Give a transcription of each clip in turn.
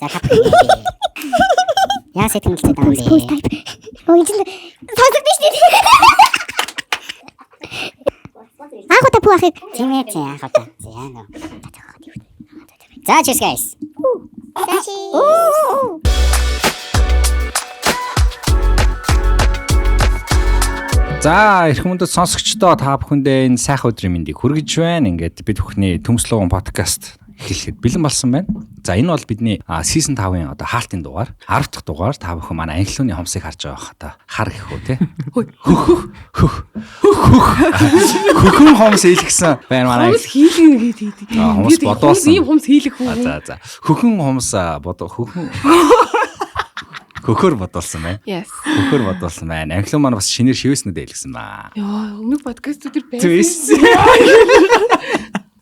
За та бүхэн яа сэтгэлтэй байгаа юм бэ? Өө энэ чинь сонсогдсон шүү дээ. Анх удаа пүү ахыг Тийм ээ тийм анх удаа. За нөө. За cheers guys. Саши. За эрхэм хүндэт сонсогчдоо та бүхэндээ энэ сайхан өдрийн мэндийг хүргэж байна. Ингээд бид бүхний Төмс Лугуун подкаст эхлэхэд бэлэн болсон байна. За энэ бол бидний season 5-ын одоо хаалтын дугаар, 10 дахь дугаар. Та бүхэн манай анхлууны хомсыг харж байгаа бах та. Хар гэх үү те. Хөх хөх хөх хөхөн хомс илгсэн байна манай. Хомс хийлгэн гээд хийдэг. Хомс бодуулсан. Ийм хомс хийлэх үү? За за. Хөхөн хомс бодо хөхөн хөхөр бодуулсан байна. Yes. Хөхөр бодуулсан байна. Анхлуу маань бас шинээр шивэснүүд илгсэн баа. Йоо, өмнөх подкастууд төр байсан.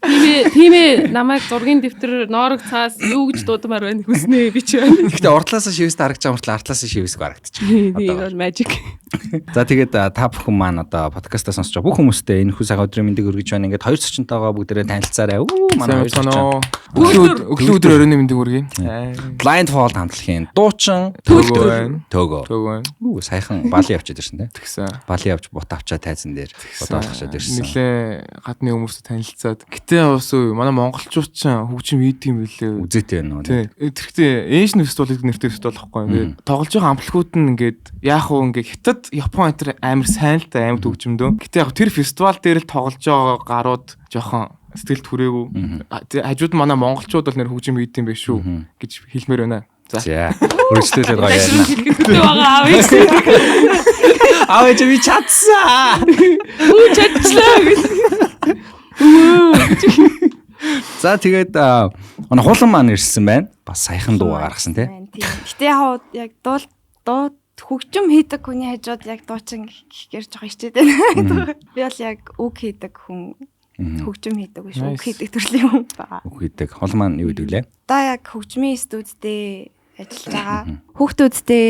Тийм ээ, намайг зургийн дэвтэр, ноорог цаас юу гэж дуудмаар байна хүснэ би ч байна. Гэхдээ урдлаасаа шивэст харагдаж байгаа мөртлөө артлаасаа шивэсгүй харагдчих. Тийм бол magic. За тэгээд та бүхэн маань одоо подкастаа сонсож байгаа бүх хүмүүстээ энэ хүү сайхан өдрийн мэндийг өргөж байна. Ингээд хоёр зочинтойгоо бүгдээрээ танилцаарай. Үу манай хоёр зочин. Өглөө өдөр оройн мэндийг хүргэе. Blindfold хамтлагийн дуучин Төгөө байна. Төгөө. Төгөө байна. Үу саяхан Бали явчихад ирсэн те. Тэгсэн. Бали явж бут авчаа тайзан дээр бодоолгочод ирсэн. Нилээ гадны хүмүүстэй танилцаад. Гэтэ бас үе манай монголчууд ч хөгжим хийдэг юм билээ. Үзээтэй байна уу? Тий. Тэрхтээ Asian Festival гэдэг нэртэй фестивал байхгүй. Тэгээд тоглож байгаа амтлагууд нь ингээд яах вэ ингээд Хятад, Япон энэ төр амар сайн л та амар төгжмөдөө. Гэтэ яг тэр фестивал дээр л тоглож байгаа гарууд жоохон сэтгэлд хүрээгүй. Хажууд манай монголчууд бол нэр хөгжим хийдэг юм биш шүү гэж хэлмээр байна. За. За. Өргөжлүүлээд гоё ярьна. Хэлэхдээ байгаа аав ээж. Аав ээж би чадсан. Үу чадчлаа гэж. За тэгээд манай хулан маань ирсэн байна. Бас саяхан дуу гаргасан тий. Гэтэ яг яг дуу хөгжим хийдэг хүний хажууд яг дуучин гэхээр жоохон хичээд байна. Би бол яг үг хийдэг хүн, хөгжим хийдэг биш, үг хийдэг төрлийн хүн байгаа. Үг хийдэг. Хулан маань юу гэдэг лээ? Одоо яг хөгжмийн студидээ ажиллаж байгаа. Хүүхдүүдтэй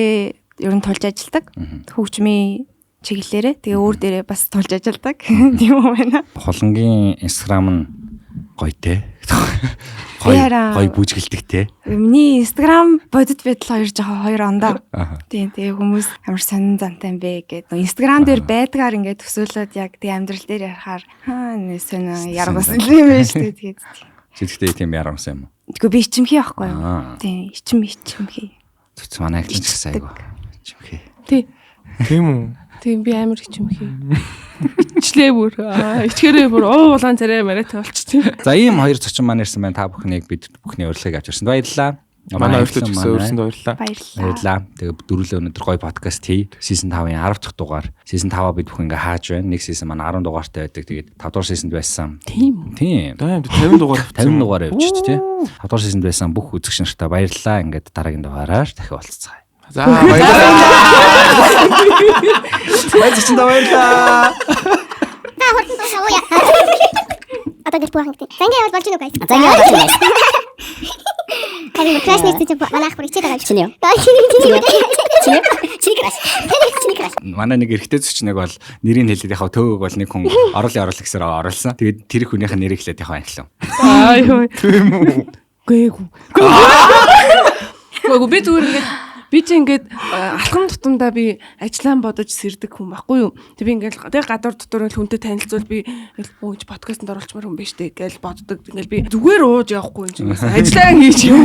ер нь тулж ажилладаг. Хөгжмийн чиглэлээрээ. Тэгээ өөр дээрээ бас тулж ажилладаг. Тийм үү байна. Хулангийн Instagram нь гоё те. Гоё гоё бүжгэлдэг те. Миний Instagram бодит байдал хоёр жоохон хоёр ондоо. Тийм тэгээ хүмүүс амар сонин зантай юм бэ гэдэг. Instagram дээр байдгаар ингээд төсөөлөд яг тэгээ амьдрал дээр ярихаар хаа нэ сонин яргасан юм байна шүү дээ. Тэгээд Чи тэгтээ тийм яргасан юм уу? Тэгвэл би ичимхий байхгүй юу? Тийм ичимхий. Зүц манай ахлын ч гэсэн айгу. Ичимхий. Тий. Тийм үү? Тийм би амар ичимхий. Ичлээ бүр. Ичгээрээ бүр уу улаан царай мариатай болчихсон. За ийм хоёр зочин маань ирсэн байна. Та бүхнийг бид бүхний урилгыг авч ирсэн. Баярлалаа. Манай хоёр ч гэсэн урьсанд баярлалаа. Баярлалаа. Тэгээ дөрүлээ өнөөдөр гоё подкаст хий. Season 5-ын 10 дахь дугаар. Season 5-аа бид бүхэн ингээ хааж байна. Нэг season маань 10 дугаартай байдаг. Тэгээд 5 дугаар season-д байсан. Тийм үү? Тийм. 50 дугаар. 50 дугаар явчих тий. 5 дугаар season-д байсан бүх үзэгч нартаа баярлалаа. Ингээд дараагийн дугаараар дахин уулзцгаая. За баярлалаа. Баярлалаа. Баярлалаа. Та хурдан дуусаа ууя. Одоо гэр пүү ахын гэдэг. За ингэ явал болж гинүү guys. За ингэ болж гинэ. Харин crush нэртэй чинь манай ах бүр хичээд байгаа юм. Чиний юу? Чиний юу? Чиний юу? Чиний crush. Чиний crush. Манай нэг эрэгтэй зөчнөг бол нэрийг хэлээд яг төвөг бол нэг хүн орол гэсээр оруулсан. Тэгээд тэр хүнийх нь нэрийг хэлээд яг анхлаа. Аа ёо. Тийм үү? Гээгүй. Үгүй би зүгээр ингээд би чи ингээд алхам тутамдаа би ажиллаан бодож сэрдэг хүн баггүй юу. Тэг би ингээд тэг гадуур дотор л хүнтэй танилцвал би өөж подкастэнд оруулчмаар хүн биш үү гэж боддог. Ингээл би зүгээр ууж явахгүй юм чинь бас ажиллаан хийж юм.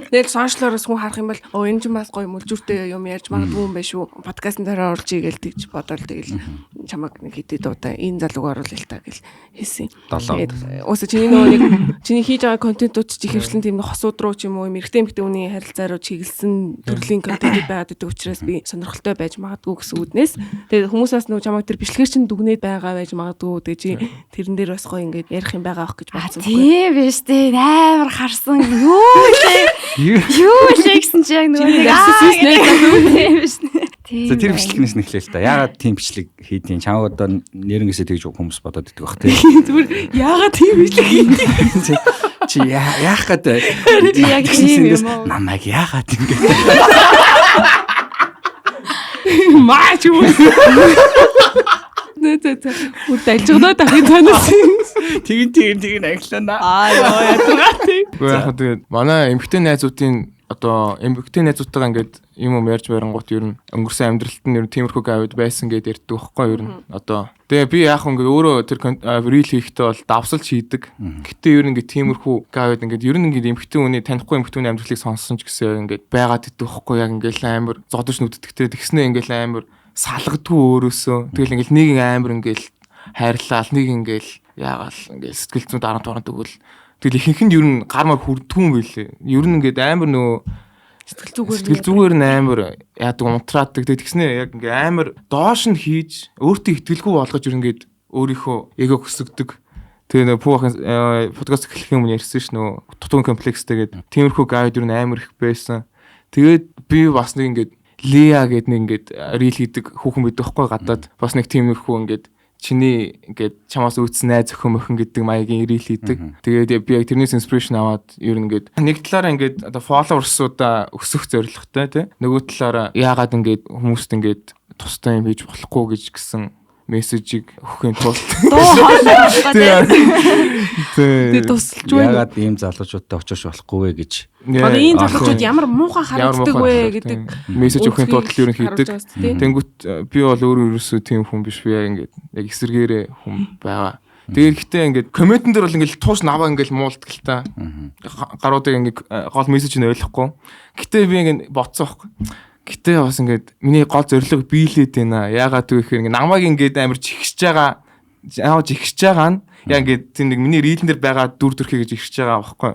Тэгэл сошиалоороос хүн харах юм бол оо энэ ч бас гоё мүлжүртэй юм ярьж магадгүй юм байна шүү. Подкастн дээр оруулж ий гээл тэгж бодоол тэгэл чамаг нэг хэдий дуудаа энэ залууг оруулъя л та гэл хэлсэн. Тэгээд уусаа чиний нөгөө нэг чиний хийж байгаа контентууд чи ихэвчлэн тийм нэг хосууд руу ч юм уу эрэгтэй эмэгтэй хүний харилцаа руу чиглэсэн төрлийн контентууд байгаад байдаг учраас би сонирхолтой байж магадгүй гэсэн үднээс тэгээд хүмүүсээс нөгөө чамайг тэр бичлэгээр чинь дүгнээд байгаа байж магадгүй тэгээд чи тэрэн дээр бас гоё ингээд ярих юм байгаа ах гэж бодсон. Тийм биш үү амар харсан юу лээ юу лээ гэсэн чи яг нөгөө нэг тийм биш. За тэр бичлэгнээс нэхлээ л та. Яагаад тийм бичлэг хийдیں۔ Чамаг одоо нэрнгээсээ тэгж хүмүүс бодоод идэх бах тий. Зүгээр яагаад тийм бичлэг хийдیں۔ Чи яах гээд яг тийм юм уу? Намайг яагаад ингэ. Маач юм. Нэ зэ зэ. Үр далжигнаа дахин танаас. Тэгин тэгин тэгин анхлаа. Аа ёо ятгаа тий. Гэхдээ яг тэгээд манай эмэгтэй найзуудын одоо эмэгтэй найзуудтайгаа ингээд юм ярьж барингууд ер нь өнгөрсөн амьдралт нь ер нь тиймэрхүү гавьд байсан гэдээ ярьдаг байхгүй ер нь одоо. Тэгээ би яах вэ ингээд өөрөө тэр reel хийхдээ бол давсалж хийдэг. Гэтэ ер нь ингээд тиймэрхүү гавьд ингээд ер нь ингээд эмэгтэй хүний танихгүй эмэгтэй хүний амьдралыг сонссон ч гэсэн ингээд байгаад идэх байхгүй яг ингээд амар зодож нүддэгтэй тэгснэ ингээд амар салгадгүй өөрөөсөө. Тэгэл ингээд нэг амар ингээд хайрлаал нэг ингээд яагаал ингээд сэтгэл зүйн дарамт барамт өгвөл тэгэл ихэнх нь ер нь гар мар хүрдгүй юм билээ. Ер нь ингээд амар нөө Сэтгэл зүгээр нь амар яадаг унтраадаг. Тэгээ тэгснэ яг ингээ амар доош нь хийж өөртөө итгэлгүй болгож ер нь ингээд өөрийнхөө эго хөсгдөг. Тэгээ нөө пүү ахын подкаст эхлэхийн өмнө ярьсан ш нөө тутун комплекстэй гээд тиймэрхүү гайд ер нь амар их байсан. Тэгээд би бас нэг ингээд Лиа гээд нэг ингээд рил хийдэг хүүхэн байдаг хгүй гадаад бас нэг тиймэрхүү ингээд чиний ингээд чамаас үүдсэн найз охин мохин гэдэг маягийн рил хийдэг. Тэгээд би яг тэрнээс инспирэшн аваад ер нь ингээд нэг талаараа ингээд одоо followers-уудаа өсөх зорилготой тий. Нөгөө талаараа яагаад ингээд хүмүүст ингээд тустай юм хийж болохгүй гэж гэсэн мессежийг өгөхийн тулд Тэгээ тусалж байна. Яагаад ийм залуучуудтай очиж болохгүй вэ гэж. Одоо ийм залуучууд ямар муухай харагддаг вэ гэдэг мессеж өгөхийн тулд ер нь хийдэг. Тэнгүүт би бол өөрөө ерөөсөө тийм хүн биш, би яг ингээд яг эсэргээрээ хүн байгаа. Тэгээд гэхдээ ингээд комментэн дээр бол ингээд туус наваа ингээд муулдаг л та. Гаруудыг ингээд гол мессеж нь ойлгохгүй. Гэтэ би ингээд бодсон байхгүй. Гэтэ бас ингээд миний гол зорилго биелээд байна. Яагаад гэвэл ингээд намайг ингээд амар чихэж байгаа, жигшж байгаа нь яг ингээд тийм нэг миний рийлэн дээр байгаа дүр төрхий гэж ирж байгаа байхгүй.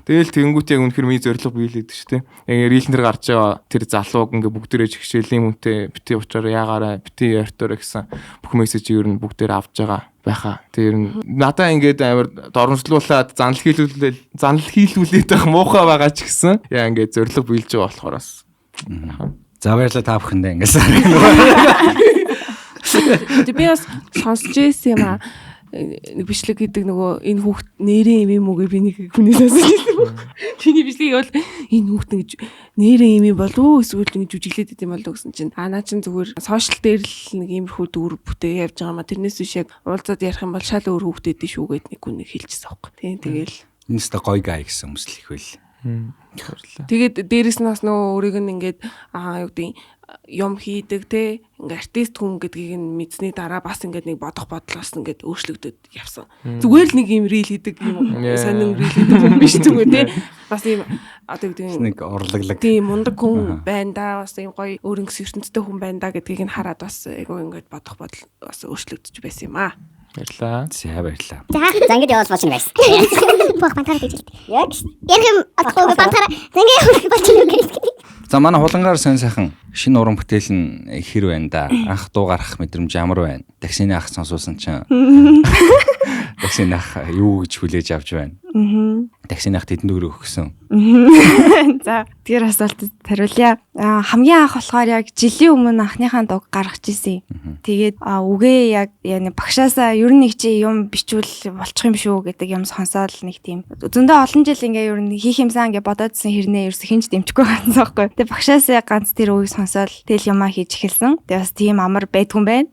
Тэгэл тэгэнгүүт яг үнэхэр миний зорилго биелээд шүү дээ. Яг рийлэн дээр гарч байгаа тэр залууг ингээд бүгдээрээ жигшээл юм үнтэй бити уучаараа яагаараа бити ярьтаараа гэсэн бүх мессежийг ер нь бүгдээр авч байгаа байхаа. Тэр нь надаа ингээд амар доромжлуулаад занал хийлүүлээд байх муухай байгаа ч гэсэн яа ингээд зорилго биелж байгаа болохоор бас. За баярлалаа та бүхэндээ ингээд. Тэг би бас сонсч ирсэн юм аа. Нэг бичлэг гэдэг нөгөө энэ хүүхд нэрээ юм юм уу гэж би нэг хүнээс сонсч ирсэн. Чиний бичлэгийг бол энэ хүүхд ингэж нэрээ юм юм болов уу эсвэл ингэж жүжиглээд идэм болов гэсэн чинь аа наа чин зүгээр сошиал дээр л нэг иймэрхүү дүр бүтээ явж байгаа маа. Тэрнээс биш яг уулзаад ярих юм бол шал өөр хүүхд эдэн шүү гэд нэг хүн нэг хэлчихсэн аахгүй. Тийм тэгэл. Энэ өстө гой гай гэсэн хүмүүс л их байл. Тэгээд дээрэс нь бас нөгөө өөрийг нь ингээд аа юу гэдэг юм хийдэг те ингээ артист хүн гэдгийг нь мэдсэний дараа бас ингээд нэг бодох бодол бас ингээд өөрчлөгдөд явсан. Зүгээр л нэг юм рил хийдэг юм сонин рил хийдэг хүн биш зүгээр те бас юм одоо гэдэг нэг урлаглаг тийм мундаг хүн байна да бас юм гоё өөр ингэс ертөнцтэй хүн байна да гэдгийг нь хараад бас айгүй ингээд бодох бодол бас өөрчлөгдөж байсан юм аа. Баярлаа. За баярлаа. За ингэж явуул болно байсан. Бох бантараа гэж хэлдэг. Яг Ярих юм одохгүй бантараа. За ингэ болчихно гэж. За манай хулангаар сонь сайхан шинэ уран бүтээл нь хэр байна да? Анх дуу гарах мэдрэмж ямар байна? Таксины ах сонсуулсан чинь таксины ах юу гэж хүлээж авч байна? Таксины ах тэдэнд өрөө өгсөн. За тэр асуултад хариулъя. Хамгийн анх болохоор яг жилийн өмнө анхныхаа дууг гаргаж исэн. Тэгээд үгээ яг яа багшаасаа ер нь нэг чи юм бичвэл болчих юм шүү гэдэг юм сонсоод нэг тийм зөндөө олон жил ингээ ер нь хийх юмсан ингээ бодоодсэн хэрнээ ерөөс хинч дэмжихгүй байсан байхгүй. Тэгээд багшаасаа ганц тэр үгийг сонсоод тэгэл юмаа хийж эхэлсэн. Тэгээд бас тийм амар байдгүй юм байна.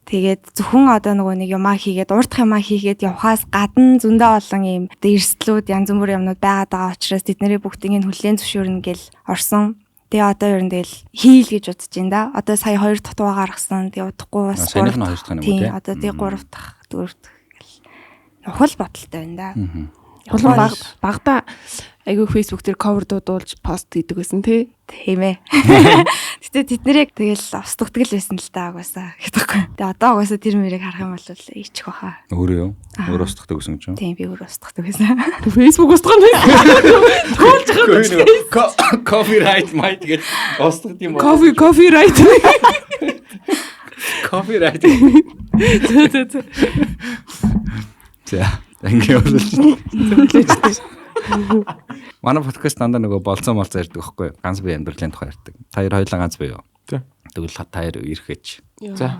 Тэгээд зөвхөн одоо нөгөө нэг юмаа хийгээд урдах юмаа хийгээд явхаас гадна зөндөө олон юм эрсдлүүд янз бүр юмнууд байгаад байгаа учраас тэднэрээ бүгдийг нь хүлээн зөвшөөрнө гэл орсон. Тэгээ одоо ер нь тэгэл хийл гэж бодож байна да. Одоо сая 2 дахь дуу гаргасан. Тэгээ удахгүй бас 3 дахь нь 2 дахь юм уу те? Одоо тэгээ 3 дахь, 4 дахь гэл нухал бодолтой байна да. Улам багада айгүй Facebook дээр cover дуудуулж пост хийдэг байсан тий. Тийм ээ. Гэтэ тэд нэрийг тэгэл устгадаг л байсан л та угаасаа гэхгүй. Тэгээ одоо угаасаа тэр мэрийг харах юм бол ичих баха. Өөрөө юу? Өөрөө устгадаг гэсэн юм чи? Тийм би өөрөө устгадаг байсан. Facebook устгах нь байсан. Туулж байгаа. Copyright might гэж устгах юм уу? Copyright. Copyright. Зөө. За ингээ явуулж. Зөвлөж. Манай подкаст дандаа нөгөө болцоо молцоо ярьдаг байхгүй юу? Ганц бие амьдралын тухай ярьдаг. Та хоёр хоёулаа ганц бие юу? Тий. Тэгвэл та хоёр ирэхэж. За.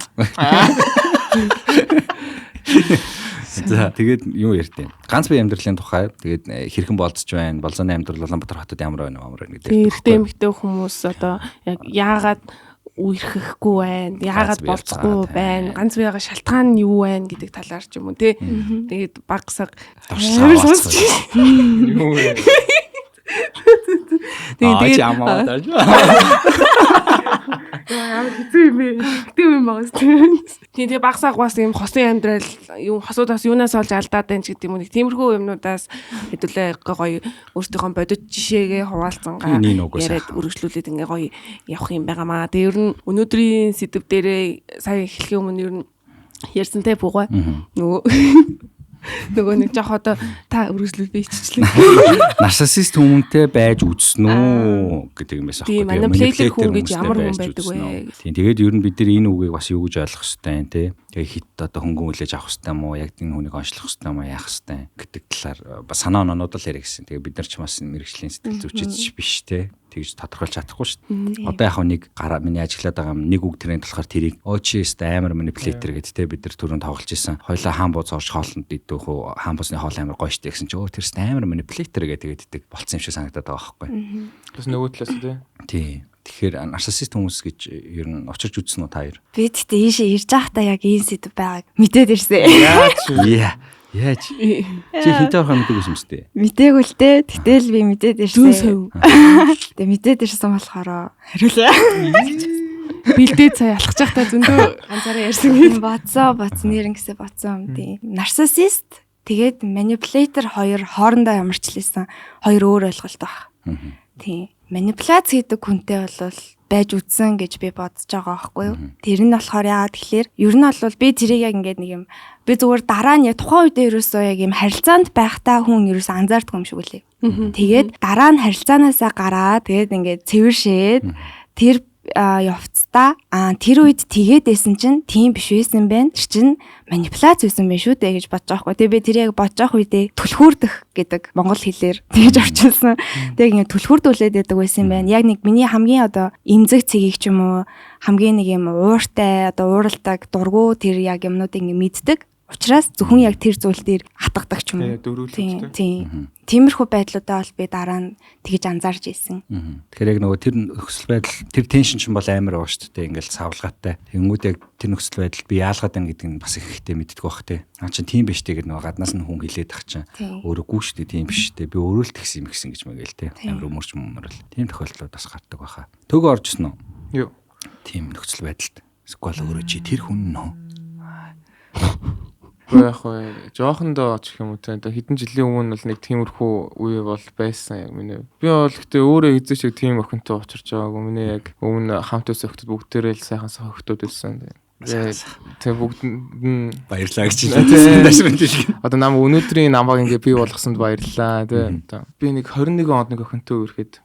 За тэгээд юу ярьд юм? Ганц бие амьдралын тухай тэгээд хэрхэн болцож байна? Болзооны амьдрал Улаанбаатар хотод ямар байна вэ? Ямар байна гэдэг. Эрэгтэй эмэгтэй хүмүүс одоо яг яагаад үерхэхгүй байна, яагаад болцохгүй байна, ганц биегаа шалтгаан нь юу байна гэдэг талаар ч юм уу тий. Тэгээд баг саг юу вэ? Тэгээд амаа даа. Ямар хэцүү юм бэ? Хэцүү юм байгаа шүү. Тийм тэгээ багсааг бас юм хосын амьдрал юм хосуудаас юунаас олж алдаад байна ч гэдэг юм уу нэг тиймэрхүү юмнуудаас хэдүүлээ гоё өөртөөхөө бодит жишээгээ хуваалцангаа яриад үргэлжлүүлээд ингээ гоё явах юм байгаамаа. Тэгээ ер нь өнөөдрийн сэдв дээрээ сая эхлэхийн өмнө ер нь ярьсантай буугаа. Нөгөө нэг жоох одоо та үргэлжлүүл би иччлээ. Нарциссист хүмүүнтэй байж үзсэн үү гэдэг юм байсан аахгүй. Манипулятор хүн гэж ямар хүн байдаг вэ? Тийм тэгээд ер нь бид нар энэ үгийг бас юу гэж ойлгох хэвтэй юм те. Тэгээ хит одоо хөнгөн хүлээж авах хэвтэй юм уу? Яг энэ хүнийг онцлох хэвтэй юм уу? Яах хэвтэй гэдэг талаар бас санаа оноод л яриа гэсэн. Тэгээ бид нар ч бас мэрэгжлийн сэтгэл зүйчид биш те. Тэгж тодорхойлж чадахгүй шүү дээ. Одоо яг нэг гараа миний ажиглаад байгаа юм нэг үг тренд болохоор тэрийг оо чи өстө амар манипулятор гэд те бид нар түрүүн тоглож исэн. Хоёлаа хаан бууз орж хоолнд идэх үү? Хаан бууцны хоол амар гоё штэ гэсэн чи өө тэр өстө амар манипулятор гэдэг тэгээд болцсон юм шиг санагдаад байгаа байхгүй. Бас нөгөө талаас те. Тий. Тэгэхээр нарциссист хүмүүс гэж ер нь учирч үзсэн үү та хоёр? Би тэгтээ ийшээ ирж байхдаа яг ийм сэдв байгааг мэдээд ирсэн. Яаж? Яаж? Чи хинтээ орохоо мэдээгүй юм сте. Мдээгүй л дээ. Гэтэл би мэдээд ирсэн. Тэгээ мэдээд ирсэн болохоор хариулъя. Бэлдээд сая алхаж байхдаа зөндөө ганцаараа ярьсан юм. Бодсоо нэр ингэсэ бодсон юм тийм. Нарциссист тэгээд манипулятор хоёр хоорондоо ямарчлээсэн хоёр өөр ойлголт баг. Тийм. Манипуляц хийдэг хүнтэй бол байж үтсэн гэж би бодож байгаа байхгүй юу. Тэр нь болохоор яагаад тэгэхээр ер нь бол би тэрийг яг ингээд нэг юм би зүгээр дараа нь яг тухайн үедээ ерөөсөө яг юм харилцаанд байхдаа хүн ерөөсөө анзаардгүй юм шиг үлээ. Тэгээд дараа нь харилцаанаасаа гараад тэгээд ингээд цэвэршээд тэр явцдаа тэр үед тэгээд байсан чинь тийм биш байсан байх. Тэр чинь манипуляц байсан байх шүү дээ гэж бодож байгаа хгүй. Тэгээ би тэр яг бодож байгаа үедээ түлхүүрдэх гэдэг монгол хэлээр тэгж орчуулсан. Тэгээ ингээд түлхүүрдүүлээд байдаг байсан юм байна. Яг нэг миний хамгийн одоо эмзэг цэгийг ч юм уу хамгийн нэг юм ууртай одоо ууралдаг дургу тэр яг юмнуудыг ингээд мэддэг. Учираас зөвхөн яг тэр зүйл дээр хатгадаг ч юм уу. Тийм. Тиймэрхүү байдлуудаа бол би дараа нь тэгж анзаарч ирсэн. Тэгэхээр яг нөгөө тэр нөхцөл байдал тэр теншн чинь бол амар байгаа шүү дээ. Ингээл савлгаатай. Тэнгүүд яг тэр нөхцөл байдалд би яалгаад байна гэдгийг нь бас их ихтэй мэддэг бах те. Аа чин тийм биш те гэдэг нөгөө гаднаас нь хүн хилээд ах чинь өөрөө гүү шүү дээ тийм биш те. Би өөрөө л тэгсэн юм гисэн гэж мэгэл те. Амар өмөрч мөмөрл. Тийм тохиолдлууд бас гардаг баха. Төгөө орж ирсэн үү? Юу. Тийм нөхцөл байдалд. Эсвэл өөрөө чи тэр хүн нөө. Яг вэ жоохондоо ч гэх юм уу те хэдэн жилийн өмнө бол нэг тиймэрхүү үе бол байсан яг миний. Би бол гэтээ өөрөө хэзээ шиг тийм охинтой учирч байгаагүй. Миний яг өмнө хамт өссөн охтууд бүгдээрээ л сайхан сайхан охтууд байсан. Тэг бүгд нь баярлаа гэж хэлсэн. Одоо нам өнөөдрийн намайг ингээ бий болгосонд баярлалаа те. Би нэг 21 онд нэг охинтой үерхэд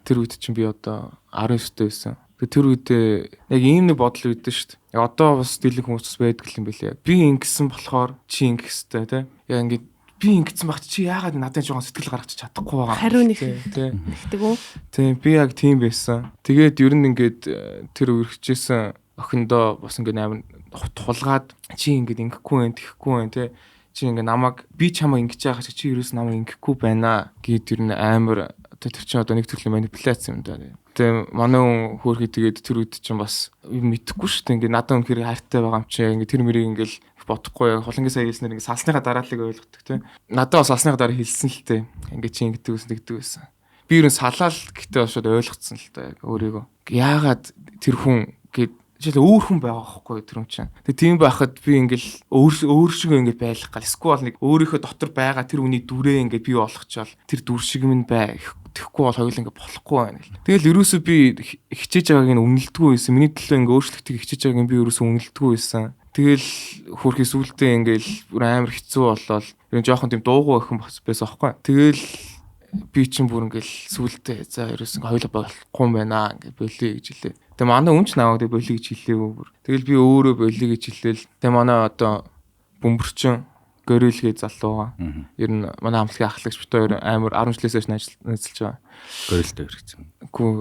тэр үед чинь би одоо 19-тэй байсан. Тэр үедээ яг ийм нэг бодол үйдэн шүү дээ. Яг одоо бас дийлэнх хүмүүс бас байдаг юм билээ. Би ингэсэн болохоор чи ингэх ёстой тий. Яг ингээд би ингэсэн багт чи яагаад надад жоохон сэтгэл гаргачих чадахгүй байгаа. Хариу нэг тий. Нэгдэг үү? Тий, би яг тийм байсан. Тэгээд ер нь ингээд тэр үргэжсэн охиндоо бас ингээд амар тулгаад чи ингээд ингэхгүй байх, тэхгүй байх тий. Чи ингээд намайг би чамайг ингэж яхаа чи ерөөс намайг ингэхгүй байна гэд ер нь амар тэр чинь одоо нэг төрлийн манипуляц юм даа. Тэгээ манай хүн хөөрхий тэгээд тэр үед чинь бас мэдэхгүй шүү дээ. Ингээд надад үнэхээр хайртай байгаа юм чи ингээд тэр мөрийг ингээд бодохгүй хулангийн сая хэлснээр ингээд салсныхаа дарааллыг ойлгодог тий. Надад бас салсныхаа дараа хэлсэн л дээ. Ингээд чи ингэдэг байсан тэгдэг байсан. Би ер нь салаал гэтээ шууд ойлгоцсон л дээ яг өөрийгөө. Яагаад тэр хүн гээд жишээл өөр хүн байгаа байхгүй тэр хүн чинь. Тэгээ тийм байхад би ингээл өөр шиг ингээд байлах гал. Эсвэл нэг өөрийнхөө дотор байгаа тэр хүний дүрээ ингээд бий болгочвол тэр дүр шиг минь бай. Тэгэхгүй бол хоёул ингээд болохгүй байна гэл. Тэгэл ерөөсөө би хичээж байгааг нь үнэлдэггүй байсан. Миний төлөө ингээд өөрчлөлтийг хичээж байгааг нь би ерөөсөө үнэлдэггүй байсан. Тэгэл хөрхи сүултээ ингээл бүр амар хэцүү болол. Ер нь жоохон тийм дуугүй охин байсан байхгүй. Тэгэл би чинь бүр ингээл сүултээ за ерөөсөн хоёулаа болохгүй юм байна ингээд болиё гэж хэлээ. Тэгээ манай хүн ч намайг тэг болиё гэж хэлээгүй бүр. Тэгэл би өөрөө болиё гэж хэлээл. Тэгээ манай одоо бөмбөрчин горилгээ залууга. Ер нь манай хамтлагийн ахлагч бит хоёр амар 10 жилээс хойш ажиллаж байгаа. Горилтой хэрэгцсэн. Гүү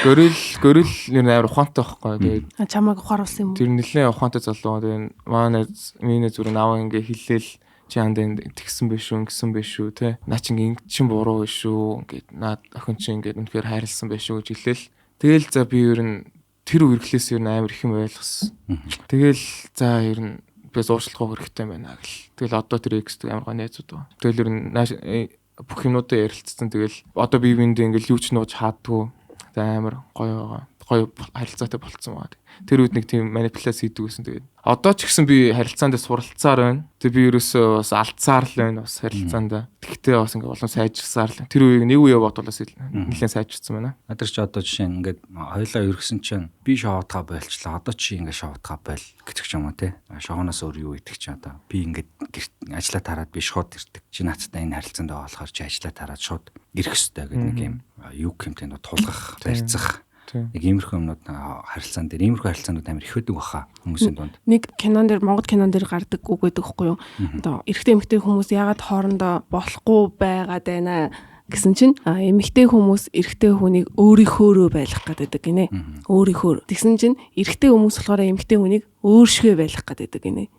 горил горил ер нь амар ухаантай байхгүй. Тэгээд чамайг ухааруулсан юм уу? Тэр нэлээд ухаантай залуу. Тэгээд манай миний зүгээр наваа ингээ хэлээл чи анд энд тэгсэн биш үү, ингэсэн биш үү, тэ. Наа чи ингэ чин буруу биш үү, ингээд наад охин чи ингээд үнэхээр хайрлсан биш үү гэж хэлээл. Тэгэл за би ер нь тэр үерхлээс ер нь амар их юм ойлгосон. Тэгэл за ер нь би зуршлах хэрэгтэй байна гэл. Тэгэл одоо тэр экстэй амар гоо найзууд байгаа. Тэгэл ер нь бүх юмнуудаа ярилцсан. Тэгэл одоо би биэндээ ингээл юу ч нууж хаадгүй. Тэг амар гоё байгаа. Гоё харилцаатай болцсон байгаа. Тэр үед нэг тийм манипуляц хийдэг байсан. Тэгээд одоо ч гэсэн би харилцаанд суралцаар байна. Тэг би ерөөсөө бас алдсаар л байна бас харилцаанд. Тэгтээ бас ингээ улам сайжирсаар л. Тэр үеийг нэг үе бодвол бас нэлээд сайжирсан байна. Надад ч одоо жишээ нь ингээд хоёлаа өргөсөн чинь би шоотгаа болчлаа. Одоо чи ингээ шоотгаа бол гэдэг ч юм уу те. Шогоноос өөр юу идэх чи одоо би ингээд гэрт ажиллаа тараад би шууд ирдэг. Чи надтай энэ харилцаанд байгаа болохоор чи ажиллаа тараад шууд ирэх ёстой гэдэг нэг юм юу гэмтэй нөө тулгах, барьцах. Нэг иймэрхүү юмнууд харилцаан дээр иймэрхүү харилцаанууд амар их байдаг баха хүмүүсийн дунд. Нэг кинон дээр Монгол кинон дээр гардаг үг байдаг хгүй юу? Одоо эрэгтэй эмэгтэй хүмүүс яагаад хоорондоо болохгүй байгаад байна гэсэн чинь эмэгтэй хүмүүс эрэгтэй хүнийг өөрийнхөөрөө байлгах гэдэг гинэ. Өөрийнхөөр. Тэгсэн чинь эрэгтэй хүмүүс болохоор эмэгтэй хүнийг өөршгөө байлгах гэдэг гинэ.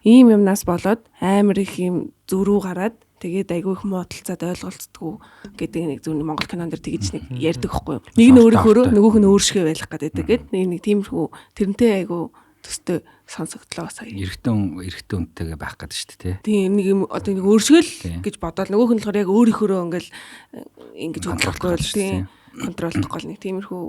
Ийм юмнаас болоод амар их юм зөрүү гараад тэгээд айгүй их муудалцаад ойлголцдгоо гэдэг нэг зөв Монгол кинон дэр тэгж нэг ярьдаг хгүй юу. Нэг нь өөрийнхөөрөө нөгөөх нь өөршгөө байлгах гэдэг гээд нэг тиймэрхүү тэрнтэй айгүй төстэй сонсогдлоо сая. Эрэгтэй үнтэйгээ байх гэдэг шүү дээ, тий. Тийм нэг юм одоо нэг өөршгөл гэж бодоол нөгөөх нь болохоор яг өөрийнхөөрөө ингээл ингэж хөдлөхгүй л тийм контролдохгүй л нэг тиймэрхүү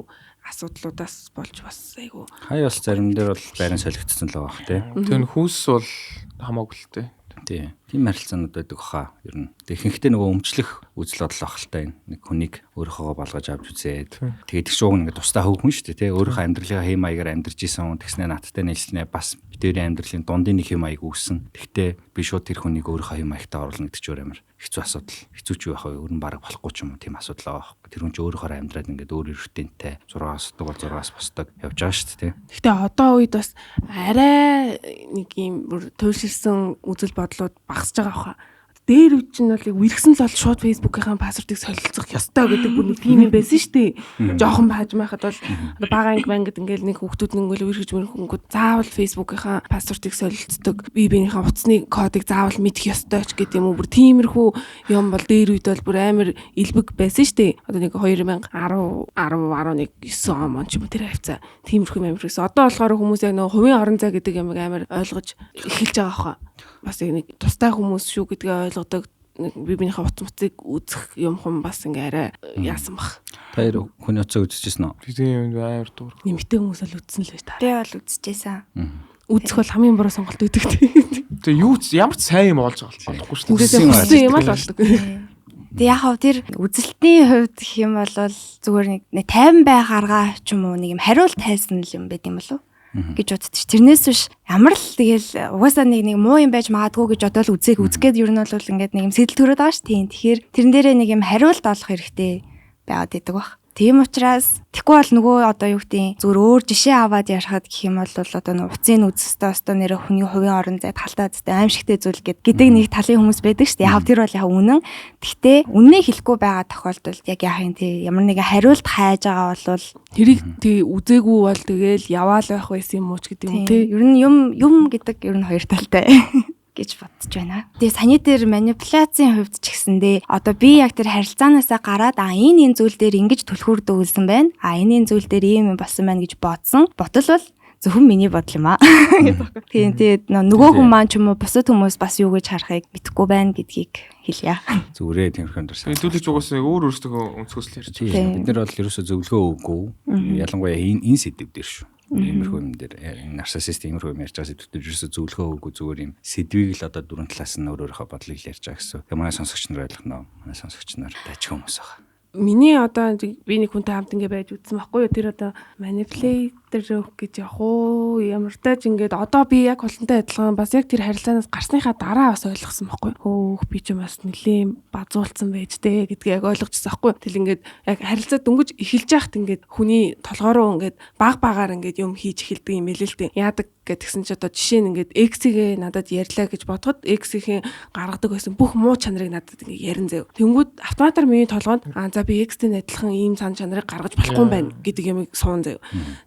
асуудлуудаас болж бас айгүй. Хай бас зарим дээр бол байран солигдсон л байгаа бах тий. Тэр нь хүүс бол хамаагүй л тий. Тий. Тийм харилцаанууд байдаг хаа ер нь. Тэг ихэнхдээ нөгөө өмчлөх үзэл бодол ах л та энэ. Нэг хүнийг өөрийнхөөгөө болгож авч үзээд тэгээд тэр шууг ингээд тусдаа хөв хүн шүү дээ тий. Өөрийнхөө амьдралын хэм маягаар амьдарч исэн хүн тэгснэ надтай нийлснэ бас битэрийн амьдралын дундын нэг хэм маяг үүссэн. Тэгтээ би шууд тэр хүнийг өөрийнхөө хэм маягтаа оруулна гэдэг чинь өөр амар хэцүү асуудал. Хэцүү ч юу яах вэ? Өөр нь бараг болохгүй ч юм уу тийм асуудал байгаа байхгүй. Тэр хүн ч өөрөөхөө амьдраад ингээд өөр эргэтэнтэй 6-аас дугаар 6-аас босдог явж байгаа шүү дээ тий. Гэхдээ одоо үед бас арай нэг юм бүр туйлшилсан үзэл бодлууд багасж байгаа хаа. Дээр үе чинь бол үргэсэн л бол шууд Facebook-ийн пассвортыг солилцох ёстой гэдэг бүр нэг тийм юм байсан шүү дээ. Жохон бааж байхад бол одоо бага анги мангад ингээл нэг хүүхдүүд нь ингээл үргэж мөрхөнгүүд заавал Facebook-ийн пассвортыг солилцдог, бие биенийхээ утасны кодыг заавал мэдэх ёстой ч гэдэг юм уу. Бүр тиймэрхүү юм бол дээр үед бол бүр амар илбэг байсан шүү дээ. Одоо нэг 2010 10 11 9 он ч юм уу тэр хавцаа тиймэрхүү юм амар байсан. Одоо болохоор хүмүүс яг нөгөө хувийн орон зай гэдэг юмыг амар ойлгож эхэлж байгаа хаа. Бас яг нэг тустай хүмүүс шүү гэдгээ ойлгодог, нэг бие биенийхээ утас муцыг үзэх юм хум бас ингээ арай яасан бах. Та хоёр хүний утсаа үзчихсэн үү? Тийм юм амар дуур. Нэмэгтэй хүмүүс л үзсэн л байж та. Би бол үзчихсэн. Үзэх бол хамгийн буруу сонголт өгдөг тийм. Тэгээ юу ч ямар ч сайн юм олж болохгүй шүү дээ. Хүссэн юм л болдог. Тэг яг хав тэр үзэлтний хувьд гэх юм бол зүгээр нэг 50 бай гаргаа ч юм уу нэг юм хариулт хайсан л юм байт юм болов гэж боддоо. Тэрнээс биш ямар л тэгэл угаасаа нэг муу юм байж магадгүй гэж бодоол үзээг үзгээд ер нь бол ингээд нэг юм сэтэл төрөөд байгаа ш. Тийм. Тэгэхээр тэрэн дээрээ нэг юм хариулт олох хэрэгтэй байгаад идэг баг. Тийм учраас тэгэхгүй бол нөгөө одоо юу гэдэг зүгээр өөр жишээ аваад ярихад гэх юм бол одоо нөгөө утсын үзэстэй өстө нэрэ хүний хувийн орон зайд халтаа зүйтэй аимшигтэй зүйл гэдэг нэг талын хүмүүс байдаг шүү дээ. Яг тэр бол яг үнэн. Гэхдээ үннээ хэлэхгүй байгаа тохиолдолд яг яах юм те ямар нэгэн хариулт хайж байгаа бол тэрийг тий үзээгүй бол тэгэл яваал байх байсан юм уу ч гэдэг юм те. Ер нь юм гэдэг ер нь хоёр талтай гэж бодож байна. Тэгээ саяны дээр манипуляцийн хувьд ч гэсэндээ одоо би яг тэр харилцаанаасаа гараад энэ зүйл дээр ингэж түлхүүр дүүлсэн байна. Энэ зүйл дээр ийм юм болсон байна гэж бодсон. Бодол бол зөвхөн миний бодол юм аа. Тийм тэгээд нөгөө хүн маань ч юм уу бусад хүмүүс бас юу гэж харахыг мэдэхгүй байна гэдгийг хэлье. Зүгээрээ тиймэрхүү дурсан. Хэдүүлж угаасаа өөр өөрсдөө өнцгөөс л ярьж байна. Бид нар бол ерөөсөө зөвлөгөө өгөөгүй. Ялангуяа энэ сэдв дээр шүү. Иймэрхүү юм дээр нарциссист иймэрхүү юм ярьж байгаа сэдвүүд ерөөсөө зөвлөгөө өгөөгүй зүгээр юм сэдвийг л одоо дөрвөн талаас нь өөр өөрийнхөө бодлыг л ярьж байгаа гэсэн. Тэгээ манай сонсогч нар ойлгоно. Манай сонсогч нар дажиг хүмүүс байгаа. Миний одоо би нэг хүнтэй хамт ингээ байж үзсэн байхгүй юу? Тэр одоо манипулятор гэж явах уу? Ямар тааж ингээд одоо би яг хулантай адилхан бас яг тэр харилцаанаас гарсныхаа дараа бас ойлгосон байхгүй юу? Хөөх би ч бас нэлээд базуулсан байж тээ гэдгийг яг ойлгочихсон байхгүй юу? Тэгэл ингээд яг харилцаа дөнгөж эхэлж яхад ингээд хүний толгой руу ингээд баг багаар ингээд юм хийж эхэлдэг юм хэлээ л дээ. Яадаг гэтгсэн чи одоо жишээ нь ингээд X-ийг надад ярьлаа гэж бодоход X-ийн гаргадаг байсан бүх муу чанарыг надад ингээд ярин заяа. Тэнгүүд автоматар миний толгойд за би X-тэй адилхан ийм сан чанарыг гаргаж болохгүй юм байна гэдэг юмыг суун заяа.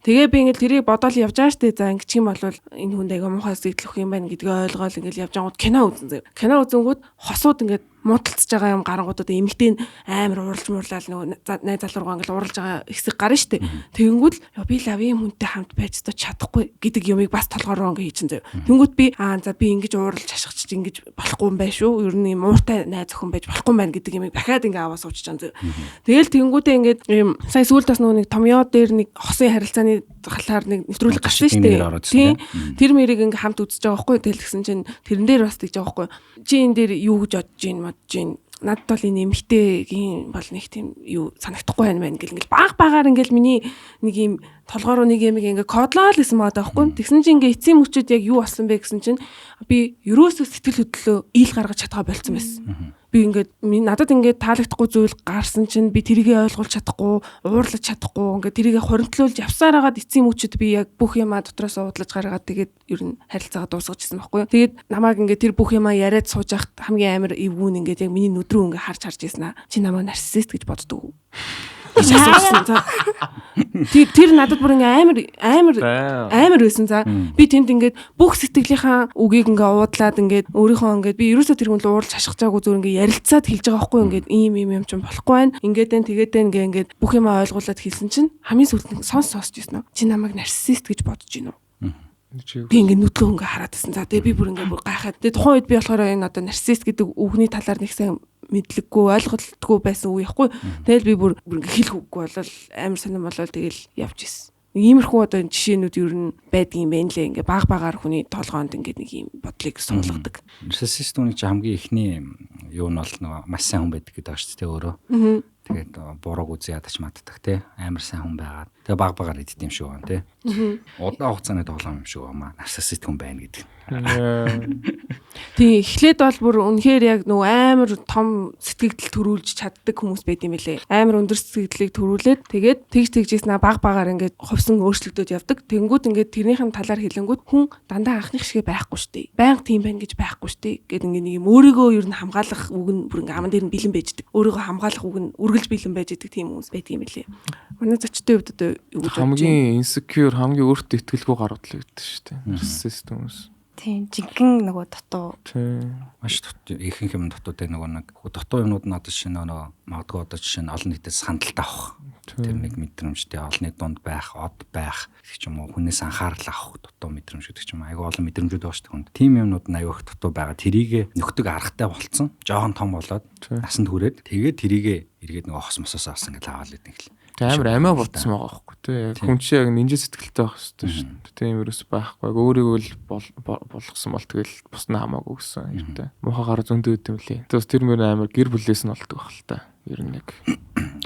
Тэгээ би ингээд тэрийг бодоол явж байгаа штэ. За ингээд юм бол энэ хүнд аяга муухай сэтгэл өгөх юм байна гэдгийг ойлгоол ингээд явж ангууд кино үзэн заяа. Кино үзэнгүүд хосууд ингээд Муудалцж байгаа юм гарангууд одоо эмэгтэй нь амар ууралж муурлал нөгөө найз залуу руугаа ингээл ууралж байгаа хэсэг гарна штэ. Тэгэнгүүт л би лав ийм хүнтэй хамт байж ёстой чадахгүй гэдэг юмыг бас толгой руу ингээ хийчин заяа. Тэнгүүт би аа за би ингэж ууралж хашгич ингэж болохгүй юм байна шүү. Ер нь ийм ууртай найз охин байж болохгүй юм байна гэдэг юмыг дахиад ингээ аваа суучж байгаа заяа. Тэгэл тэнгүүтээ ингээд ийм сая сүүлд бас нөгөө нэг томьёо дээр нэг хосын харилцааны талаар нэг нэвтрүүлэг гарсан штэ. Тийм. Тэр мэрийг ингээ хамт үзэж байгаа байхгүй. Тэгэл тэгсэн чинь тэрэн дээр бас тэгж байгаа байхгүй. Чи энэ дээр юу гэж бодож гин модж гин надад бол энэ эмэгтэйгийн бол нэг тийм юу санагдахгүй байна мэн гэл ингээл баг багаар ингээл миний нэг юм толгой руу нэг юм ингээ кодлоо л гэсэн байгаа байхгүй. Тэгсэн чинь ингээ эцсийн мөчөд яг юу болсон бэ гэсэн чинь би ерөөсөө сэтгэл хөдлөлөө ил гаргаж чадгаа болцсон байсан. Би ингээд надад ингээд таалагдахгүй зүйл гарсан чинь би тэрийгэ ойлгуулж чадахгүй, уурлаж чадахгүй, ингээд тэрийгэ хоригдлуулж явсаар хагаад эцсийн мөчөд би яг бүх юмаа дотроос уудлаж гаргаад тэгээд ер нь харилцаагаа дуусгаж ирсэн байхгүй. Тэгээд намайг ингээд тэр бүх юмаа яриад сууж байхад хамгийн амар эвгүүн ингээд яг миний нүд рүү ингээд харж харж ирсэн аа. Чи намайг нарциссист гэж боддог уу? гэж асуусан. За. Тэр надад бүр ингээ амар байсан. За. Би тэнд ингээд бүх сэтгэлийнхаа үгийг ингээ уудлаад ингээд өөрийнхөө ингээд би ерөөсөө тэр хүн л уурлж хашгичаагүй зүгээр ингээ ярилцаад хэлж байгаа байхгүй ингээд ийм ийм юм чинь болохгүй байна. Ингээд энэ тэгээд энэ ингээ ингээд бүх юмаа ойлгуулад хэлсэн чинь хамгийн сүүлд нь сонсож ирсэн үү? Чи намайг нарциссист гэж бодож гин үү? Би ингээ нүдлөө ингээ хараад байсан. За тэгээ би бүр ингээ бүр гайхаад. Тэгээ тухайн үед би болохоор энэ одоо нарциссист гэдэг үгний талаар нэг сайн мэдлэггүй, ойлголтгүй байсан үе яхгүй. Тэгэл би бүр ингээ хэлэх үггүй болол амар сонирн болол тэгэл явж исэн. Иймэрхүү одоо жишээнүүд ер нь байдгийн юм байна лээ. Ингээ баг багаар хүний толгоонд ингээ нэг юм бодлыг суулгадаг. Нарциссист хүний чинь хамгийн эхний юу нь бол нөгөө маш сайн хүн байдаг гэдэг байгаа шүү дээ өөрөө. Тэгээд бурууг үзээ ядаж маддаг те амар сайн хүн байгаад тэгээ баг багаар иддэг юм шиг байна те. Удаан хугацааны тоглоом юм шиг байна. Нарциссист хүн байна гэдэг. Тийм эхлээд бол бүр үнэхээр яг нөгөө амар том сэтгэгдэл төрүүлж чаддаг хүмүүс байд юм лээ. Амар өндөр сэтгэгдлийг төрүүлээд тэгээд тэгж тэгжээс наа баг багаар ингээд хувьсан өөрчлөгдөд явдаг. Тэнгүүд ингээд тэрнийхэн талаар хэлэнгүүд хүн дандаа анхных шиг байхгүй штэ. Байнга тийм байна гэж байхгүй штэ. Гэт ингээд нэг юм өөрийгөө ер нь хамгаалах үг нь бүр ингээд аман дээр нь бэлэн байж идэг. Өөрийгөө хамгаалах үг нь үргэлж бэлэн байж идэг тийм хүмүүс байдаг юм лээ. Манай зочдын хувьд одоо юу гэж хамгийн insecure, хамгийн өөртөө итгэлгүй гарууд л гэдэг штэ. Нарциссист хүмүүс. Тийм, жинхэнэ нөгөө дутуу. Тийм. Маш дутуу, ихэнх юм дутуутай нөгөө нэг дутуу юмнууд нь одоо жишээ нь нөгөө магадгүй одоо жишээ нь олон нийтэд сандалтай авах. Тэр нэг мэдрэмжтэй олонний дунд байх, од байх гэх юм уу, хүнээс анхаарал авах дутуу мэдрэмж гэдэг ч юм уу. Айгүй олон мэдрэмжүүд байгаа шүү дээ хүнд. Тийм юмнууд нь айгүй их дутуу байгаа. Тэрийг нөхдөг аргатай болцсон. Жохон том болоод насанд хүрээд тэгээд тэрийг эргээд нөгөө хос мосоос авсан гэж аваад идэв гэл. Тэг амар амиа ботсон байгаа байхгүй тий. Яг хүн чинь яг нинжи сэтгэлтэй байх хэрэгтэй шүү дээ. Тийм ерөөс байхгүй. Өөрийгөө л болгосон бол тэгэл бусна хамаагүй гэсэн юмтай. Муухай гар зөндөө өгд юм лээ. Тэгээс тэр мөр амар гэр бүлээс нь болдог байх л та. Ер нь яг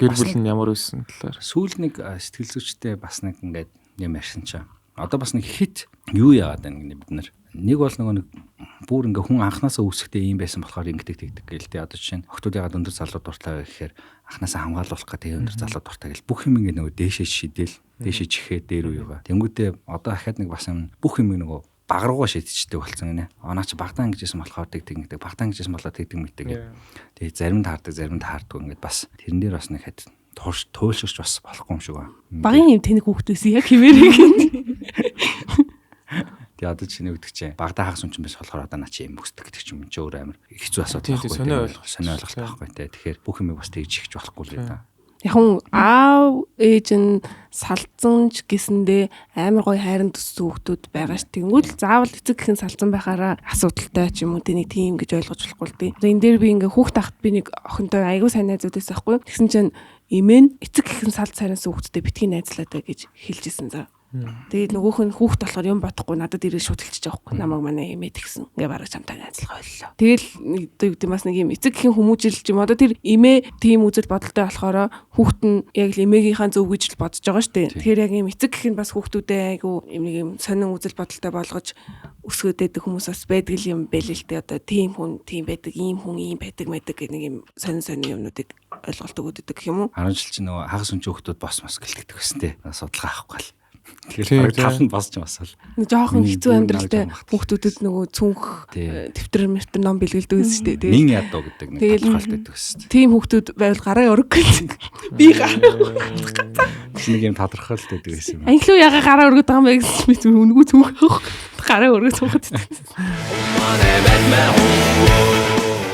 гэр бүл нь ямар байсан талаар. Сүүл нэг сэтгэл зүйчтэй бас нэг ингээд юм ярьсан чинь. Одоо бас нэг хит юу яагаад байна гэнэ бид нар. Нэг бол нөгөө нэг бүр ингээ хүн анханасаа үүсэхдээ ийм байсан болохоор ингэдэг тэгдэг гээл те. Одоо жишээ нь охтууд ягаад өндөр залуу дуртай вэ гэхээр анханасаа хамгаалуулах гэдэг өндөр залуу дуртай гэл бүх юм ингээ нөгөө дээшээ шидэл, дээшээ чихээ дээр үегаа. Тэнгүүтээ одоо ахаад нэг бас юм бүх юм нөгөө баг руугаа шидчихдэг болсон гинэ. Оноо чи багтаан гэжсэн болохоор тэгдэг ингэдэг, багтаан гэжсэн болохоор тэгдэг мэддэг гэ. Тэгээ зарим нь таардаг, зарим нь таардгүй ингээд бас тэрэн дээр бас нэг хэд туйлширч бас болохгүй юм шиг байна. Багын юм тэнэг хүүхдээс яг хിവэрэг. Тэгээ одоо чи нэг гэдэг чинь багтаа хагас хүн чинь биш болохоор одоо наа чи юм өсдөг гэдэг чинь чи өөр амар хэцүү асуудал байхгүй. Сонио ойлголт байхгүй те. Тэгэхээр бүх юмыг бас тэгж хийх болохгүй л дээ. Яг хүн аав ээж нь салцсан ч гэсэндээ амар гоё хайран төссөн хүүхдүүд байгаа ш. Тэнгүүд л заавал эцэг гэх нь салцсан байхаараа асуудалтай ч юм уу тэнийг тийм гэж ойлгож болохгүй л дээ. Энэ дээр би ингээ хүүхд тахт би нэг охинтой айгүй сайн найзууд байсан байхгүй. Тэгсэн чинь эмээ нь эцэг гэх нь салц царинсан хүүхдтэй битгий найзлаатай гэж хэлж исэн за. Тэгээд нөгөөх нь хүүхд болохоор юм бодохгүй надад ирээ шууд хэлчихэж байгаа байхгүй. Намайг манай эмээ тэгсэн. Ингээ бараг чамтай найзлах ойллоо. Тэгэл одоо юу гэдэг бас нэг юм эцэг гэхин хүмүүжил ч юм одоо тэр эмээ тийм үзэл бодолтой болохоор хүүхд нь яг л эмээгийнхаа зөв гэж л бодож байгаа шүү дээ. Тэгэхээр яг юм эцэг гэх нь бас хүүхдүүдээ айгу юм нэг юм сонин үзэл бодолтой болгож өсгөөд байдаг хүмүүс бас байдаг юм байл л дээ. Одоо тийм хүн тийм байдаг, ийм хүн ийм байдаг байдаг гэх нэг юм сонин сонин юмнуудыг ойлголт өгöd өгдөг гэх юм уу? 10 жил чинь нөгөө хагас хүн хүүхдүүд бос мос гэлтдэг гэсэн тий. Судалгаа авахгүй л. Тэгэл бараг тал нь босч басал. Жохон хэцүү амьдралтай хүүхдүүдэд нөгөө цүнх дэвтэр мэтэр ном бэлгэлдэг байсан шүү дээ. Нин ядуу гэдэг нэг тодорхойлт байдаг байсан шүү дээ. Тийм хүүхдүүд байвал гараа өргөх гэж. Би гараа нэг юм тодорхойлт байдаг байсан юм. Англиу яга гараа өргөд байгаа юм бэ гэсэн би зүгээр үнэгүй цүнх авах. Гараа өргөд цуухад.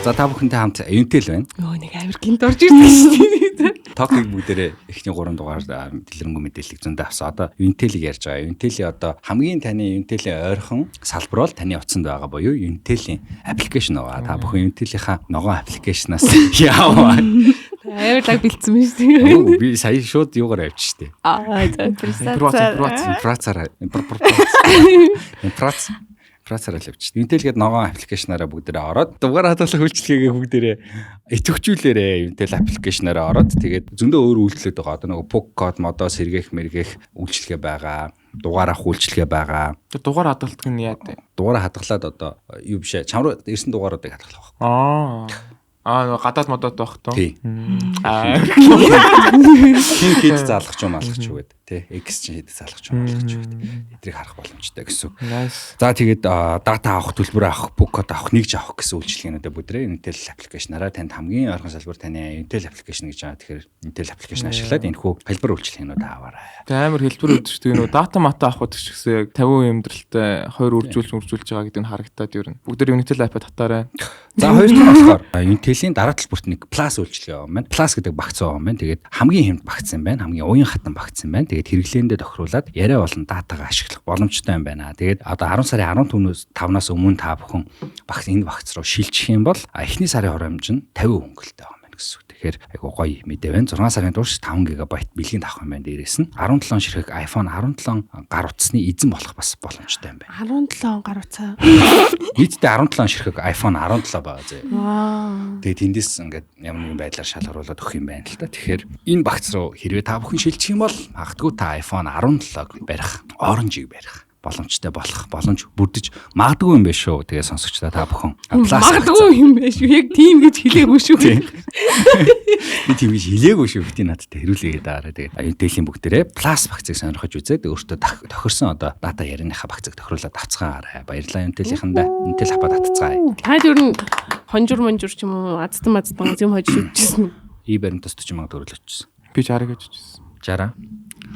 За та бүхэнтэй хамт Юнтэл байна. Өө нэг амир гинт орж ирсэн шүү дээ. Токийг бүгдээрээ эхний 3 дугаар дэлгэрэнгүй мэдээллийг зөндөө авсан. Одоо Юнтелийг ярьж байгаа. Юнтелийн одоо хамгийн таны Юнтелийн ойрхон салбар бол таны утсанд байгаа буюу Юнтелийн аппликейшн байгаа. Та бүхэн Юнтелийнхаа ногоон аппликейшнаас яваа. Амар лаг бэлдсэн юм шүү дээ. Би сая шууд юугаар авчих штэ. Аа за. Импровизацаараа импровизацаараа л авчих. Юнтэл гээд ногоон аппликейшнаараа бүгдээрээ ороод дугаар хадгалах үйлчилгээгээ бүгдээрээ идэвхжүүлээрээ Юнтэл аппликейшнаараа ороод тэгээд зөндөө өөр үйлчлэлүүд байгаа. Одоо нөгөө PUK код модоо сэргээх мэргэх үйлчилгээ байгаа. Дугаар авах үйлчилгээ байгаа. Тэр дугаар хадгалдаг нь яа вэ? Дугаараа хадгалаад одоо юу биш ээ. Чам руу ирсэн дугааруудыг хадгалах байхгүй. Аа нөгөө гадаад модод байх тоо. Тий. Аа. Хин хэд залгах ч юм алгах ч үгээд тий. X чинь хэд залгах ч юм алгах ч үгээд. Тэдрийг харах боломжтой гэсэн үг. Nice. За тэгээд дата авах, төлбөр авах, PUK код авах, нэгж авах гэсэн үйлчилгээнүүдээ бүгдрээ Intel аппликейшнаараа танд хамгийн ойрхон салбар таны Intel аппликейшн гэж байгаа. Тэгэхээр Intel аппликейшн ашиглаад энэхүү хэлбэр үйлчилгээнүүд аваарай. Тэг амар хэлбэр өгдөг шүү дээ. Нөгөө дата мата авах гэдэг ч гэсэн яг 50% амьдралтай 2 үржүүлж байгаа гэдэг нь харагдаад ер нь. Бүгд Unitel app-а татаарай. За хоёр дахь нь болохоор Intel-ийн дараа төлбөрт нэг Plus үйлчилгээ байгаа юм байна. Plus гэдэг багц байгаа юм байна. Тэгээд хамгийн хямд багц юм байна. Хамгийн уян хатан багц юм байна. Тэгээд хэрэглээндээ тохируулаад яриа болон датагаа ашиглах боломжтой юм байна. Тэгээд одоо 10 сарын 14-нөөс 5-наас өмнө та бүхэн багц энэ багц руу шилжих юм бол эхний сарын хурамж нь 50% хөнгөлөлттэй байгаа юм байна гэсэн үг. Тэгэхээр айгуу гоё мэдээ байна. 6 сарын турш 5 ГБ бэлгийн авах юм байна дээрээс нь 17 ширхэг iPhone 17 гар утасны эзэн болох бас боломжтой юм байна. 17 гар утсаа. Нийтдээ 17 ширхэг iPhone 17 байгаа зэ. Аа. Тэгээд тэндээс ингээд ямар нэгэн байдлаар шалгаруулад өгөх юм байна л та. Тэгэхээр энэ багц руу хэрвээ та бүхэн шилжих юм бол магадгүй та iPhone 17-г барих, Orange-ийг барих боломжтой болох боломж бүрдэж магадгүй юм байна шүү. Тэгээ сонсогчдаа та бүхэн Plus Магадгүй юм байна шүү. Яг тийм гэж хэлээгүй шүү. Би тийм гэж хэлээгүй шүү. Гэтэ надад хэрүүлээгээд байгаарай. Тэгээд Intel-ийн бүгдээрээ Plus багцыг сонирхож үзээд өөртөө тохирсон одоо дата ярианыхаа багцыг тохируулаад авцгаарай. Баярлалаа Intel-ийнхэндээ. Intel апаа татцгаая. Та ер нь хонжур монжур ч юм уу азтан мазтан юм хожиж үтчихсэн. И баримтаас 40 мянга төгрөг өчсөн. Би 60 гэж хэлсэн. 60.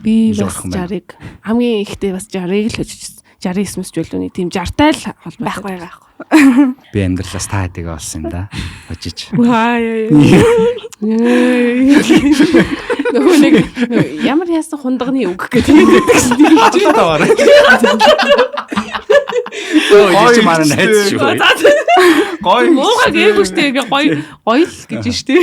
Би бас Орхон байна. 60-ыг хамгийн ихтэй бас 60-ыг л хожижсэн. 69 мэс зүйлүүний тийм 60-тай л холбоотой. Байхгүй. Би амьдралаас та хэдийг олсон юм да. Хожиж. Ваа яа. Нөгөө нэг ямар яасан хундагны үг гэдэг юм гэдэг шин. Хадгалаад аваарай. Өө чи манай найз шүү. Гоё. Муухай гээгүй штэ ингээ гоё гоё л гэж штэ.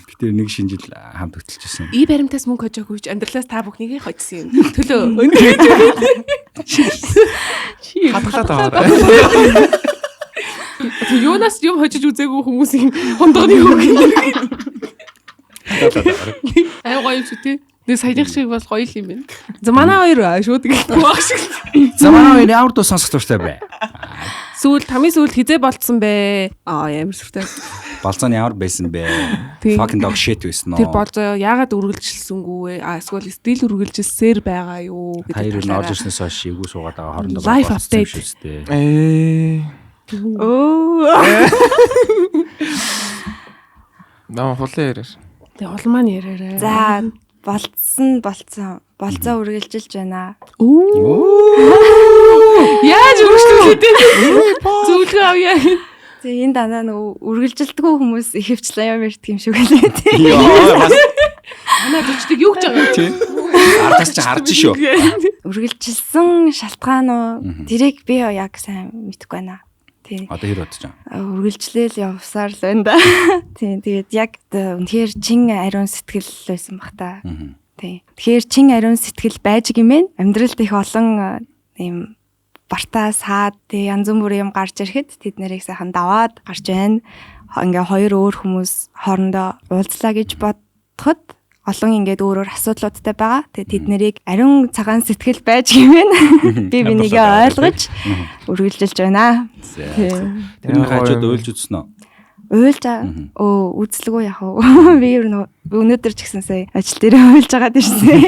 Гэтэ нэг шинэ жил хамт хөтөлжсэн. И баримтаас мөнгө хожоогүй ч амьдралаас та бүхнийг хожсон юм. Төлөө өндөр гэж. Хадгалаад аваарай. Тэг юунаас юм хожиж үзээгүй хүмүүсийн хундагны үг гэдэг. Ай гоё юм шүү тий. Нэг саяных шиг бол гоё л юм байна. За манай хоёр шууд гэлтгүй баг шиг. За манай хоёр ямар дуу сонсох дуртай бэ? Сүүл тамийн сүүл хизээ болцсон бэ? Аа амар сүртэй. Болцоо нь ямар байсан бэ? Тийм. Fucking dog shit байсан Тэр уу? болцоо яагаад үргэлжилсэнгүй вэ? А эсвэл стил үргэлжилсээр байгаа юу Та хоёр нь орж талаараа. ирснээс хойш эвгүй суугаад байгаа хоорондоо Life болцсон юм update. шүү дээ. Ээ. Өө. Наа хулын яриар. Тэг улмаа нь яриарай. За болцсон болцсон. Болцоо үргэлжилж байна. Яаж үргэлжлүүлээ те? Зөвлөгөө авъя. Тэг энэ дандаа нөгөө үргэлжилдэггүй хүмүүс ихэвчлэн юм ярьдаг юм шиг үлээ тий. Йоо бас Манай зочдыг юу гэж байгаа юм? ардаас чи харж шүү. Үргэлжилсэн шалтгаан уу? Тэрийг би яг сайн мэдэхгүй байна. Тий. Одоо хэр бодож байгаа? Үргэлжлээл явсаар л байна да. Тий. Тэгээд яг үнэхээр чин ариун сэтгэл байсан бах та. Тий. Тэгэхээр чин ариун сэтгэл байж гимэн амьдралд их олон ийм бартаа саад тий янз бүрийн юм гарч ирэхэд тэд нарыг сайхан даваад гарч байна. Ингээ хоёр өөр хүмүүс хоорондоо уулзлаа гэж бодоход олон ингээд өөр өөр асуудлуудтай байгаа. Тэгээ тэд нарыг ариун цагаан сэтгэл байж гимэн би бинийгээ ойлгож үргэлжилж байна. Тий. Тэрний хажууд уйлж үзсэн үү? Уйлж өө үзлэгүү яах вэ? Би ер нь өнөөдөр ч гэсэн сая ажил дээр уйлж агаад ирсэн.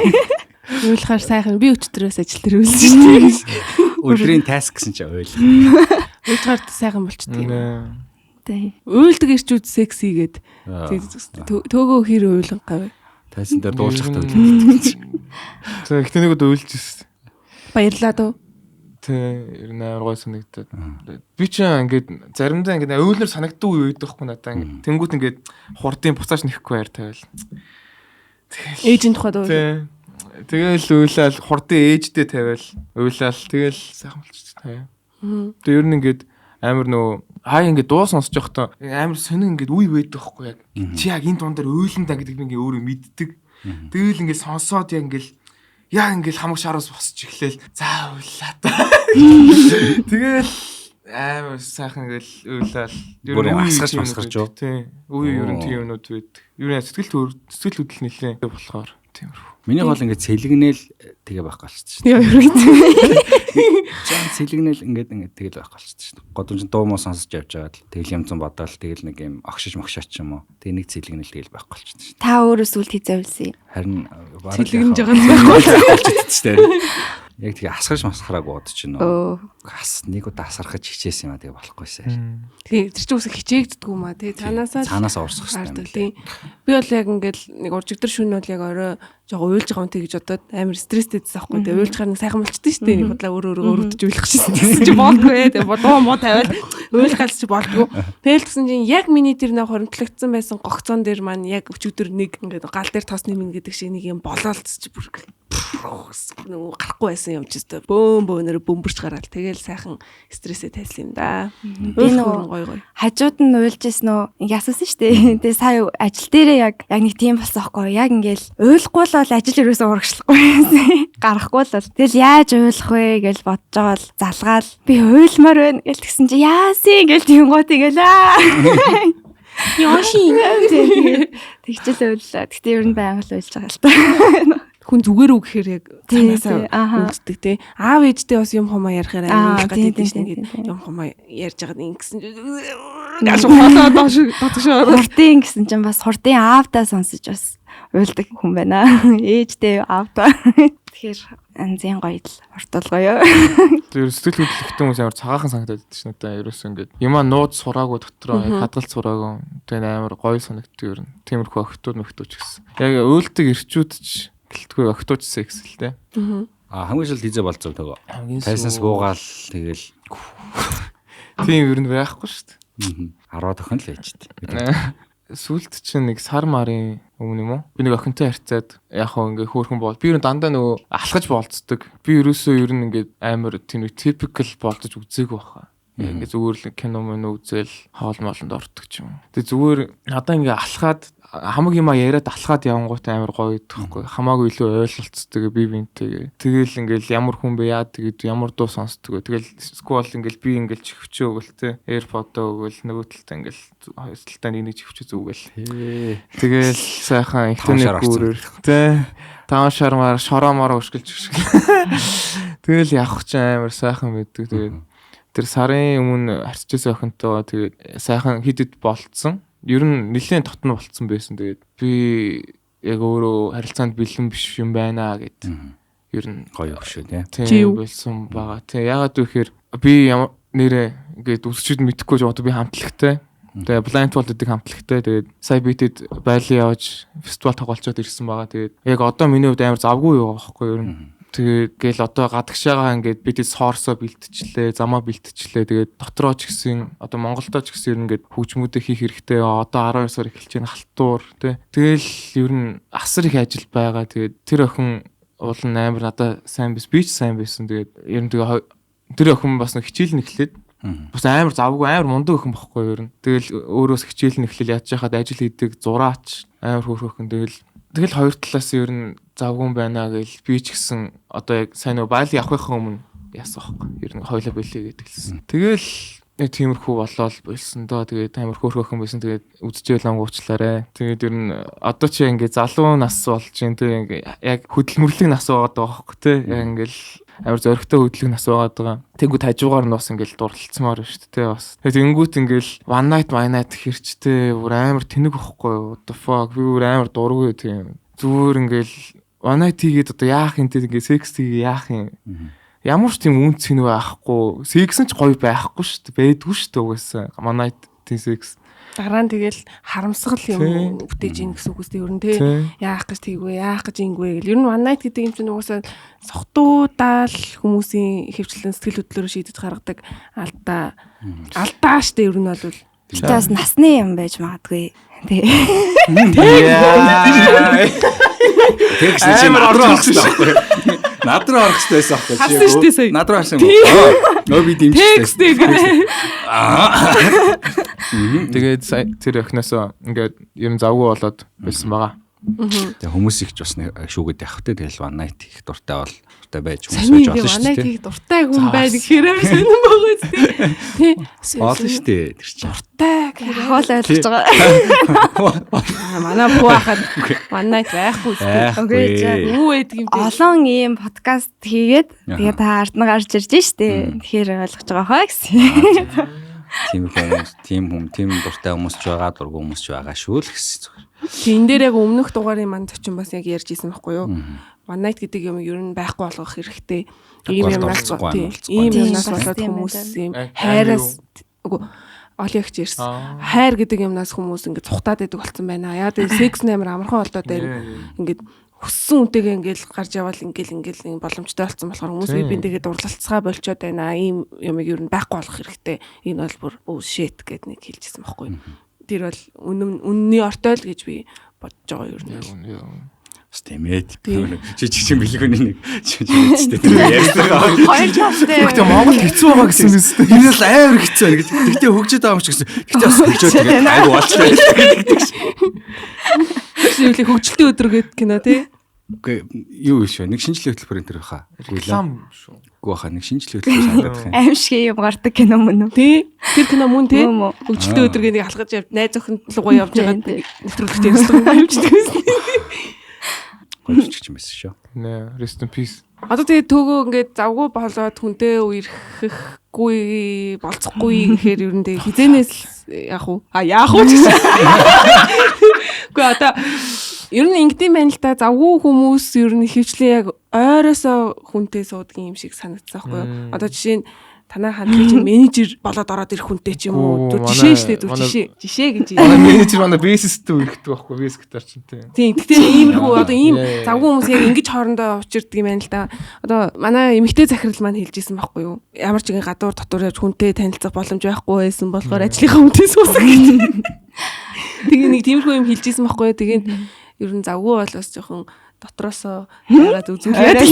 Уйлахаар сайхан би өчтөрөөс ажил дээр уйлсан шүү дээ. Өдрийн task гэсэн чи уйл. Уйлахаар сайхан болчдөг юм. Тий. Уйлдаг ирчүүд секси гээд төөгөө хэр уйлан гавь. Тайсан дээр дуулах төвлөд. За ихтэй нэг удаа уйлж ирсэн. Баярлалаа дөө. Тий, ер нь амар гоё санагдаад. Би ч ингээд заримдаа ингээд уйлнаар санагддаг үе байдаг хгүй надаа ингээд. Тэнгүүт ингээд хурдын буцааж нэхгүй хайр тавиал. Ээжийн тухайд уу? Тий. Тэгэл уйлал хурдын ээждээ тавиал уйлал тэгэл сайхан болчихсон таа. Тэгээ ер нь ингээд амар нөө хаа ингээд дуу сонсож байхдаа амар сонин ингээд үе байдаг хгүй яг. Чи яг энэ дуун дээр уйлан даа гэдэг би ингээд өөрөө мэддэг. Тэгэл ингээд сонсоод яг ингээд яа ингээд хамаг шараас босч эхлээл за уйлаа та. Тэгэл амар сайхан ингээл уйлал. Бүр юм асгарч масгарч юу? Тий. Үе ер нь тийм юмнууд байдаг. Ер нь сэтгэл хөдлөл нэлээ болохоор тиймэрхүү. Миний гол ингээд сэлгэнэл тэгээ байхгүй болчихсон шүү Яа юу гэдэг. дээ. Жан сэлгэнэл ингээд ингээд тэгэл байхгүй болчихсон шүү дээ. Годомж дуу муу сонсож явж байгаад л тэгэл юм зам бодоол тэгэл нэг юм огшиж могшооч юм уу. Тэгээ нэг сэлгэнэл тэгэл байхгүй болчихсон шүү дээ. Та өөрөө сүлд хизээ уйлсан юм. Харин бараг Сэлгэнж яг байгаа юм байхгүй. болчихсон шүү дээ. Яг тэгээ асгарч масгараагүй бодож байна уу. Өө. Бас нэг удаа асархаж хичээсэн юм а тэгээ болохгүйсээр. Тэгээ тэр чинь үсэ хичээгддэггүй юм а тий. Цаанаасаа л Цаанаас уурсах хэрэгтэй юм гардаг лээ. тий. Би бол яг ингээл нэг уржигдар шүн бол яг орой жоо уйлж байгаа юм тий гэж бодоод амар стресстэй байсан аахгүй тий. Уйлж гарна сайхан болчихдээ шүү дээ. Нэг бодлоо өөрөө өөрөө өрөвдөж уйлах шин гэсэн чи болдгоо ээ. Тэгээ дуу муу тавиал уйлах галс чи болдгоо. Тэгэл тэгсэн чинь яг миний тэр нэг хоримтлагдсан байсан гогцон дээр маань яг өчигдөр нэг ингээд гал дээр тос нэмнэ гэдэг шиг нэг юм болоолц чи бүр нөгөө гарахгүй байсан юм чи өстой бөөн бөөнөр бөмбөрч гараал тэгэл сайхан стрессээ тайлсан юм да. Би Уйлах нөгөө гоё гоё. хажууд нь уйлж ирсэн үү? Ингээ асуусан шүү дээ. Тэгээ сая ажил дээрээ яг нэг тийм болсон аахгүй юу? Яг ингээл уйлахгүй л бол ажил ерөөсөө урагшлахгүй байсан. Гарахгүй л бол. Тэгэл яаж уйлах вэ гэж бодож байгаа бол залгаал би уйлмаар байна гэл тэгсэн чи яасын гэл тийм гоо тэгэл аа. Яши. Тэгчэл уйллаа. Гэтэ ер нь байнга л уйлж байгаа л та. Хүн зүгээр үү гэхээр яг Тий, цаанаасаа тий, аха. үлддэг тий. Аав ээжтэй бас юм хумаа ярихаар Аа, амар тий, гэдэг тий, шин тий, ингээд тий. юм хумаа ярьж байгаад ингэсэн гаш хоолой доош дотгошоо ороод. Хурдын гэсэн чинь бас хурдын аавдаа сонсож бас уйлдаг хүн байна. Ээжтэй аавдаа. Тэгэхээр янзын гоё л хуртул гоё. Тэр сэтгэл хөдлөлттэй хүмүүс амар цагаахан санагдаад байдаг ш надаа ерөөсөө ингээд юмаа нууц сураагүй дотроо яг хадгалж сураагүй тэгээ амар гоё санагддаг ер нь. Тиймэрхүү охтууд мөхтүүд ч гэсэн. Яг уйлдаг ирчүүд ч гэлтгүй охтууд ч секс л те. А хамгийн сүүлд хизээ болцов төгөө. Хамгийн Тайснаас сүүл. буугаал тэгэл Тийм ер нь байхгүй шүү дээ. 10 тохин л байж тээ. Сүүлд чинь нэг сар марын өмнө юм уу? Би нэг охинтой харьцаад яг хоо ингээ хөөрхөн боол. Би ер нь дандаа нөгөө алхаж болцдог. Би ерөөсөө ер нь ингээ амар тийм нэг typical болцож үзээгүй баха. Яг ингээ зүгээр л кино мөн үзэл хоол моолонд ордог ч юм. Тэгээ зүгээр надаа ингээ алхаад хамаг юма яриад алхаад явангууд амар гоё идэх байхгүй. Хамаагүй илүү ойлголцдог би бинтэйгээ. Тэгэл ингээл ямар хүн бэ яа тэгээд ямар дуу сонсдог вэ. Тэгэл сквал ингээл би ингээл чихвчээ өгөл те. AirPod-оо өгөл нөгөө талдаа ингээл хоёр талдаа нэг нэг чихвчээ зүгэл. Тэгэл сайхан Таван шар интернет орсон. гүрээр те. Таван шармаар шороомоор өшгөлж өшгөл. Тэгэл явах чинь амар сайхан мэддэг. Тэгээд тэр сарын өмнө харьцажсэн охинтойгоо тэгээд сайхан хид хид болцсон. Ер нь нэлээд дотно болцсон байсан. Тэгээд би яг өөрөө харилцаанд бэлэн биш юм байна гэд. Ер нь Гоё өгшөө тий. Чи тийм юу? болсон байгаа. Тийм ягаад вэ гэхээр би ямар нэрээ ингээд үсчүүд мэдэхгүй ч одоо би хамтлагтай. Тэгээ Blind World гэдэг хамтлагтай. Тэгээд сая битэд байлын явж фестивал тоглолцоод ирсэн байгаа. Тэгээд яг одоо миний хувьд амар завгүй юу байгаа байхгүй юу? Ер нь. Тэгээд гээл одоо гадагшаага ингээд бид соорсоо бэлтжлээ, замаа бэлтжлээ. Тэгээд дотроо ч гэсэн одоо Монголдоо ч гэсэн ер нь ингээд хөгжмүүдээ хийх хэрэгтэй. Одоо 12 сар эхэлж байна халтуур тий. Тэгэл ер нь асар их ажил байгаа. Тэгээд тэр охин уул нь амар надад сайн биш, би ч сайн байсан. Тэгээд ер нь тэгээ тэр охин бас нэг хичээл нь эхлээд бас амар завгүй амар мундаг охин бохгүй юу ер нь. Тэгэл өөрөөс хичээл нь эхлээл ядж хахад ажил хийдэг зураач амар хөөрхөн охин. Тэгэл тэгэл хоёр талаас ер нь завгүй юм байна гэл би ч гэсэн одоо яг сайн нөгөө Бали явахынхаа өмнө яасан байхгүй. Ер нь хоёлаа бэлээ гэдэг хэлсэн. Тэгэл нэг тиймэрхүү болоод болсон доо. Тэгээд амар хөөрхөн охин байсан. Тэгээд үдчихэл лам уучлаарэ. Тэгээд ер нь одоо чи ингээ залуу нас болж чинь тэг ингээ яг хөдөлмөрлөг нас байгаад байгаа байхгүй тий. Яг ингээл амар зөрөгтэй хөдлөх нас байгаад байгаа. Тэнгүүт хажуугаар нь бас ингээл дурлалцмаар байна шүү дээ бас. Тэгээд тэнгүүт ингээл one night my night хэрчтэй бүр амар тэнэг байхгүй юу? What the fuck би бүр амар дургүй тийм. Зүгээр ингээл one night хийгээд одоо яах юм те ингээл секс хийгээ яах юм. Ямар ч тийм үн цэн байхгүй. Секс нь ч гоё байхгүй шүү дээ. Байдгүй шүү дээ угаасаа. One night тийм секс. Дараа нь тэгэл харамсгал юм бүтээж ийн гэсэн үг үстэй ер нь тий. Яах гэж тийгвэ, яах гэж ингэвэ гэл. Ер нь one night гэдэг юм чинь угаасаа сохтуудаал хүмүүсийн хөвчлэн сэтгэл хөдлөлөөр шийдэж гаргадаг алдаа. Алдаа штэ ер нь бол. Гэтэ бас насны юм байж магадгүй. Тий. Тэгсэн чинь над руу орох хэрэгтэй байхгүй. Над руу орох хэрэгтэй байсан байхгүй. Харсан шүү дээ сая. Над руу харсан юм уу? Нөө би дэмжчихсэн. Тэгээд тэр охиноосоо ингээд юм завгүй болоод байсан байгаа. Тэгээ хүмүүс их ч бас шүүгээд явах те тэгэл one night их дуртай бол дуртай байж хүмүүс Сонин байж болно ингээ шүү one night дээ. хийх дуртай хүн байна гэхээр амар сонин байгаа үстэй. Тий. Болно шүү дээ тэр чинь. Дуртай гэхээр Хоол ойлгож байгаа. манай бүү хахад one night байхгүй үстэй. Үгүй Байхгүй. Юу байдаг юм бэ? Олон ийм подкаст хийгээд тэгээ та ард нь гарч ирж штэ. Тэгэхээр ойлгож байгаа хаа гэсэн. Тийм хүмүүс, тийм хүм, тийм дуртай хүмүүс ч байгаа, дургүй хүмүүс ч байгаа шүү л гэсэн зүгээр. Тэг энэ дээр яг өмнөх дугаарын мань зочин бас яг ярьж исэн байхгүй юу? One night гэдэг юм ер нь байхгүй болгох хэрэгтэй. Ийм юмнаас Оролцохгүй, тий, оролцохгүй. ийм Тийм, юмнаас бас болоод тийм хүмүүс байна. ийм Ай, хайраас үгүй Олигч ярьсан. Хайр гэдэг юмнаас хүмүүс ингээд цухтаад идэг болсон байна. Яа гэвэл секс нь амар амархан болдоод байна. Ингээд хүссэн үнтэйгээ ингээд гарч яваал ингээд ингээд нэг боломжтой болсон болохоор хүмүүс бие биентэйгээ дурлалцгаа болчоод байна. Ийм юмыг ер нь байхгүй болгох хэрэгтэй. Энэ бол бүр oh shit гэд нэг хэлжсэн байхгүй юу? Тэр бол үнэн үнний ортой л гэж би бодож байгаа ер нь. Юу. Бас тийм ээ. Чи чи чи бэлгүүний нэг чи чи үстэй тэр ярьсан. Хоёр талтай. Гэхдээ Монгол хэцүү байгаа гэсэн юм үстэй. Энэ бол амар хэцүү байна гэж. Тэгтээ хөгжөөд байгаа юм шиг гэсэн. Тэгтээ бас хөгжөөд тэгээд айгу болчихлоо гэдэг. Шивлээ хөгжилтийн өдөр гээд кино тий. Үгүй юу шүү. Нэг шинжлэх хөтөлбөр энэ төр хаа. Реклам шүү. Үгүй хаа нэг шинжлэх хөтөлбөр санагдах юм. Аим шиг юм гардаг кино мөн үү? Тий. Тэр кино мөн тий. Мөн үү. Хөгжилтийн өдөр гээд нэг алхаж яв найз охин руугаа явж байгаа Тий, тий. нэвтрүүлэгт ярьсан юм амждаг байсан. Гоё жүжигч юм байсан шүү. Нэ, rest in peace. Одоо тэгээ төөгөө ингээд завгүй болоод хүнтэй үерхэхгүй болцохгүй гэхээр ер нь тэгээ хизэнээс л яах вэ? А яах вэ гэсэн. Үгүй одоо ер нь ингэдэм байна л та завгүй хүмүүс ер нь хөвчлэн яг ойроосоо хүнтэй суудаг юм шиг санагдсан байхгүй юу? Одоо жишээ нь танай хамтлагийн чинь менежер болоод ороод ирэх хүнтэй ч юм уу? Үгүй, Зүр жишээ шүү дээ, зүр манай- жишээ. Жишээ гэж. Манай менежер манай бейсисттэй үерхдэг байхгүй бейс гитар чинь тийм. Тийм. Гэтэ иймэрхүү одоо ийм Яа, яа, яа. завгүй хүмүүс яг ингэж хоорондоо учирдаг юм байна л да. Одоо манай эмэгтэй захирал маань хэлж исэн байхгүй юу? Ямар ч нэгэн гадуур дотор явж хүнтэй танилцах боломж байхгүй байсан болохоор ажлынхаа хүнтэй суусан гэдэг. Тэгээ нэг тиймэрхүү юм хэлж исэн байхгүй юу? Тэгээд ер нь завгүй бол бас жоохон дотроосоо хараад үзүүлээд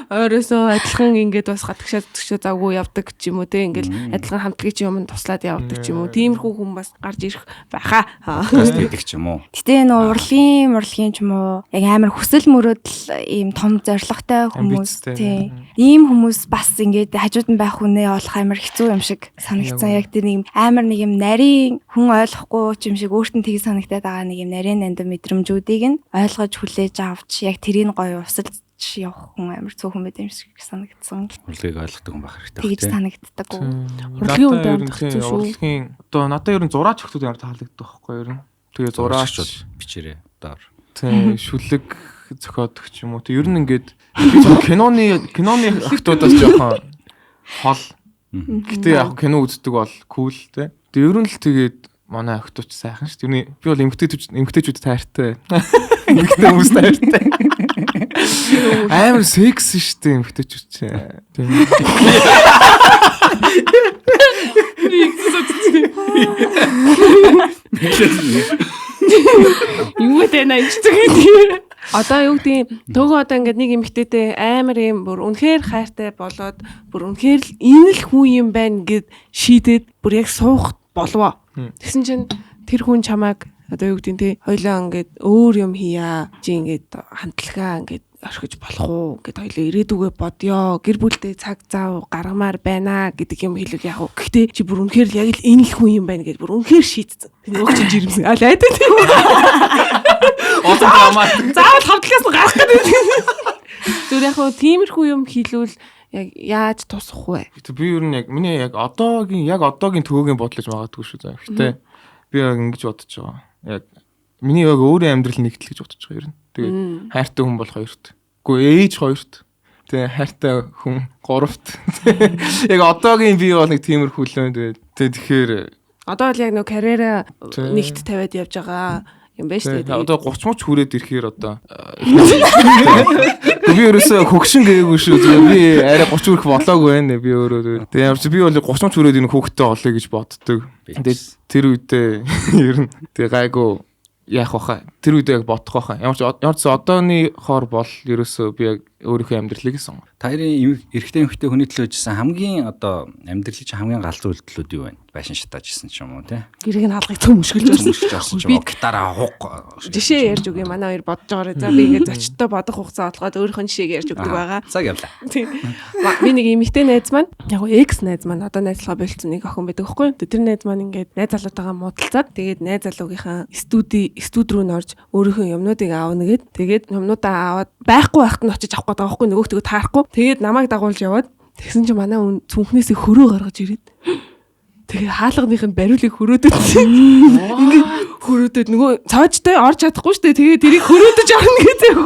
ойроосоо адилхан ингээд бас гадагшаа төшөө завгүй явдаг ч юм уу те ингээд адилхан хамтлагийн ч юм туслаад явдаг ч юм уу тиймэрхүү хүн бас гарч ирэх байхаа. Подкаст гэдэг ч юм уу. Гэтэ энэ урлагийн ч юм уу яг амар хүсэл мөрөөдөл ийм том зорилготой хүмүүс Амбицтай. тий. Ийм хүмүүс бас ингээд хажууд нь байх хүнээ олох амар хэцүү юм шиг санагдсан. Яг тэр нэг юм амар нэг юм нарийн хүн ойлгохгүй ч юм шиг өөрт нь тийг санагдаад байгаа нэг юм нарийн нандин мэдрэмжүүдийг нь ойлгож хүлээж авч яг тэрийг гоё усалж явах хүн амар цөөхөн байт юм шиг санагдсан. Урлагийг ойлгодог хүн байх хэрэгтэй Тэгж байх тийм. санагддаг. Урлагийн үнтэй амдах хэцүү шүү. Урлагийн одоо надад ер нь зураач хүмүүс амар таалагддаг байхгүй ер нь. Тэгээ зураач бичээрэй. Доор. тийм шүлэг зохиодог ч юм уу. Тэг ер нь ингээд би зөв киноны охтуудаас жоохон хол. Гэтэ яг кино үздэг бол кул те. Тэг ер нь л тэгээд манай охтууд ч сайхан шүү дээ. Ер нь би бол эмгтээчүүд тайртай. Эмгтээ хүмүүс тайртай. Амар секси шүү дээ эмгтээчүүд чи. Тийм. Юу вэ наа энэ зүг. Одоо юу гэдэг төөгөө одоо ингээд нэг эмэгтэйтэй амар юм бүр үнэхээр хайртай болоод бүр үнэхээр л энэ л хүн юм байна гэд шийдээд бүр яг суух болвоо. Тэгсэн чинь тэр хүн чамайг одоо юу гэдэг те хоёлаа ингээд өөр юм хийя. Чи ингээд хамтлагаа ингээд орхиж болох уу гэд хоёлаа ирээдүгэ бодёо. Гэр бүлдээ цаг зав гаргамаар байна гэдэг юм хэлвэл яг уу. Гэхдээ чи бүр үнэхээр л яг л энэ л хүн юм байна гэд бүр үнэхээр шийдсэн. Тэр нөгөө чинь жирэмсэн. А лайдаа. Одоо хамаа. Заавал хамтлагаас нь гарах гэдэг. Зүгээр яг хөө тиймэрхүү юм хийлүүл яг яаж тусах вэ? Гэтэ би ер нь яг миний яг одоогийн төвөгийн бодлож магадгүй шүү заа. Гэтэ би яг ингэж бодож байгаа. Яг миний яг өөрийн амьдрал нэгтэл гэж бодож байгаа ер нь. Тэгээд хайртай хүн бол хоёрт. Үгүй ээж хоёрт. Тэгээ хайртай хүн гуравт. Яг одоогийн би бол нэг тиймэрхүү л юм. Тэгээд тэгэхээр Одоо л яг нөө карьераа нэгт тавиад явж байгаа юм байна шүү дээ. Одоо 30 мөч хүрээд ирэхээр одоо би ерөөсөө хөгшин гээгүй шүү. Би арай 30 хүрэх болоогүй байна. Би өөрөө. Тэгээ ямар ч би бол 30 мөч хүрээд энэ хүүхдтэй олъё гэж боддог. Тэгээд тэр үедээ ер нь тэгээ гайгүй яах вэ? Тэр үедээ яг бодох байхаа. Ямар ч одооны хоор бол ерөөсөө би яг өөрийнхөө амьдралыг сонгоно. Та хоёрын эрэгтэй эмэгтэй хүний төлөө хийсэн хамгийн одоо амьдралын чинь хамгийн галзуу үйлдэлүүд юу вэ? Байшин шатааж исэн ч юм уу те? Гэрийг нь хаалгыг цөм өшгөлж орсон ч юм уу. Гитараа хуг. Жишээ ярьж өгье. Манай хоёр бодож байгаарай. За би ингээд зочдтой бодох хугацаа олгоод өөрийнхөө жишээг ярьж өгдөг байгаа. За явлаа. Би нэг эмэгтэй найз маань яг экс найз маань одоо найзлага болцсон нэг охин байдаг байхгүй юу? Тэр найз маань ингээд найз залуутайгаа муудалцаад тэгээд найз залуугийнхаа студи рүү н орж өөрийнхөө юмнуудыг аавна гэд тэгээд юмнуудаа аваад байхгүй байхад нь очиж авах гэдэг байхгүй нөгөөхдөө таарахгүй. Тэгээд намайг дагуулж яваад тэгсэн чинь манай үн цүнхнээсээ хөрөө гаргаж ирээд тэгээ хаалганых нь бариулыг хөрөөдөд ингээд хөрөөдөд нөгөө цоожтой орж чадахгүй шүү дээ. Тэгээ тэрийг хөрөөдөж орно гэдэг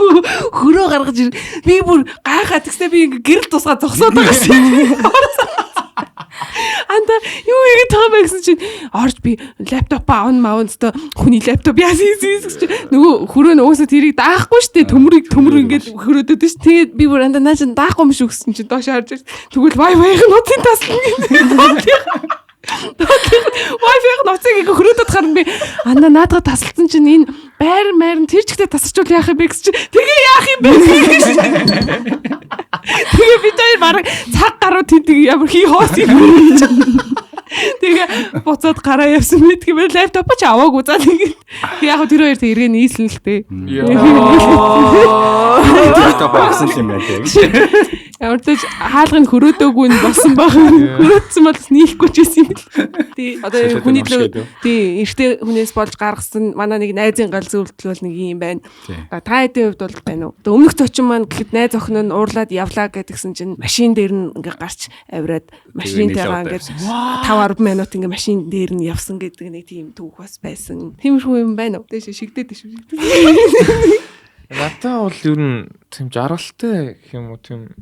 хөрөө гаргаж ир. Би бүр гайхаа тэгснэ би ингээд гэрэл тусгаа зогсоод байгаа шин. Анда юу хийгээд байгаа бэ гэсэн чинь орж би лаптопоо авна маавн өстө хүний лаптоп яасан гэсэн чинь нөгөө хөрөө нь уусаа тэрийг даахгүй шүү дээ. Төмөр ингээд хөрөөдөд ш. Тэгээд би бүр анда наа чин даахгүй юм шүү гэсэн чинь доош харж тэгвэл Wi-Fi-ийн нууцын таслана гэдэг. Wi-Fi-ийн нууцыг ингээ хөрөөдөд харна би анда наадгаа тасалсан чинь энэ байр майрн тэр чигтээ тасарчвал яах юм бэ гэсэн чинь тэгээ яах юм бэ гэж. Тэгээ бид хоёр бараг цаг гаруй тэндэг ямар хий хоос юм. Тэгээ буцаад гараа явсан мэт гэвэл лаптоп ч аваагүй за тэгээд яг тэр хоёр тэг эргээ нийслэн л дээ. Лаптоп авсан юм байна тэг. Ямар ч хаалгыг хөрөөдөөгүй нь болсон баг. Хөрөөдсөн бол бас нийлэхгүй ч байсан юм л. Тий одоо хүний төлөө тий эртээ хүнээс болж гаргасан манай нэг найзын гал зөвлөлт бол нэг юм байна. Та хэдийн хувьд бол байна уу? Одоо өмнөх зочин маань гэхэд найз охин нь уурлаад явлаа гэдгсэн чинь машин дээр нь ингээ гарч авираад машинтайгаа ингээд 5 10 минут ингээ машин дээр нь явсан гэдэг нэг тийм түүх бас байсан. Тиймэрхүү юм байна уу? Дээш шигдээд шүү. Надад бол ер нь тийм жаргалтай гэх юм уу тийм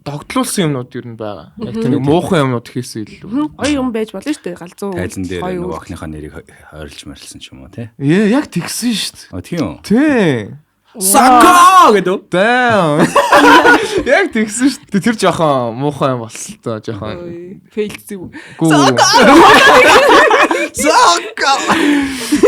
догтлуулсан юмнууд ер нь байгаа. Яг тийм муухан юмнууд хийсэн илүү. Гоё юм байж болно шүү дээ. Галзуу. Тайзан дээр нөгөө охиныхоо нэрийг ойрлж морилсан ч юм уу тий. Ээ яг тэгсэн шүү дээ. Тийм үү? Тий. Сака гэдэг. Damn. Яг тэгсэн шүү дээ. Тэр жоохон муухай юм болсон л тоо жоохон. Фейлцсэн үү? Сака. Сака.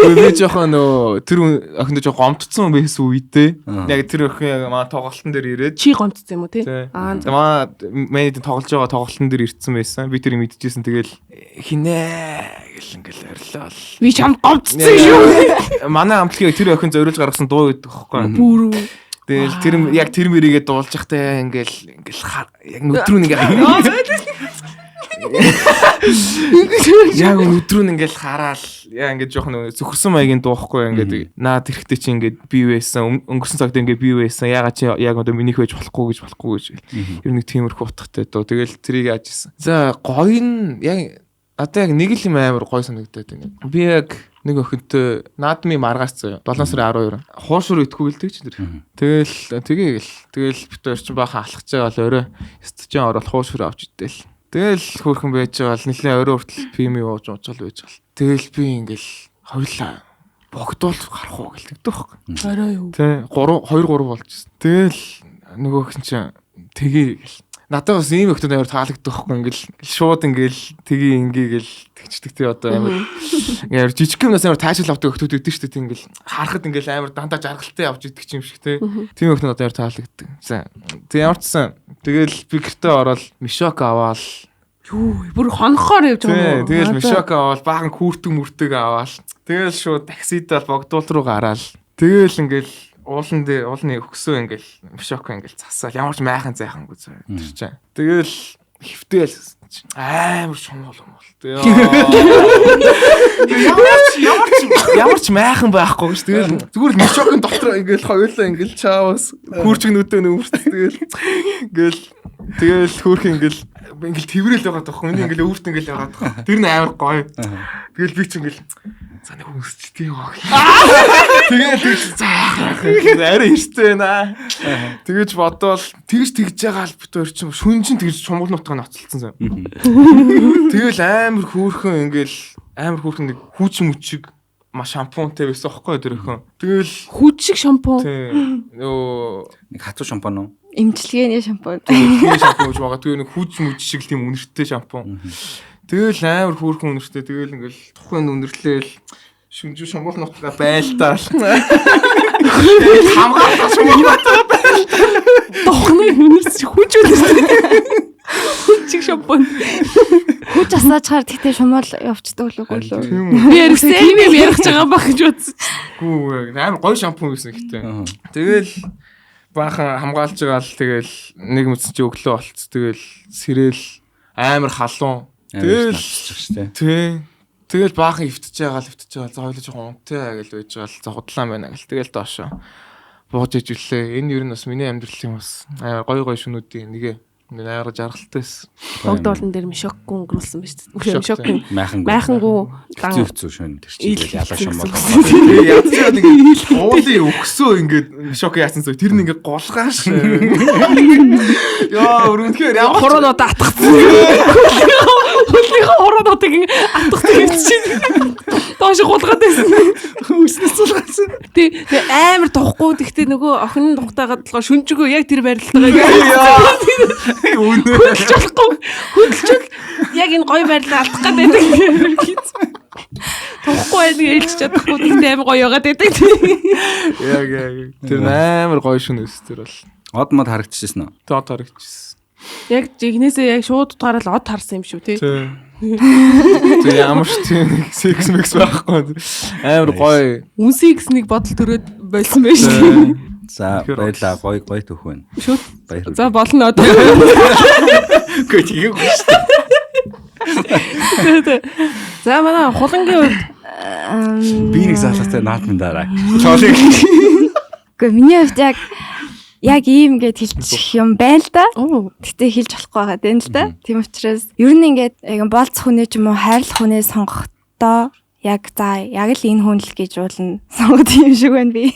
Би жоохон нөө тэр охинд жоохон гомдсон байсан үедээ. Яг тэр охин яг маа тоглолтын дээр ирээд чи гомдсон юм уу тий? Аа маа миний тоглож байгаа тоглолтын дээр ирсэн байсан. Би тэр мэдчихсэн. Тэгэл хинэ гэл ингээл орилол. Би чамд гомдсон шүү. Манай амтлагийг тэр охин зориулж гаргасан дуу гэдэг байхгүй. Бүрүү. Тэгэл тэр яг тэр мэрийгээ дуулж явахдаа ингээл ингээл яг нүдрүү ингээ яг нүдрүү ингээл хараал яа ингээд жоохон зөвхөрсөн маягийн дуухгүй ингээд наа тэрхтээ чи ингээд би байсан өнгөрсөн цагт ингээд би байсан яагаад чи яг одоо минийх байж болохгүй гэж болохгүй гэж ер нь нэг тиймэрхүү утгатай дуу. Тэгэл тэрийг яаж исэн. За гоё нь яг одоо яг нэг л юм амар гоё санагдаад байна. Би яг нэг охинтой наадмын маргааш заяа 7 сарын 12 хуушур идэхгүй гэлдэг чи тэр. Тэгэл тэгээл тэгэл бит хоёр чинь баахан алхаж байгаа л орой стажийн орол хуушур авч идэл. Тэгэл хөөрхөн байж байгаа л нэлээ орой хүртэл пим ууж уужаал байж байгаа л. Тэгэл би ингээл хоёлаа богдуул гарах уу гэлдэг байхгүй. Орой юу? Тэ 3 2 3 болж. Тэгэл нөгөөх нь чинь тэгээ гэл. Надад бас ийм охтод амар таалагддаг байхгүй ингээл шууд ингээл тгий ингээ гэл тэгчдэг тий одоо амар амар жижиг юмнаас амар таашаал авдаг охтод өгдөг шүү дээ тий ингээл харахад ингээл амар дандаа жаргалтай явж идэх юм шиг тий. Тийм охтод надад амар таалагддаг. За тэг ямар ч сан тэгэл би гэртээ ороод мишок аваал юу бүр хонхоор явж байгаа юм. Тэгэл мишок аваал баахан күртэг мүртэг аваал тэгэл шууд таксидаа богдуул руу гараал тэгэл ингээл уулан дээр уулны өгсөө ингээл мишок ингээл засаал ямар ч майхан зайхангүй зөө тэр чинь. Тэгэл хөвтөөл амар шумуул юм бол. Ямар ч майхан байхгүй гэж тэгэл зүгээр л мишокын дотор ингээл хоёулаа ингээл чаавас хүүрчгнүүдээ нөмөрт тэгэл ингээл тэгэл хөөх ингээл ингээл тэрвэл байгаа тоххой. Миний ингээл өвөрт ингээл байгаа тоххой. Тэр нь амар гоё. Тэгэл би ч ингээл За нэг өсчтэй юм аа. Тэгээд тэгж за арай эрттэй байна. Тэгэж бодвол тэгж тэгж байгаа л бит хоёр чинь шүн чин тэгж шумгал нутгаа ноцолцсон зав. Тэгэл амар хөөрхөн ингээл амар хөөрхөн нэг хүүчин мүчиг ма шампунтай байсан аахгүй тэр өхөн. Тэгэл Хүч шиг шампунь. тий нөө Нэг хатуу шампунь уу? Имчилгээний шампунь. тийм шампунь гэж байгаа. Тэгээ нэг хүүч мүч шиг л тийм үнэртэй шампунь. Тэгэл амар хөөрхөн үнэртэй. Тэгэл ингээл тухайн үнэрлээл шүнжүү шумгал нутгаа байлтаал. Хамгаалах шумгал нутгаа Дохны үнэрс хүч үнэртэй. Хүч шиг шампунь. Хүч асаачаар тэгтээ шумал явцдаг л үгүй лүү. Тийм үү? Би ярьсан тийм юм ярих гэж байгаа байх гэж бодсон. Гүү амар гоё шампунь гэсэн ихтэй. Тэгэл баахан хамгаалж байгаа л тэгэл нэг мэдсэн чи өглөө болц. Тэгэл сэрэл амар халуун. Тэгэл Тэгэл шүү дээ. тий. Тэгэл баахан өвтөж байгаа л өвтөж байгаа. За хоёлоо жоохон унтаа гэж байж байгаа л за худлаа байна гэл. Тэгэл доошоо бууж ижүүллээ. Энэ ер нь бас миний амьдралын бас амар гоё гоё шүнүүдийн нэгэ. Нэг амар жаргалтай байсан. Богд болон дээр мишокгүй өнгөрүүлсэн ба шүү дээ. Мишоктэй. Мишокгүй. Майхангүй. Майхангуу Хэцүү хэцүү шөнө тэр чинь Ил ялаа шумбал. Тэгээ ядч нэг уулын өгсөө ингээд шок яасан зү тэр нь ингээд гулгааш. Яа өрөөнхээр ямар Хуруунууд атгацсан. Хөлнийхөө хуруунуудыг атгах гэж чинь. Доош гулгаад байсан. Өснөс сулгаасан. Тий, тэгээ амар тухгүй тэгтээ нөгөө охин нь тухтайгаад болохоор шүнжэнгөө яг тэр байрлалтайгаа Үнэ. хөдөлж болохгүй. Хөдөлжүүл яг энэ гоё байрлал алдах гээд байдаг. Тухгүй байх нэг ээлж чадахгүй тэгтээ амар гоё яваад байдаг. Яг яг тэр амар гоё шүн өс тэр бол. Од мод харагдчихсэн үү? Тоо тарагчсэн. Яг жигнэсээ яг шууд утгаараа л од харсан юм шүү тий. Тий. Тэг ямар ч тийм нэг секс мекс байхгүй. Амар гоё. Үнсий гэснийг бодол төрөөд болсон байж шүү. За Тэгэхээр баярлаа. Гоё гоё түүх байна. Шүүд. Баяр. За болно одоо. Үгүй тэгээгүй шүү дээ. Тий, тий. За манай хулангийн хувьд Би нэг залхастай наад минь дараа. Чолыг. Үгүй миний хувьд яг яг ийм гэд хэлчих юм байна л да. Оо Гэтэ хэлж болохгүй байгаа дэн л да. Тийм учраас ер нь ингээд яг болцох хүнээ ч юм уу хайрлах хүнээ сонгохдоо яг за яг л энэ хүн л гэж уулна сонгод юм шиг байна би.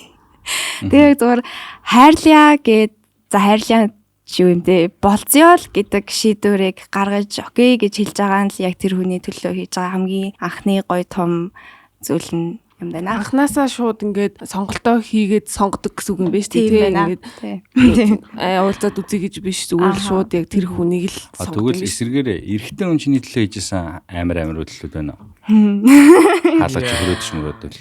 Тэгээ яг зүгээр хайрлаа гэд за хайрлаа ч юу юм те болцъё л гэдэг шийдвэрийг гаргаж окей гэж хэлж байгаа нь л яг тэр хүний төлөө хийж байгаа хамгийн анхны гоё том зүйл нь юм байна. анханасаа шууд ингээд сонголтоо хийгээд сонгодог гэсэн үг юм байна шүү Тийм дээ. байна. Ингээд Тийм. аа, уулзаад үзье гэж биш зүгээр л Аха. шууд яг тэр хүнийг л А сонгодог. тэгвэл юм биш. эсэргээр эрэгтэй хүн чиний төлөө хийжсэн амар амар хөдлөлүүд байна уу? Хаалгач хөрөөдөж мөрөөдөл.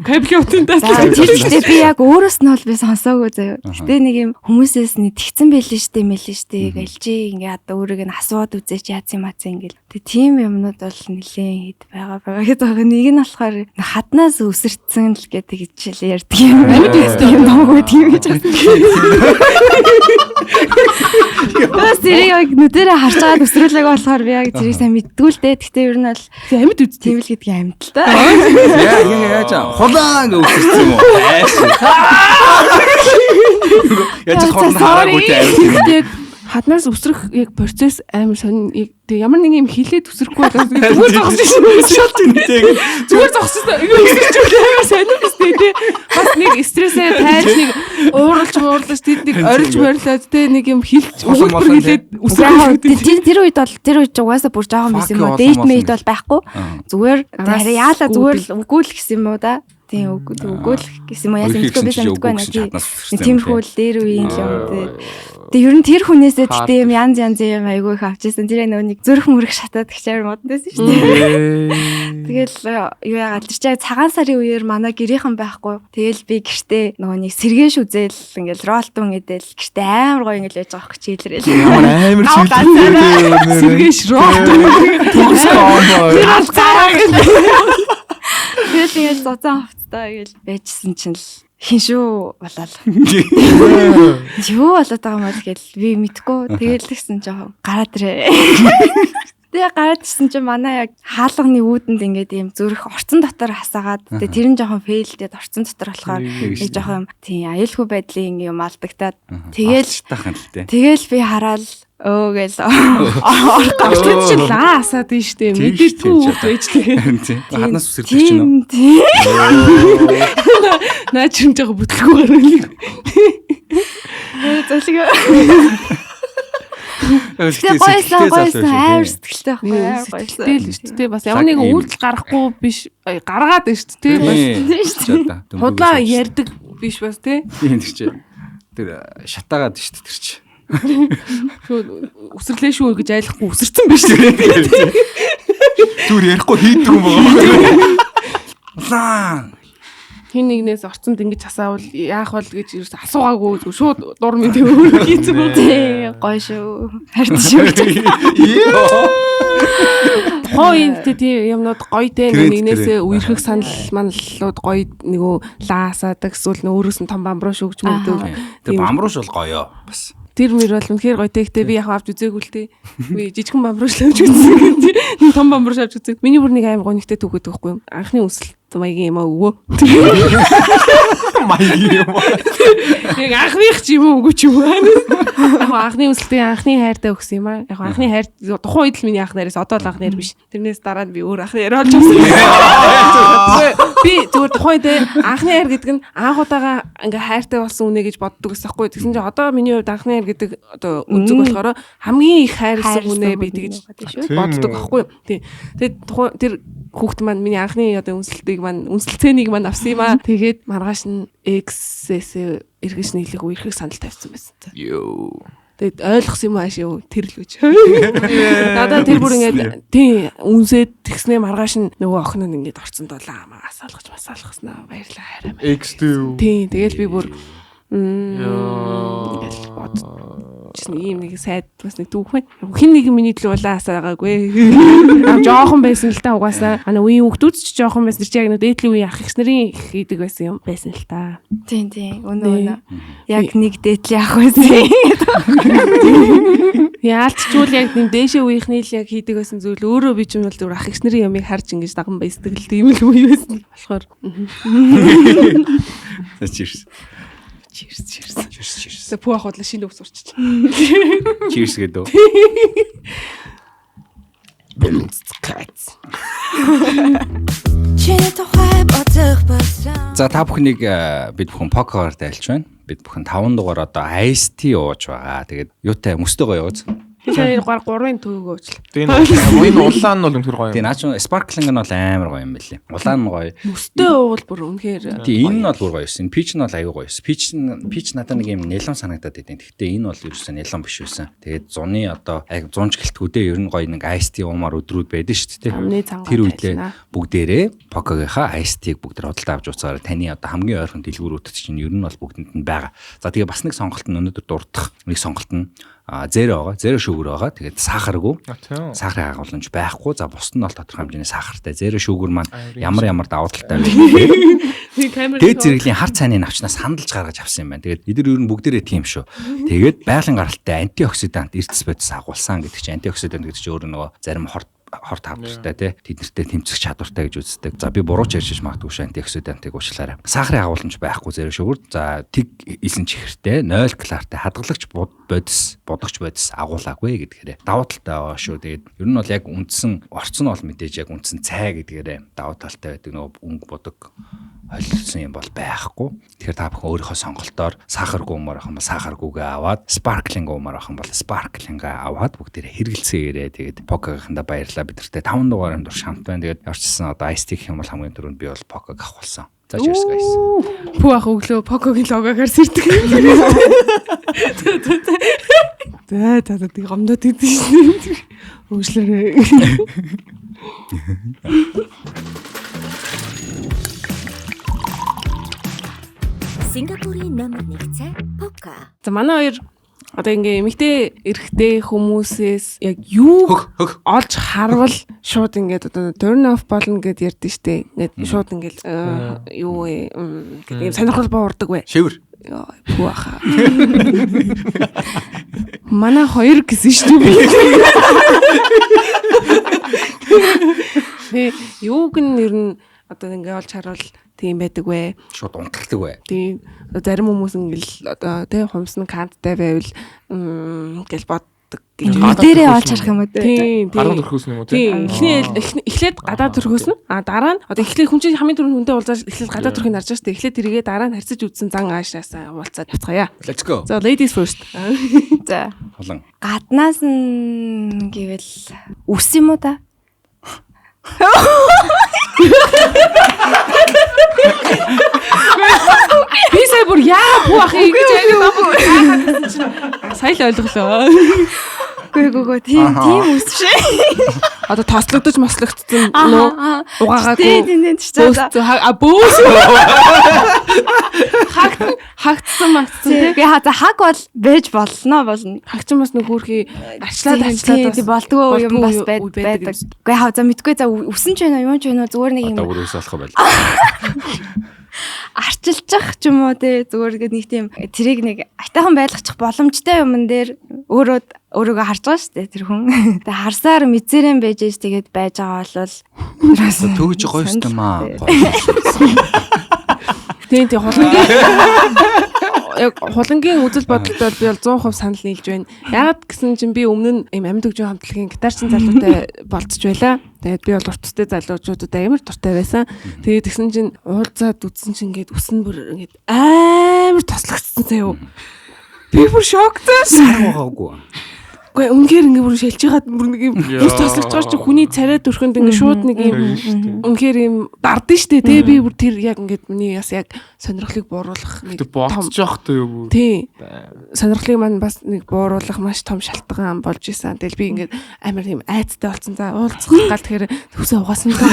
Кабель тас. За тэр ихтэй би яг өөрөөс нь бол би сонсоогүй заяа. Гэтэ нэг юм хүмүүсээс нэг тэгцэн байлээ штэ мэлээ штэ гэлжээ ингээ одоо өөрийг нь асууад үзээч яац юм ац ингээл. Тэг тийм юмнууд бол нэлээд хэд байгаа байгаа гэж байгаа. Нэг нь болохоор хаднаас үсэрсэн л гэдэг хичээл ярьдаг юм. Амьд үстэй юм доогүй тийм гэж байна. Бас тэрийг яг нүдэрээ харж байгаад өсрүүлэг болохоор би яг тэрийг сайн мэддгүй л дээ. Гэтэ ер нь бол Тэг амьд үстэй. тийм л гэдгийг амьд л та. Яа яа яаж хулаан гэж үсэрсэн юм уу? Айш. Яаж хулаан хараагүй те амьд. Тэгэхдээ яг хаднаас өсрөх яг процесс амар сонин яг тэг ямар нэг юм хилээд өсрөхгүй бол зүгээр зогсож шин. Шалт үнэтэй. Зүгээр зогссон. Ингээ өсөрчүүл амар сонин биз дээ тий. Бас нэг стрессээ тайлж нэг ууралж муурлаж тэд нэг орилж морилоод тий нэг юм хилч Улам өгүүлбэр олон, тий. хилээд Яг өсрөх тэр үед бол тэр үед ч угаасаа бүр жоохон байсан юм уу? Fuck Дейт you, олон мэйт олон бол байхгүй. Зүгээр Араас харин яалаа зүгээр гүйл. л үгүй л гэсэн юм уу да? Тийм үгүй үгүй л гэсэн юм уу? Яасан Өөрхий мэдгүй би гэсэн чинь сайн мэдгүй үгүй байна. гэсэн чинь хаднаас Тийм. өсөрсөн юм Тиймэрхүү тий. л дээр үеийн л юм тий. Тэгээ ер нь тэр хүнээсээ тэгтээ юм янз янз юм айгүй их авчихсан. Тэр яг нөгөө нэг зүрх мөрөх шатаад гэж амар модон байсан шүү дээ. Тэгэл юу яагаад тэр чинь цагаан сарын үеэр манай гэрийнхэн байхгүй. Тэгэл би гэртээ нөгөө нэг сэргээш үзэл ингээл ролтон гэдэл гэртээ амар гоё ингээл байж байгаа хөөх чийлрэл. Ямар амар чийлэл. сэргээш ролт. Төгс комбо. Тэр бол цараа гэх. Тэгэл ингээл зуцаан хувцтай ингээл байжсэн чинь л хин шүү болоод. Юу болоод байгаа юм бол гэл би мэдгүй. Тэгэл тэгсэн жоохон гараад ирээ. Тэгээ гараад ирсэн чинь манай яг хаалганы үүдэнд ингээд ийм зүрх орцон дотор хасаагаад тэгээ тэр нь жоохон фейлдээд орцон дотор болохоор нэг жоохон юм тийм аюулгүй байдлын юм алдагтаад тэгэл тахan л те. тэгэл би хараад Өө гэл орох Орчод чи лаа асаад нь штэ. Мэдээгүй үг байж тэгээ. Тийм. Хаднаас үсэрдэг ч юм уу? Тийм. Наа чи юм жоо бүтлгүй гарна. Золиг. Тэгээ гойсон гойсон амар сэтгэлтэй байхгүй амар гойсон. Сэтгэлтэй л шүү дээ. Бас ямар нэгэн үйлдэл гаргахгүй биш гаргаад байна шүү дээ. Бас худлаа ярьдаг биш бас тий. Тийм тэр чи. Тэр шатаагаад шүү дээ тэр чи. Шууд үсрэрлээ шүү гэж айлахгүй үсэрсэн биш тий. Зүгээр ярихгүй хийдэг юм байгаа. Улаан. Хин нэгнээс орцонд ингэж асаавал яах вэ гэж ерөөс асуугаагүй зүгээр шууд дур мэдээ өөрөө хийсэн баг. Тий гоё шүү. Хайртай шүү. Тухайн үеийн тийм юмнууд гоё те нэгнээсээ үерхэх санал маналлууд гоё нөгөө лаасаадаг эсвэл өөрөөс нь том бамбруу шүүгч мөгдөг. Тэр бамбрууш бол гоё бас. Тэр мөр бол үнэхээр гоё те. Гэтэ би яг авч үзээгүй л те. Би жижигхэн бамбрууш авч үзсэн. Нэг том бамбрууш авч үзээ. Миний бүр нэг аим гонигтэй түүхэд байхгүй юм. Анхны үнсэлт маягийн юм аа өгөө. Маягийн юм аа. Яг анхных ч юм уу үгүй ч юм уу. Яг анхны үнсэлтийн анхны хайртай өгсөн юм аа. Яг анхны хайр тухайн үед л миний анх найраас одоо л анх найр биш. Тэрнээс дараа нь би өөр анхны найр олж авсан. Би зүгээр тухайн үед анхны хайр гэдэг нь анх удаага ингээ хайртай болсон үнэ гэж боддог гэсэн байхгүй. Тэгсэн чинь одоо миний хувьд анхны хайр гэдэг одоо үнцэг болохоор хамгийн их хайрлсан үнэ би тэгж боддог байхгүй. Тийм. Тэгээд тухайн тэр хүүхд маань миний анхны одоо үнсэлтийг маань үнсэлцээнийг маань авсан юм аа. Тэгээд маргааш нь X-ээс эргэж нийлэх үерхэх санал тавьсан байсан. Йоо. Тэгээд ойлгосон юм ааш юу тэр л үж. Надад тэр бүр ингээд тий үнсээд тэгснээ маргааш нь нөгөө охин нь ингээд орцонд болоо амаа асаалгаж масаалгаснаа баярлаа хайраа. X дүү. Тий тэгэл би бүр ингээл бодчихсон ийм нэг сайд бас нэг түүх байна. Хин нэг миний төлөө улаан асаагаагүй. Аа жоохон байсан л та угаасаа. Манай үеийн хүүхдүүд ч жоохон байсан. Тэр чи яг нэг дээдлийн үеийн ах эгч нарын их хийдэг байсан юм байсан л та. Тийм тийм үнэ үнэ. Яг нэг дээдлийн ах байсан. Яалтчгүй яг нэг дээшээ үеийнхний л яг хийдэг байсан зүйл өөрөө би ч юм бол зүгээр ах эгч нарын юмыг харж ингэж даган баясдаг л тийм л үе байсан. Болохоор За cheers. Cheers cheers. Cheers cheers. Тэ пүү ах бодлоо шинэ өвс урчиж. Cheers гэдэг. За та бүхнийг бид бүхэн покоор дайлж байна. Бид бүхэн 5 дугаар одоо Ice Tea ууж байгаа. Тэгээд юутай мөстэй гоё ууз. Тэр хоёр 3-ын төвөг уучлаа. Тэгээ энэ улаан нь бол үнэхээр гоё юм. Тэгээ наа чи sparkling нь бол амар гоё юм байлээ. Улаан нь гоё. Мөстэй уувал бүр үнэхээр. Тэгээ энэ нь бол бүр гоё байсан. Peach нь бол аюу гоё байсан. Peach надад нэг юм нэлон санагдаад байдیں۔ Гэхдээ энэ бол ерөөсөө нэлон биш байсан. Тэгээд зуны одоо яг зунж гэлтгүүдээ ер нь гоё нэг ice tea уумар өдрүүд байдаг шүү дээ. Тэр үедээ бүгдээрээ Poco-гийнхаа ice tea-г бүгд худалдаа авч уцаараа таны одоо хамгийн ойрхон дэлгүүрүүдэд чинь ер нь бол бүгдэнд нь байгаа. За тэгээ бас нэг сонголт нь өнөөдөр дурдах нэг сонголт нь зеро байгаа. Зеро шүүгэр байгаа. Тэгээд сахаргүй. Сахарын агуулмж байхгүй. За бусд нь бол тодорхой хэмжээний сахартай. Зеро шүүгэр маань ямар давуу талтай вэ? Дээд зэрэглэлийн хар цайны навчнаас хандалж гаргаж авсан юм байна. Тэгээд эдгээр ер нь бүгдээрээ тийм шүү. Тэгээд байгалийн гаралтай антиоксидант эрдэс бодис агуулсан гэдэг чинь антиоксидант гэдэг чинь өөрөө нөгөө зарим хорт хавдартай тий тэднэртэй тэмцэх чадвартай гэж үздэг. За би буруу ч ярьж магадгүй шүү антиоксидантыг уучлаарай. Сахарын агуулмж байхгүй зеро шүгэр. За тэг элсэн чихэртэй 0 калортай хадгалагч бодис, бодогч бодис агуулаагүй гэдгээрээ давуу талтай байгаа шүү. Тэгээд ер нь бол яг үндсэн орцон бол мэдээж яг үндсэн цай гэдгээрээ давуу талтай байдаг нөгөө өнгө бодог холилдсон юм бол байхгүй. Тэгэхээр та бүхэн өөрийнхөө сонголтоор сахаргүй уумар авах юм бол сахаргүйгээ аваад, sparkling уумар авах юм бол sparkling-аа аваад бүгдээрээ хэрэгэлцээгээрээ. Тэгээд Poco-гийнхандаа баярлалаа. Бид нартай 5 дугаарын турш хамт байна. Тэгээд орчсон одоо Ice Tea гэх юм бол хамгийн түрүүнд би бол Poco-г авах болсон. За cheers guys. Пүү ах өглөө Poco-гийн логогоор сэрдэг. За за за тэг гомдоод идэв шин. Уушлаарай. Сингапурын номер 1 цай Пока. За манай хоёр одоо ингээ эмэгтэй эрэгтэй хүмүүсээс яг юу олж харвал шууд ингээд одоо turn off болно гэд ярьдэн штэ. Ингээд шууд ингээд юу вэ гэдэг юм сонирхол буурдаг вэ. Шивэр. Пүү аха. Манай хоёр гэсэн штэ би. Тэ юуг нь ер нь одоо ингээ олж харвал тийм байдаг вэ. Шууд унталдаг вэ. Тийм. Зарим хүмүүс ингээл одоо тий хумс нь канттай байвал гэл боддог гэж. Дээрээ олж харах юм уу те. Тийм Гаруун тийм. төрхөөс юм уу Тийм. те? Эхний эхлээд гадаа төрхөөс нь а дараа нь одоо эхлээд хүн чинь хамгийн түрүүнд хүнтэй уулзаад эхлээд гадаа төрхийг харж байгаа шүү дээ. Эхлээд тэрийгээ дараа нь харьцаж үзсэн зан аашаасаа уулзаад явцгаая. Let's go. За ladies first. За. Хулан. Гаднаас нь гэвэл үс юм уу та? Би сая бүр яа бүү ах ингэж аяа чинь сая л ойлголоо. Үгүй үгүй үгүй тийм тийм үс биш. Одоо тослогдож мослогдсон нөө угаагаагүй. Тийм тийм тийм чи за. А бөөс. Хагтсан магтсан тий. Би ха за хаг бол байж болно болно. Хагчин бас нэг хөөрхий арчлаад арчлаад тийм болдгоо юм бас үе байдаг. Үгүй хаа за мэдгүй за үсэн ч байна уу юм ч байна уу зүгээр нэг юм Одоо бүр ус болох байл. арчилчих ч юм уу те зүгээр нэг тийм тэрийг нэг айтайхан байлгачих боломжтой юмн дээр өөрөө өөрийгөө харж байгаа шүү дээ тэр хүн. Тэгээ харсаар мэдсэрэн байж ээж тэгээд байж байгаа бол Төгж гоё өстө маа. Тийм тийм хулангийн яг хулангийн үзэл бодолд бол би бол 100% санал нийлж байна. Яагаад гэсэн чинь би өмнө нь ийм амьд хөгжим хамтлагийн гитарчин залуутай болцож байлаа. Тэгээд би бол урт төстэй залуучуудад амар дуртай байсан. Тэгээд тэгсэн чинь уулзаад үзсэн чинь ингээд үсэн бүр ингээд амар тослогдсон заяо. Би бүр шоктой. Сар угаагүй. Үгүй үнэхээр ингээ бүр шилж байгаад бүр нэг юм ус тослогч байгаа чи хүний царай төрхөнд ингээ шууд нэг юм үнэхээр юм дардсан штэ тий би бүр тэр яг ингээд миний бас яг сонирхлыг бууруулах нэг Тэг болцож явах той юу бүр. тий сонирхлыг маань бас нэг бууруулах маш том шалтгаан болж исэн. Тэгэл би ингээд амар юм айцтай болсон. За уулзах гал тэгэхээр төсөө угаасан л.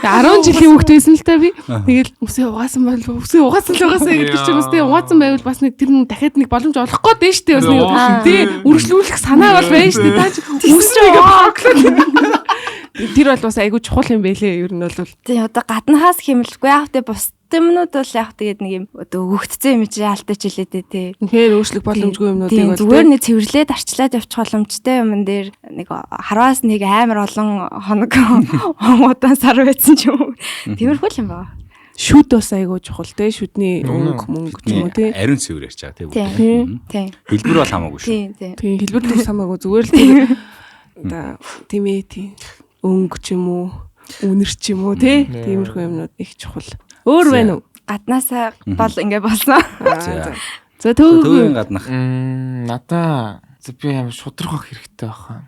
10 жилийн хүүхэд байсан л та би. Тэгэл үсээ угаасан бол үсээ угаасан л угаасан гэдэг чинь бас тий угаасан байвал бас нэг тэр нь дахиад нэг боломж олох гээд байна шүү дээ. Бас нэг тий үргэлжлүүлэх санаа бол байна шүү дээ. Та ч үсч ингээ боглоо. Тэр бол бас айгүй чухал юм байлээ ер нь бол. тий одоо гаднахаас хэмэлгүй яг тэ бус юмнууд бол яг тэгээд нэг юм одоо өгөгдсөн юм чи яалтай ч илээ дээ тий. Үнэхээр өөрчлөх боломжгүй юмнуудыг бол зүгээр нэг цэвэрлээд арчлаад явчих боломжтой юмн дээр нэг харваас нэг амар олон хоног удаан сар байсан ч юм уу. Тиймэрхүү л юм байна. Шүд бас айгүй чухал те шүдний өнгө мөнгө ч юм уу те. Ариун цэвэр ярьж байгаа Тийм. тийм. Тийм. Хэлбэр бол хамаагүй шүү. Тийм тийм. Тийм хэлбэр тус хамаагүй зүгээр л тэр одоо тийм ээ тийм өнгө ч юм уу үнэр ч юм уу те тиймэрхүү юмнууд их чухал. Өөр байна уу? Гаднаасаа бол ингээ болсон. За. За Төвийн төвөг гаднах. Надаа би амар шудрах байх хэрэгтэй баха.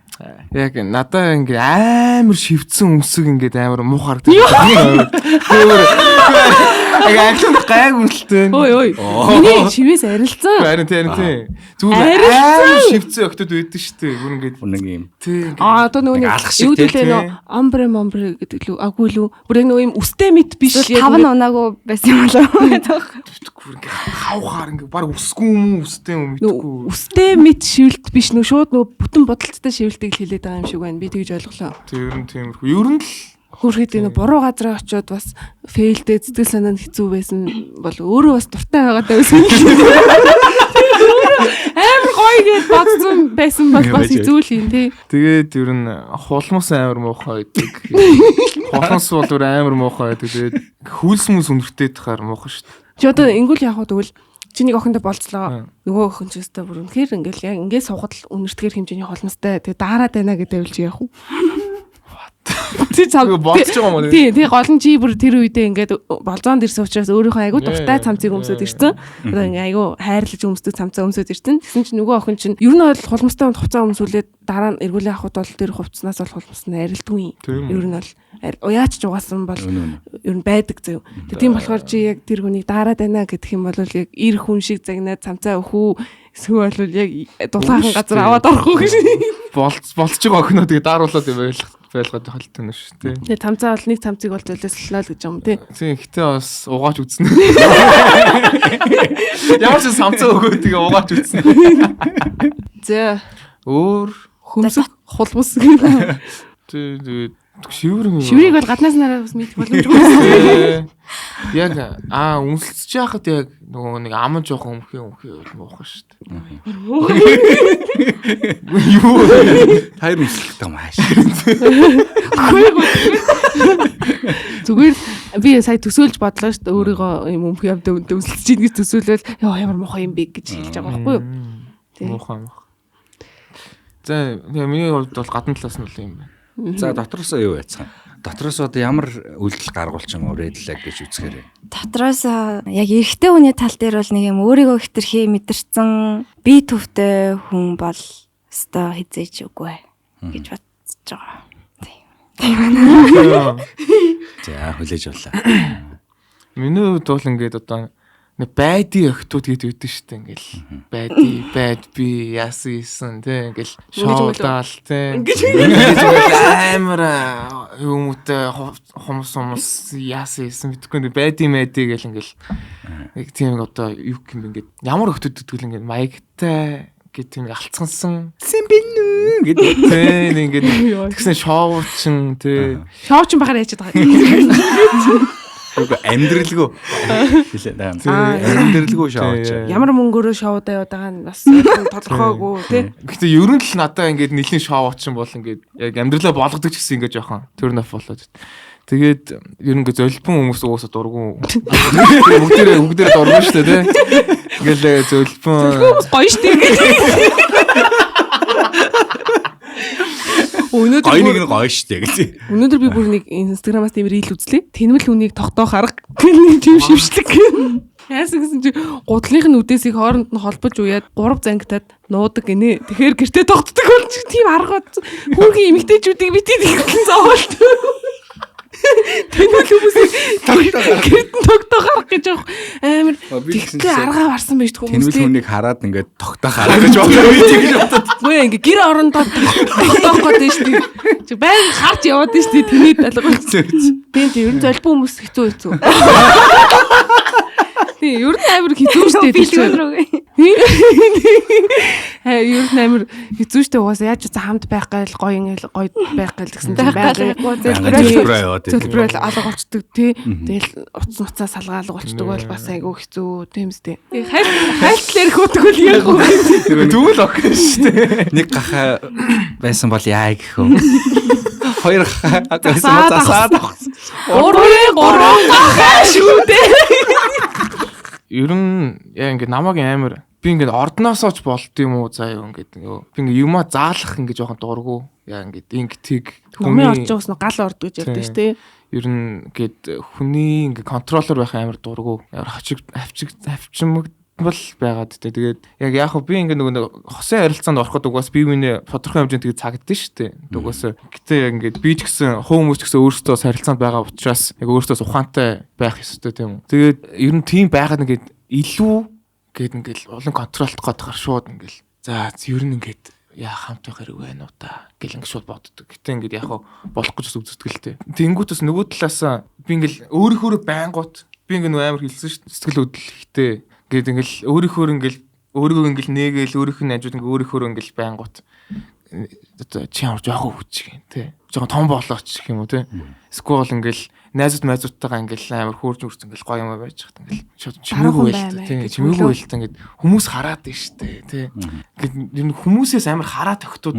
Яг надаа ингээ амар шивцэн өмсөг ингээд амар муу харагдав. Өөр яг англинд гайг үнэлтэй. Ой ой. Миний чивээс арилцсан. Харин тийм тийм. Зүгээр амар шивцэн өгтөд байдаг шүү дээ. Бүр ингээд Нэг юм. тийм А одоо нөгөө Нэг нэг алах шиг юу тий, гэдэг лээ нөө омбре момбре гэдэг лүү аггүй лүү. Бүр яг нөгөө юм үстэй мэт биш яг Тав нь унаагүй байсан юм болов уу? бүр ингээд хавхаар ингээд баг үсгүй юм уу үстэй юм нөө мэдгүй. үстэй мэт шивэлт биш нөө шууд нөө бүтэн бодолцтой шивэлтийг л хэлээд байгаа юм шиг байна. Би тэгж ойлголоо. Тэр нь тиймэрхүү. Ер нь л Хөрхэд энэ буруу газараа очиод бас фейлдээ сэтгэл санаа нь хэцүү байсан бол өөрөө бас дуртай байгаад байсан. Амар гоё гэж бодсон байсан бол бас хэцүү л юм тий. Тэгээд ер нь хулмас амар муухай байдаг. Хулмас бол өөр амар муухай байдаг. Тэгээд хөлс мүс өнөртэй тахаар муухай шүү дээ. Чи одоо ингүүл яах вэ тэгвэл чи нэг охинтой болцлоо. Нөгөө охин ч өстой бүр үнэхээр ингээл яг ингээд сухад л үнэртгэр хэмжээний холмостой. Тэгээ daarаад байна гэдэг байвал чи яах вэ? Чи цав Тэгээ болцож байгаа юм уу? Тий, тий гол нь чи бүр тэр үедээ ингээд болзоонд ирсэн учраас өөрийнхөө айгуу дуртай цамцыг өмсөд ирсэн. Одоо ингээ айгуу хайрлаж өмсдөг цамцаа өмсөд ирсэн. Тэгсэн чинь нөгөө охин чинь ер нь бол хулмастай хүнд хувцас өмсүүлээд дараа нь эргүүлээ авахд бол тэр хувцснаас бол хулмас нь арилдгүй. Тийм үү. Ер нь бол уяач угаасан бол ер нь байдаг зөв. Тэг тийм болохоор чи яг тэр хүнийг дараад байна гэдэг юм бол яг ир хүн шиг загнаад цамцаа өхүү эсвэл бол яг дулаахан газар аваад орох уу гэж. Болц болцож байгаа охиноо тэгээ daarуулаад юм байлгаад холтон шүү дээ. Тэгээ цамцаа бол нэг цамцыг бол золиослоо л гэж юм тий. Тийм гэтээ бас угаач үзнэ. Ямар ч самцаа өгөө тэгээ угаач үзнэ. За Өөр хөмсөх хулмас гэх. тий тэгээд шивэр юм. Шиврийг бол гаднаас нараа бас мэдэх боломжгүй. Тий. Яг аа үнсэлцэж яхад яг нөгөө нэг ам жоохон өмхөө өмхөө бол муухай шүү дээ. Юу Таяр өмсөлттэй юм ааш. Зүгээр Би сая төсөөлж бодлоо шүү дээ. Өөрийгөө юм өмх юмтай үнтэй өсөлж ийн гэж төсөөлөл ёо ямар муухай юм бэ гэж хэлж байгаа байхгүй юу? Тийм. Муухай муухай. За тэгээ миний хувьд бол гадна талаас нь бол юм байна. За дотроосоо юу яцхан? Дотроос одоо ямар үйлдэл гаргуул ч юм уу red flag гэж үзэхээрээ. Дотроос яг эрэгтэй хүний тал дээр бол нэг юм өөрийгөө хэтэрхий мэдэрсэн бие төвтэй хүн бол өстой хизээж үгүй гэж бодож байгаа. Тийм. За хүлээж авлаа. Миний хувьд бол ингээд одоо нэг байди охтууд гэдэг өгдөн шүү дээ ингээл байди байд би яасан исэн тэ ингээл шоудаал тэ ингээд амар хүмүүстээ хумс хумс яасан исэн мэдэхгүй нэг байди майди гэл ингээл нэг тийм одоо юу гэх юм бэ ингээд ямар охтууд гэдэг л ингээд маягтай гэх тийм алцгансан Сэмбин гэдэг. тэ нэг ингээд тэгсэн шоучин тэ Шоу ч бахаар яж байгаа. Үгүй амьдралгүй. Хэлээ. Амьдралгүй шоуч. Ямар мөнгөөрөө шоудаа яваад байгаа нь бас тодорхойгүй тий. Гэтэ ер нь л надаа ингээд нэлийн шоу очин бол ингээд яг амьдралаа болгодог ч гэсэн ингээд жоохон turn off болоод. Тэгээд ер нь ингээд золбон хүмүүс уусаа дургу. Бүгдээрээ бүгдээрээ дургу шүү дээ тий. Ингээл золбон Хүмүүс гоё штэ гэдэг. Өнөөдөр Гоё нэг нь гоё штэ гэж. Өнөөдөр би бүр нэг Instagram-аас тийм рил үзлээ. Тэнмэл хүнийг тогтоох арга гэх тийм шившлэг. Яасан гэсэн чи гутлынх нь үдээсийг хооронд нь холбож уяад гурав зангитад нуудаг гинэ. Тэгэхээр гэртээ тогтдог бол чи тийм арга хүүгийн эмэгтэйчүүдийг бити тэгсэн зовоолт. Тэнмэл хүмүүсийг гэрт нь тогтоох арга гэж явах амар Би тэгсэн тэгтлээ чинь аргаа барсан байж хүмүүс Тэнвэл тийм. хүнийг хараад ингээд тогтоох арга гэж бодлоо би тэгж бодод. Үгүй ингээ гэр орондоо тогтоох гээд байна шүү дээ. Чи байг харж яваад байна шүү дээ. Тэнийд алга. Тийм тийм ер нь золбон хүмүүс хэцүү хэцүү. Тийм ер нь амар хэцүү шүү дээ. тэр чинь. Хаа ер нь амар хэцүү шүү дээ. Угаасаа яаж ч хамт байх гайл гоё ингээл гоё байх гайл гэсэн чинь Байх байга гайл Зөлбрөө яваад идэв. зөлбрөөл алга болчдөг тий. Тэгэл утас нуцаа салгаа алга болчдөг бол бас айгүй хэцүү тийм үстэй. Хайлт хайлтлаар хөөдөг бол яг уу. тэгвэл окей шүү дээ. Нэг гахаа байсан бол яа гэх вэ? Хоёр гахаа байсан бол засаад авах. Гурвын гурван гахаа шүү дээ. Ер нь яа ингээд намайг амар би ингээд ордноосоо ч болд юм уу заа юу ингээд нөгөө би ингээд юмаа заалах ингээд жоохон дургу. Яа ингээд инг тэг Хүмүүний орж байгаас нь гал орд гэж ярьдаг шүү дээ. Ер нь ингээд хүний ингээд контроллер байх амар дургу. Амар хачиг авчиг авчимгдмал байгаад тэ. Тэгээд яг яг хөө би ингээд нөгөө нэг хосын харилцаанд ороход угаас би минь тодорхой хэмжээнд тэгээд цагдсан шүү дээ. Угаасаа гэтээ яг ингээд би ч гэсэн хуу хүмүүс ч гэсэн өөрсдөө бас харилцаанд байгаа учраас яг өөрсдөөс ухаантай байх ёстой тийм үү. Тэгээд ер нь тийм байгаад ингээд илүү гээд ингээд улан контролдох гээд шууд ингээд за ер нь ингээд яа хамт байх хэрэг байна уу та гэл ингээд шууд боддог. Гэтэ ингээд яг хав болох гэж бас үздэг л тээ. Тэнгүүт бас нөгөө талаас би ингээд өөрийнхөөрөө байнгут би ингээд нөгөө амар хэлсэн шүү дээ. Сэтгэл хөдлөл ихтэй. Ингээд ингээд өөрийнхөөр ингээд өөрийгөө ингээд нээгээл өөрийнх нь ажууд ингээд өөрийнхөөрөө ингээд байнгут одоо чи ямар жоохон хүч гин тий. Жоохон том болооч гэх юм уу тий. Эсвэл ингээл найзууд майзуудтайгаа ингээл амар хөөрж үрц ингээл гоё юм байж хат ингээл шууд чимээгүй Дараахан байл бай тий. гэж Чимээгүй өглөө. байл та ингээд хүмүүс хараад байна штэ тий. Ингээд ер нь хүмүүсээс амар хараад тогтууд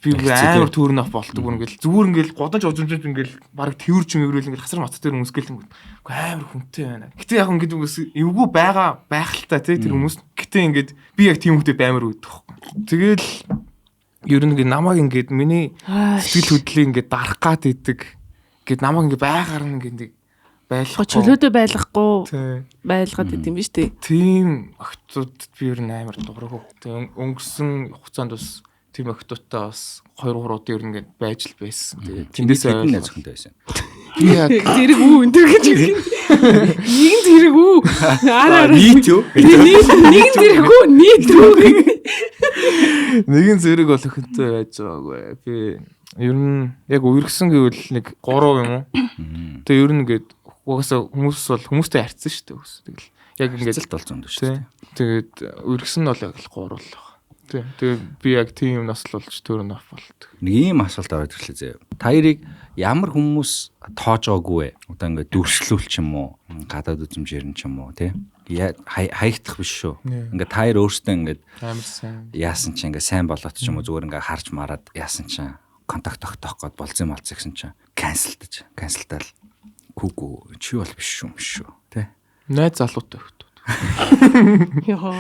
би бүр Хэцүү, амар төрн оф болдог бүр ингээл зүгээр ингээл гудамж ужимжимж ингээл бараг тэрч мөрөөл ингээл хасар мац дээр өмсгөл юм. Үгүй амар хүнтэй байна. Гэтэ яг ингээд үгээс эвгүй байгаа байх л та тий тэр хүмүүс. Гэтэ ингээд би яг тийм хүнтэй баймар өгдөг хөхгүй. Тэгэл ер нь ингээд намайг ингээд миний сэтгэл хөдлөлийг ингээд дарах гад идэг. Ингээд намайг ингээд байгаар нь ингээд нэг байлгахгүй. Чөлөөдөө байлгахгүй Тий. байлгаад идэм биш үү? Тийм охтууд би ер нь амар дургу. Тэгээ өнгөрсөн хугацаанд бас тийм охтуудтай бас 2 3 удаа ер нь ингээд байж л байсан. Тэгээд Тэндээс тэндээс хэдэн найз охинтой байсан. Би яг Зэрэг үү энэ төр гэж хэлсэн. Нэгэн зэрэг үү. Ара ара. Нийт юу? Нийт нэгэн зэрэг үү? Нийт үү? нэгэн зэрэг бол охинтой байж байгаагүй. Би ер нь яг үерхсэн гэвэл нэг 3 юм уу? Тэгээ ер нь ингээд угаасаа хүмүүс бол хүмүүстэй харьцсан шүү дээ. Үс. Тэгэл яг ингээд Харьцалт бол зөндөө шүү тий. дээ. Тэгээд үерхсэн нь бол яг л 3 л баг. Тий. Тэгээ би яг тийм юмнаас л болж төрөн оф болдог. Нэг ийм асуулт ороод ирлээ зөө. Та хоёрыг ямар хүмүүс тоож байгаагүй вэ? Одоо ингээд дүрслүүл ч юм уу, гадаад үзмжээр нь ч юм уу, тий? Хаягдах биш шүү. Ингээд та хоёр өөрсдөө ингээд Амар сайн. яасан чи ингээд сайн болоод ч юм уу зүгээр ингээд харж мараад яасан чи контакт тогтоох гээд болцсон болцсон гэсэн чи канселдаж, канселтаал Гүгүү чи бол биш юм шүү. Тэ. Найз залуутай хөлт. Йоо.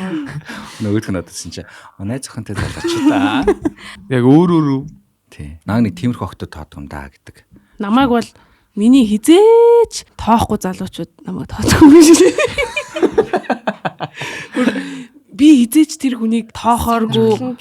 Нөгөөх нь одсон чи найз охинтой залууч та. Яг өөр өөр үү? Тий. Наа нэг тиймэрхүү охтод тоодох юм да гэдэг. Намайг бол миний хизээч тоохгүй залуучууд намайг тоодох юм шиг. Би хизээч тэр хүнийг тоохооргүй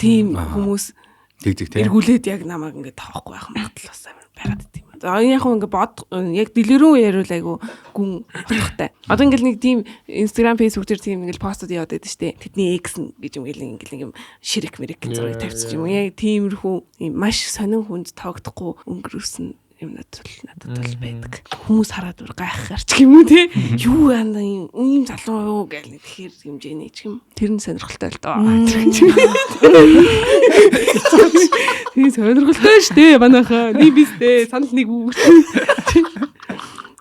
тийм хүмүүс Тэг тэг тий. эргүүлээд яг намайг ингээд тоохгүй байх магадлал бас амар байгаад идэв юм. За яг хөө ингээд бод яг дэлгэрэн яриул айгу гүн утгатай. Одоо ингээд нэг тийм Instagram, Facebook дээр тийм ингээд постод яваад байдаг штэ. Тэдний экс нь гэж юм ингээд нэг юм ширэг мэрэг гэж зураг тавьчих юм. Яг тиймэрхүү юм маш сонин хүнд тоогдохгүй өнгөрөөсөн юмнууд бол надад бол байдаг. Хүмүүс хараад бүр гайхахаар ч юм уу те. Юу яана ийм залуу юу гэл нэг тэгэхээр хэмжээний ч юм. Тэр нь сонирхолтой л доо. Тийм сонирхолтой шүү дээ манайхаа. Нэг бистэй санал нэг үг.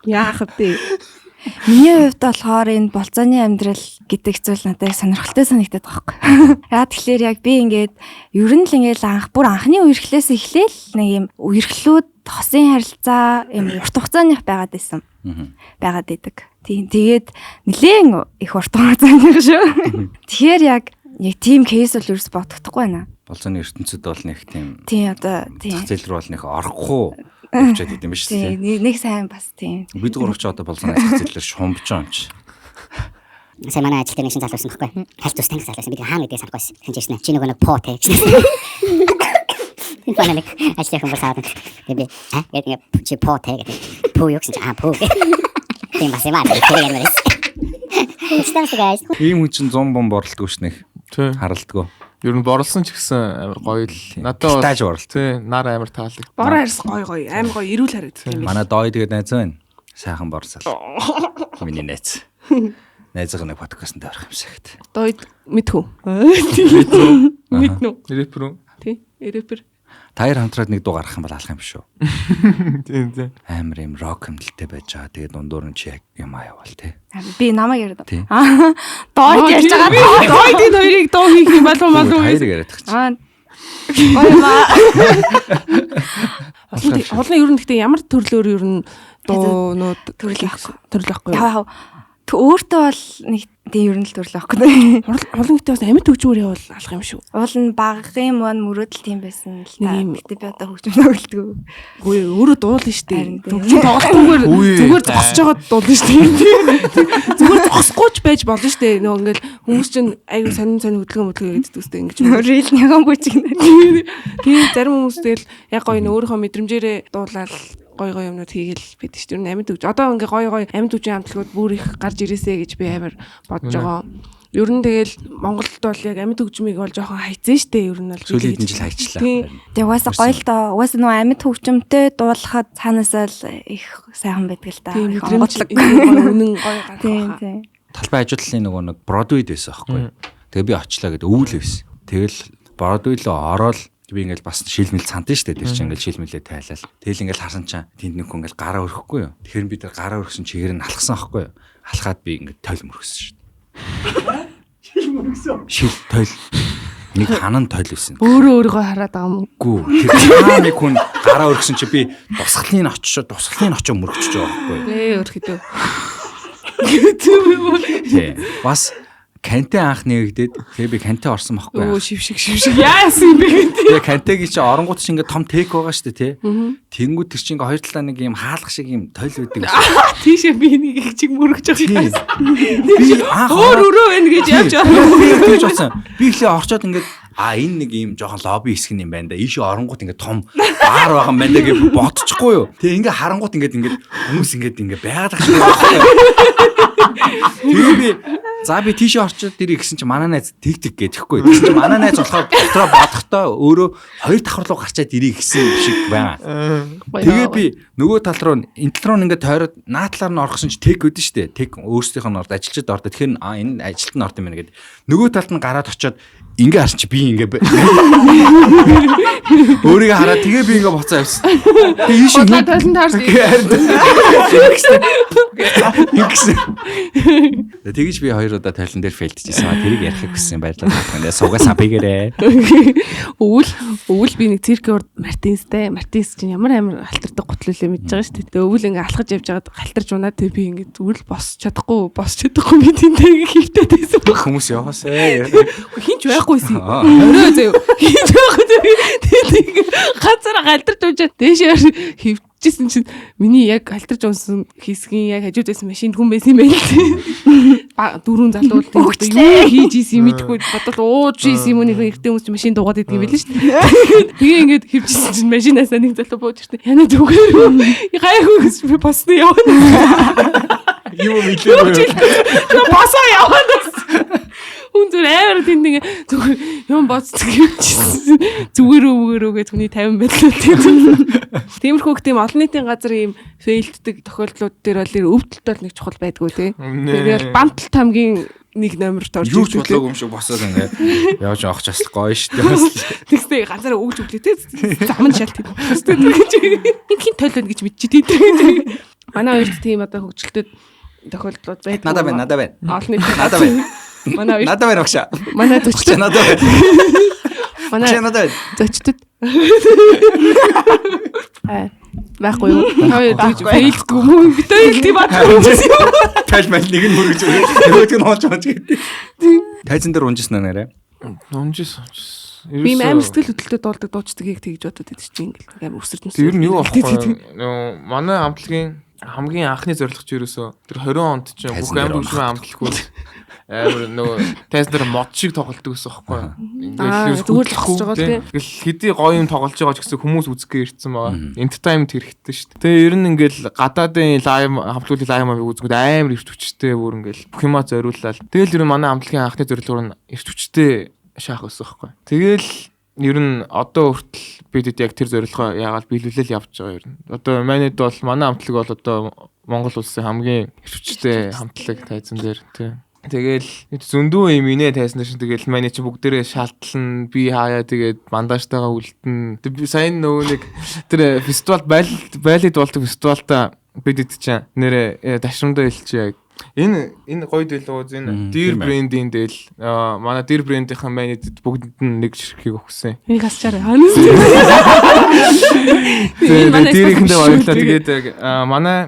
Яах вэ? Миний хувьд болохоор энэ болцооны амьдрал гэдэг зүйл надад яг сонирхолтой санагдаад байгаа байхгүй. Яа тэгэхээр яг би ингээд ер нь л ингээд анх бүр анхны үерхлээс эхлээл нэг юм үерхлүүд хосын харилцаа юм урт хугацааных байгаад байсан. Байгаад идэг. Тийм тэгээд нэлээн их урт хугацааных шүү. Тэгэхээр яг яг тийм кейс бол ерөөс бодогдохгүй байна. Болцооны ертөнцид бол нэг тийм Тийм одоо тийм. зах зээл рүү бол нэг орохгүй явчаад идэм биш үү? Тийм нэг сайн бас тийм. Бид гурав ч одоо болцооны зах зээлээр шумбж байгаа юм чи. Сая манай ажил дээр нэг шин залуу байсан байхгүй. Хальт ус танх залуу байсан. Би хаана гэдгийг санахгүй байсан. Тэгсэн чинь ирсэн. Чи нөгөө нэг по те гэсэн. Энэ нэг ажлын хүмүүс саад. Тэгээ би аа гэдэг ингээ чи по те гэдэг. Пүү юу гэсэн чи аа пүү. Тийм бас юм аа. Тэр юм байна. Стамс guys. Ийм хүн чинь 100 бом боролтгүй ш нэг Тий. харалтгүй. Ер нь борлсон ч гэсэн амар гоё л. Надад бол Тааж боролт. тий нар амар таалаг. Бор арьс гоё гоё амар гоё эрүүл харагддаг юм. Манай дой тэгээд найз байна. Сайхан борсал. Миний найз. Найзгаа нэг подкастт орох юм шиг. Дойд мэдхүү. Мэднэ үү? Рэпер үү? Тий, рэпер. Таяр хамтраад нэг дуу гаргах юм бол алах юм шүү. Тийм тийм. Амар юм рок хэмнэлтэй байж байгаа. Тэгээд дундуур нь чи яг юм аа яваал тий. Би намайг яриад. Тий. Аа дойд ярьж байгаа. Дойд энэ хоёрыг дуу хийх юм болов болов. Таяр яриад тах чи. Аа гоё юм аа. Хулны ер нь гэхдээ ямар төрлөөр ер нь дуунууд Төрөл авахгүй. төрөл авахгүй юу? Яг өөртөө бол нэг тийм ер нь л төрөл авахгүй. Хулан гэхдээ бас амьд хөгжмөр явал алах юм шүү. Уул нь багын мөн мөрөөдөл тийм байсан л та. Нэг юм- Гэтэ би одоо хөгжим тоглолтгүй. Үгүй өөрөө дуулна шүү дээ. Харин тийм. Хөгжим тоглохгүйгээр Үгүй. зүгээр зогсож байгаад дуулна шүү дээ. Зүгээр зогсохгүй ч байж болно шүү дээ. Нөгөө ингээл хүмүүс чинь айгүй сонин сонин хөдөлгөөн хөдөлгөөн гэдэг үстэй ингэж. Рил нэгэн бүжиг нэ. Тийм зарим хүмүүс тэгэл яг гоё нөө өөрийнхөө мэдрэмжээрээ дуулаад гой гой юмнууд хийгээл байдаг шүү дээ. Ер нь амьд хөгж. Одоо ингээ гой гой амьд хөгжийн хамтлагууд бүр их гарч ирээсэ гэж би амар бодож байгаа. Ер нь тэгэл Монголд бол яг амьд хөгжмийг бол жоохон хайцсан шүү дээ. Ер нь бол Сүүлийн хэдэн жил хайчлаа. Тийм. Тэг угаасаа гоё л доо. Угаасаа нөгөө амьд хөгжимтэй дуулахад цаанаасаа л их сайхан байдаг л да. Тийм Их мэдрэмж онготлог. гоё үнэн гоё гарах Тийм байхаа. тийм. Талбай ажуудлын нөгөө нэг Бродвейд байсан аахгүй. Тэгээ би очлаа гэдэг өвөл байсан. Тэгэл Бродвей руу ороод би ингээл бас шилмэл цантан штэ тэр чинь ингээл шилмэлээ тайлал. Тэгэл ингээл харсан чинь тэнд нэг хүн ингээл гараа өрөхгүй юу. Тэгэхээр би тэр гараа өргөсөн чигээр нь алхсан аахгүй юу. Алхаад би ингээд тойл мөргсөн штэ. Шил мөргсөн. Шил тойл. Нэг ханан тойл байсан. Өөрөө өөрийгөө хараад байгаа юм уу? Гүү. Тэр хаа нэг хүн гараа өргөсөн чи би тусгалын очиж тусгалын очоо мөргөчж байгаа байхгүй юу. Ээ өрхөдөө. Тий. Бас Канте анх нэгдээд тэгээ би Канте орсон байхгүй Өө юу. шившиг шившиг яасан юм бэ гэдэг. Тэгээ Кантегийн чи оронгууд чи ингээ том тек байгаа шүү дээ тий. Тэнгүүд тэр чи ингээ хоёр талаа нэг юм хаалга шиг юм тойл байдаг. Тийшээ би нэг их чиг мөргөж байгаа юм. Би анх Өөр өрөө байна гэж явж байгаа. Би тэгж бодсон. Би эхлээ орчоод ингээд а энэ нэг юм жоохон лобби хэсэг юм байна да. Ийшээ оронгууд ингээд том баар байгаа юм байна да гэж бодчихгүй юу. Тэгээ ингээ харангууд ингээд ингээд хүмүүс ингээд ингээд байгаад ах шиг байна. Тэгээ би за би тийшээ орчоод дэрийг гэсэн чи манай найз тэг тэг гэдэхгүй. Тэгсэн чи манай найз болохоор дотроо бодохдоо өөрөө хоёр давхар руу гарчаад ирэх гэсэн юм шиг байгаа. Тэгээ би нөгөө тал руу энэ тал руу ингээд тойроод наа талаар нь орох гэсэн чи тэг өгдөн штэ. Тэг өөрсдийнх нь орд ажилчид орд. Тэгэхээр а энэ ажилт нь орд юм байна гэд. Нөгөө талд нь гараад очиод Ингээ харч би ингээ өөрийгөө хараад тэгээ би ингээ буцаа явсан. Тэгээ ийш Бодлоо тойлон таарсан. Ингэсэн. Ингэсэн. Тэгэж би хоёр удаа тойлон дээр фейлдчихсэн. Тэрийг ярихыг хүссэн баярлалаа. Та Сугасаа бигэрээ. Өвөл би нэг циркийн урд Мартинстэй. Мартинс чинь ямар амар алтардаг гутлуулээ мэдж байгаа шүү дээ. Тэгээ өвөл ингээ алхаж явж байгаад галтарч унаад тэгээ би ингээ зүгээр л босч чадахгүй би тэнтэй ингээ хөвтөд байсан. Хүмүүс яваасай. Хинч байхгүйсэн. Орой заяа. Хинч байхгүй тэгээ ингээ газар галтарч унчаад дээшээ хөвчсэн чинь миний яг галтарч унсан хэсгийн яг хажууд байсан машинд хүн байсан юм байна л. Дөрвөн залуу бол юу хийж исэн юм мэдэхгүй бодвол ууж исэн юм уу нэг эрэгтэй хүмүүс чинь машин дуугаад идэг юм байл шүү дээ. Тэгээ ингээд хөвчсөн чинь машинаасаа нэг залуу бууж ирсэн. Яна зүгээр гайгүй гэж би босны явна. Юу мэлээ. Босоо явна. Хүн зүр амар тэнд ингээ зүгээр юм боддог хөвчсөн. Зүгээр өвгөрөө гэж хүний 50 байдлаа тийм. Тиймэрхүү их тийм олон нийтийн газар ийм фейлддэг тохиолдлууд дээр бол өвдөлт бол нэг чухал байдгүй тий. Тэгээд банталт хамгийн нэг номерт орж Юу ч болоогүй юм шиг босоод ингээ явж авах ч бас гоё шүү дээ. Тэгсээ ганцаараа өгж өглөө тий. Зам нь шалт тийм. Хин тойлно гэж мэдчихээ тий. Манай хоёрт тийм одоо хөгжилтэй тохиолдлууд байдаг. Надад байна, надад байна. Олон нийтийн Надад байна. Манай хоёр Надад байна багшаа. манай Багшаа зочдод надад байна. манай Багшаа надад байна. зочдод Аа байхгүй юу? Та хоёр тэгж фейлдгүй юм уу? Бид хоёр тийм бадгүй юм. Тайл майл нэг нь мөрөж нөгөөдг нь хооч хооч гэдэг. Тайзан дээр унжсэн аа нэрээ. Унжсэн. Би юм амар сэтгэл хөдлөлтөд дуулдаг дуучдгийг тэгж бодод байдаг чинь ингээл амар өсөрч мөсөр. Тэр нь юу аахгүй нөө манай хамтлагийн хамгийн анхны зорилго чи ерөөсөө тэр 20 онд чинь бүх Тайзан дээр амт хөгжмийн амтлагууд амар нөгөө тайзан дээр мод шиг тоглолдог гэсэн байхгүй. Аа, Ингээл зүгээр л зогсож байгаа л тий. Ингээл хэдий гоё юм тоглож байгаа ч гэсэн хүмүүс үзэхгээ ирсэн байгаа. Entertainment хэрэгтэй шүү дээ. Тэгээ ер нь ингээл гадаадын лайв хамтлагуудын лайв мавыг үзэнгүүд амар эрт хүчтэй бүр ингээл бүх юмаа зориуллаа. Тэгэл ер нь манай хамтлагийн анхны зорилго нь эрт хүчтэй шаах байсан байхгүй. Тэгэл ер нь одоо хүртэл бид яг тэр зорилгоо яагаад биелүүлэл явж байгаа ер нь. Одоо манайд бол манай хамтлаг бол одоо Монгол улсын хамгийн эрт хүчтэй хамтлаг тайзан дээр тий. Тэгэл зөндөө юм инээ тайсан дээр чинь тэгэл манай чи бүгдээрээ шалтлан би хаяа тэгээд мандажтайгаа үлдэн. Тэг би сайн нөгөө нэг тэр фестивал байлид болдог фестивалта бид ид чинь нэрээ дашрамдаа хэлчихье. Энэ гоё дээл ууз энэ Deer тийм ээ. брендийн дээл манай Deer брендийнхэн манайд бүгдэнд нь нэг ширхгийг өгсөн. Энийг хасчаарай. Ханаас. Тэгээд дээрийнхэндээ баярлалаа. Тэгээд яг манай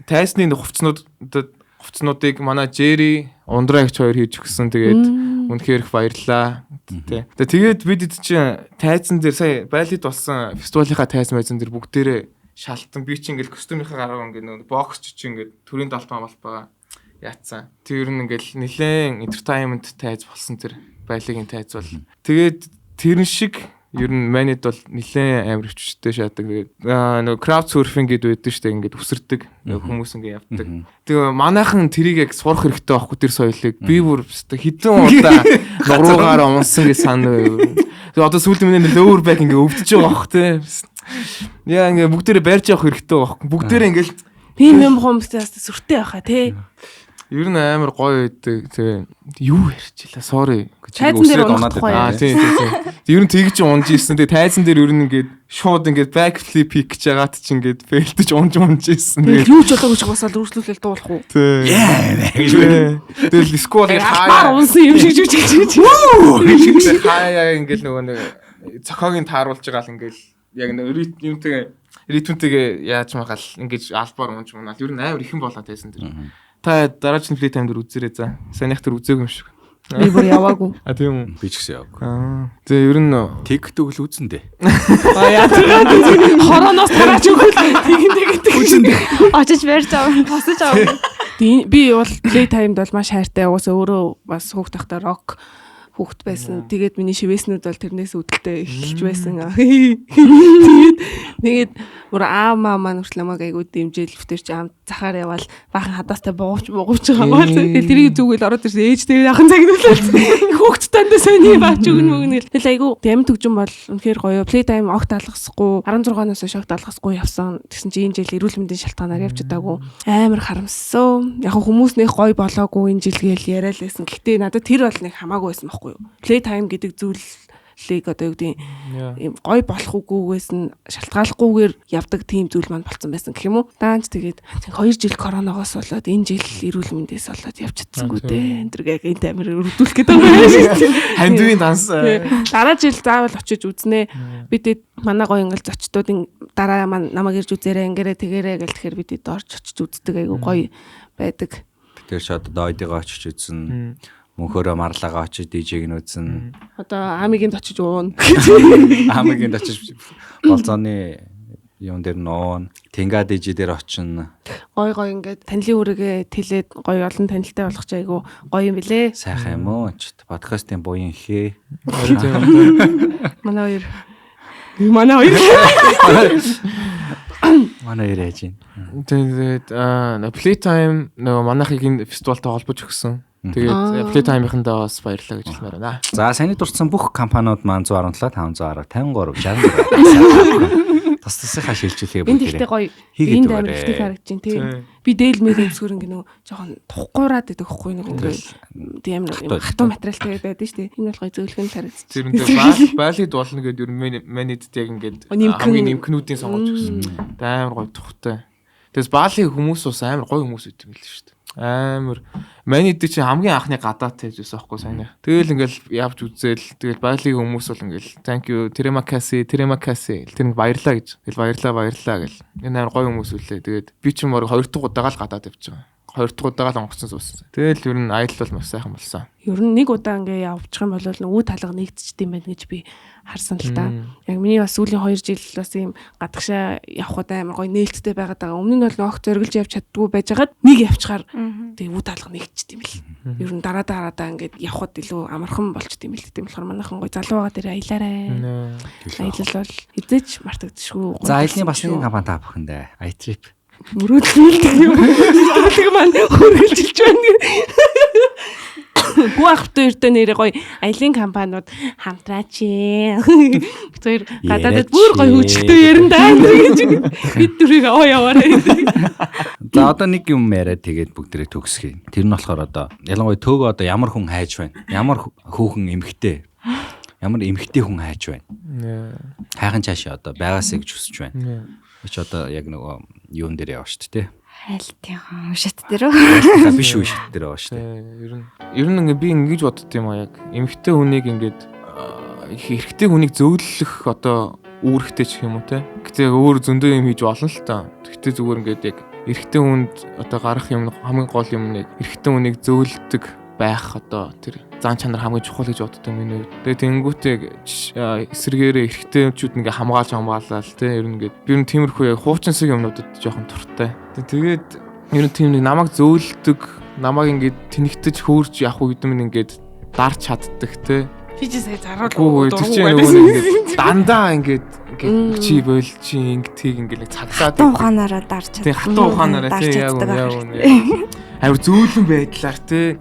тайсны хувцснуудыг манай Jerry, Ундрагч хоёр хийж өгсөн. Тэгээд үнэхээр их баярлалаа. Тэ. Тэгээд бид эд чинь тайзан дээр сая байлид болсон фестивалынхаа тайзан майзан дээр бүгдээрээ шалтан би чинь ингээл костюмынхаа гараа ингээд нөгөө бокс чинь ингээд төрийн далбаа малбаа яатсан. Тэр нь ингээл нилээн entertainment тайз болсон тэр байлигийн тайз бол. Тэгээд тэрэн шиг ер нь манайд бол нилээн амар өвчтэй шаадаг. Тэгээд нөгөө crowd surfing гэдэг байдаг шүү дээ. Ингээд үсэрдэг. Хүмүүс ингээд явдаг. Тэгээ манайхан тэрийг яг сурах хэрэгтэй байхгүй тэр соёлыг. Би бүр өстой хэдэн удаа нуруугаар унсан гэж санаа байв. Тэгээ одоо сүүлд миний lower back ингээд өвдөж байгаа бох те. Яа ингээд бүгдээрээ барьж явах хэрэгтэй байхгүй. Бүгдээрээ ингээд Тийм юм хүмүүсээс сүртэй байхаа тий. ер нь амар гоё байдаг. Тэгээ юу ярьчихлаа. Sorry. Тайзан дээр унах тухай. Аа тий тий тий. Ер нь тэгж унж ийсэн. Тэгээ тайзан дээр ер нь ингээд шууд ингээд back flip хийх гэж байгаад чи ингээд фейлдэж унж исэн. Тэгэл Тэгээд юу ч болоогүй ч басаал үргэлжлүүлэл дуулах уу. тий. Тэгэл сквал ингээд Албаар хаяа унсан юм шиг жүжигч гэж. Тэгээ хаяа ингээд нөгөө нэг цохоог нь тааруулж байгаа л ингээд яг нэг ритм юмтэйгээ ритмтэйгээ яаж магаал ингээд албаар унж мунаал. Ер нь амар ихэн болоо тайзан дээр. Та дараагийн play time дээр үзээрэй за. Санийх тэр үзээгүй юм шиг. Би бүр яваагүй. А тийм үү. Би ч гэсэн яваагүй. Аа. Тэгээ ер нь TikTok л үзэн дээ. А яа тэр хороноос тараач өгөөл тэгин тэгин тэгин. Очиж барьж авах, босож авах. Би бол play time-д бол маш хайртай. Угаасаа өөрөө бас хүүхд тахта рок хүүхд байсан. Тэгээд миний шивээснүүд бол тэрнээс үүдэлтэй эхэлж байсан. Тэгээд тэгээд бүр аав маа маань хүртэл намайг айгуу дэмжээл битэр чи ам захаар яваал баахан хадаастай буугч байгаа бол тэгэл тэрийг зүгэл ороод ирсэн ээж тэгээд ахын загнуулаад хүүхд тандаа сони баач өгнө мөгнө гэл. Тэгэл айгуу дэмт төгжин бол үнэхээр гоё. Play time огт алгасахгүй 16-наас хойш огт алгасахгүй явсан. Тэгсэн чи энэ жил эрүүл мэндийн шалтгаанаар явж чадаагүй. Амар харамссан. Яг хүмүүс нэх гоё болоогүй энэ жил гээл яриа л байсан. Гэхдээ надад тэр бол нэг хамаагүй байсан байхгүй. байхгүй юу? Play time гэдэг зүйлийг одоо юу гэдэг юм гой болох үгүйгээс нь шалтгааллахгүйгээр явдаг тийм зүйл маань болцсон байсан гэх юм уу? Даанч тэгээд 2 жил коронавигоос болоод энэ жил эрүүл мэндээс болоод явж чадсангүй дээ. Энэ төр яг энэ амир өрөвдүүлэх гэдэг юм шиг. Хандивын данс. Дараа жил заавал очиж үзнэ. Бид манай гоё ингээл зочдууд дараа намайг ирж үзээрэй ингээрэ тэгэрэ гэл тэгэхээр бид орж очиж үздэг айгу гоё байдаг. Тэр ч одоо дойдыгоо очиж үзэн. Мөнхөөрөө марлаагаа очиж DJ-г нь үзэн. Одоо Амигийн очиж уuna. Амигийн очиж болзооны юм дээр нуун. Тинга DJ дээр очино. Гой гой ингээд танилын үүрэгээ тэлээд гой олон танилтай болох ч айгу гоё юм билэ. Сайхан юм уу? Подкастын буян хээ. Манай хоёр. Манай хоёр. Манай хоёр яаж юм? Тэгээд Playtime нөгөө манайхыг энэ фестивалтай холбож өгсөн. Тэгээд Playtime-ийнхандаа бас баярлалаа гэж хэлмээр байна. За саяны дурдсан бүх компаниуд маань 117 510 53 64 тус тусынхаа шилжүүлэхээ бүгдээрээ. Энд ихтэй гоё. Энд амар ихтэй харагдаж байна тий. Би дээл мэл өмсгөр ингээ нөгөө жоохон тухгуураад байдаг хгүй нэг ингээ тийм хатуу материалтай байдаг шүү дээ. Энэ бол гоё зөөлхөн харагдаж. Тэр энэ Балид болно гэдэг ер нь манайд яг ингээд хамгийн нэмхнүүдийн сонгож өгсөн. Амар гоё тухтай. Тэгээс Балийн хүмүүс бас амар гоё хүмүүс үйт юм л шүү дээ. Амар манайд чи хамгийн анхны гадаатай байсан байхгүй сайн. Тэгэл ингээл явж үзээл тэгэл Балигийн хүмүүс бол ингээл thank you terima kasih terima kasih тэр нэг баярлаа гэж. Тэгэл баярлаа баярлаа гэл. Энэ амар гоё хүмүүс үлээ. Тэгээд би ч юм уу хоёр дахь удаага л гадаад явж байгаа. Хоёр дахь удаага л онгоцсон суусан. Тэгэл ер нь аялал бол маш сайхан болсон. Ер нь нэг удаа ингээ явчих юм бол үү талга нэгдчихдэг юм байна гэж би харсан л та. Яг миний бас сүүлийн 2 жил бас ийм гадагшаа явхад амар гоё нээлттэй байгаад байгаа. Өмнө нь бол огт зориглож явж чаддгүй байжгаад нэг явчихаар тэгээ үү талга нэгдчихдэг юм бэл. Ер нь дараа дараадаа ингээд явхад илүү амархан болчт юм бэл. Тийм болохоор манайхан гоё залуу байгаа дээр аялаарэ. Аялал бол хизээч мартагдшгүй. За аяллаа бас нэгэн компани та бүхэндээ iTrip мөрөөдөл юм. Мөрөөдөл маань үргэлжилж байна. Гүү ах бтуу ердөө нэрээ гоё аялын компаниуд хамтраач. Бид хоёр гадаадад бүр гоё хөгжилтэй ярина даа гэж бид дүрийг аваа яваарай. За одоо нэг юм яриад тэгээд бүгдээрээ төгсгөе. Тэр нь болохоор одоо ялангуяа төөгөө одоо ямар хүн хайж байна? Ямар хүүхэн эмэгтэй? Ямар эмэгтэй хүн хайж байна? Хайхан цаашаа одоо байгаасаа гэж хүсэж байна. Чи одоо яг нөгөө юун дээр яваа шүү дээ. Хайлтынхаа шат дээр үү? Биш үү шат дээр яваа шүү дээ. Ер нь ингээ би ингэж бодд юм аа яг. Эмэгтэй хүнийг ингээд эрэгтэй хүнийг зөөлөх одоо үүрэгтэй ч юм уу те. Гэтэ өөр зөндөө юм хийж болно л та. Гэтэ зүгээр ингээд яг эрэгтэй хүнд одоо гарах юм хамгийн гол юм нэг эрэгтэй хүнийг зөөлдөг байх одоо тэр зан чанар хамгийн чухал гэж боддог миний хувьд. Тэгээ тэнгүүтээ эсрэгээрээ эрэгтэйчүүд ингээ хамгаалж хамгаалал те ер нь ингээд би ер нь тиймэрхүү яг хуучинсаг юмнуудад жоохон туртай. Тэгээд ер нь тийм нэг намайг зөөлдөг, намайг ингээд тэнэгтэж хөөрч явах үед минь ингээд дарч чаддаг те. Би чи сая заруул тэр чинь нөгөө ингээд дандаа ингээд ингээд чи бойл чи ингэтгийг ингээд цаглаад хатуу ухаанаараа дарч чаддаг. Тийм хатуу ухаанаараа тий яг үнэ. Амар зөөлөн байдлаар тий.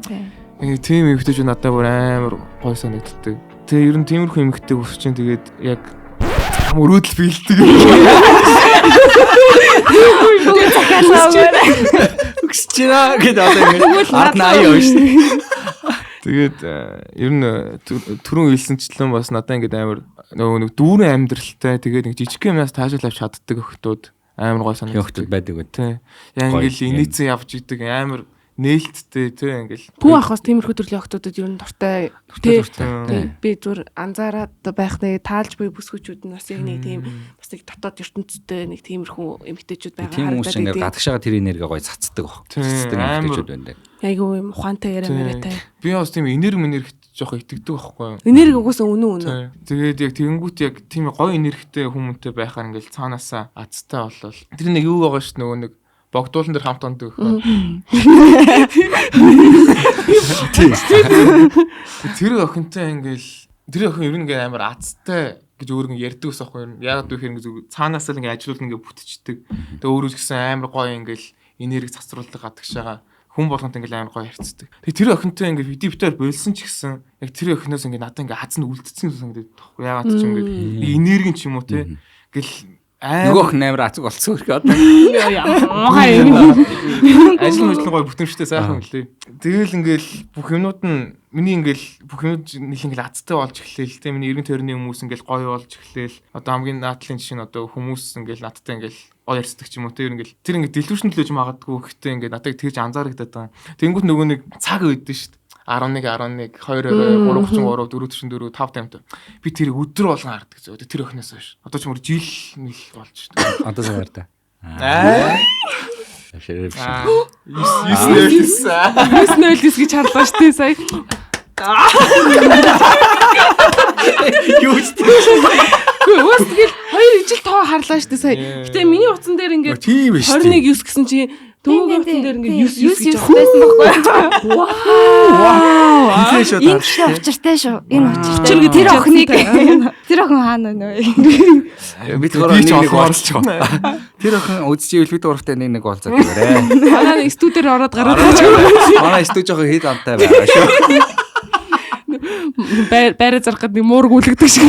Тийм эмэгтэйчүүд надад бүр амар гоё санагддаг. Тэгээ ер нь тиймэрхүү эмэгтэй хүсч чинь тэгээд яг мөрөөдөл биелдэг. Өксөж байна гэдэг одоо ингээд ард нь аяа шүү дээ. Тэгээд ер нь түрүүн хэлсэнчлэн бас надад ингээд амар нөгөө нэг дүүрэн амьдралтай тэгээд нэг жижиг юмнаас таашаал авч чаддаг охтууд амар гоё санагддаг. Охтууд байдаг үү. Тий. Яг ингээд инээцэн явж идэг амар нээлттэй тий ингээл. Пүү ах бас тиймэрхүү төрлийн охтуудад ер нь дуртай тий. Би зүр анзаараад байх нэг таалж буй бүсгүүчүүд нь бас яг нэг тийм бас нэг дотоод ертөнцтэй нэг тиймэрхүү эмэгтэйчүүд байгаа харагдаад. Тийм хүмүүс ингээд гадагшаага тэр энерги гоё цацдаг баг. Цацдаг эмэгтэйчүүд байна. Айгуу юм ухаантай яриа мариатай. Би бас тийм энерги мэнергт жоох итгэдэг байхгүй юу? Энерги угсаа үнэн үнэн. Тэгээд яг тэгэнгүүт яг тийм гоё энергитэй хүмүүнтэй байхаар ингээл цаанаасаа азтай болол. Тэр нэг юу байгаа ш нөгөө нэг богдуулан дээр хамт ондог гэх. Тэр охинтой ингээл тэр охин ер нь ингээ амар азтай гэж өөр ингээ ярьдаг ус аахгүй юу? Яагаад вэ гэхээр ингээ цаанаасаа л ингээ ажилуул ингээ бүтчихдэг. Тэгээ өөрөө ч гэсэн амар гоё ингээл энерги цацруулдаг гадагшаага хүн болгонт ингээл амар гоё харьцдаг. Тэгээ тэр охинтой ингээ видео битээр болсон ч гэсэн яг тэр охиноос ингээ надад ингээ аз нь үлдсэн санагдаад байхгүй. Яагаад ч ингээ энерги ч юм уу те. Ингээл Нөгөөх нь амар азг болцсон хэрэг одоо. Муухай юм. Ажил мөжлөн гоё бүтэмжтэй сайхан үлээ. Тэгэл ингээл бүх юмнууд нь миний ингээл бүх юмнууд нэг ингээл азтай болж эхлэв л те. Миний эргэн тойрны хүмүүс ингээл гоё болж эхлэв. Одоо хамгийн наадлын жишээ нь одоо хүмүүс ингээл надтай ингээл гоё ярьцдаг ч юм уу те. Ингээл тэр ингээд delusional гэж магадгүй гэхдээ ингээд надад тэгж анзаарагдаад байгаа. Тэнгүүт нөгөө нэг цаг үйдэн шүү дээ. 11 11 2 2 3 33 4 44 5 5. Би тэрийг өдөр болгон хардаг зөө. Тэр охиноос хойш. Одоо ч мөр жил мэл болж шүү дээ. Одоо саяар та. Аа. 9 9 9 0 9 гэж харлаа шүү дээ сая. Юу ч тийм. Үгүй уус тэгэл хоёр ижил тоо харлаа шүү дээ сая. Гэтэ миний утсан дээр ингээд Тийм биш. 21 9 гэсэн чи Төвөгийн утсан дээр ингээд 9 9 гэж байсан байхгүй. Вау! Хилээ шууд Энэ ч учиртай шүү. Энэ Учир учиртай. гэдэг Тэр охиныг тэр охин хаана нөө. Бид гурав нэг нэг болчих. Тэр охин үзчихвэл бид гуравтай нэг нэг болцоод өгөөрэй. Манай нэг студиэр ороод гараад Манай студи жоохон хэд амтай байгаа шүү. Байраа зарах гээд нэг муург үлгдэг шиг.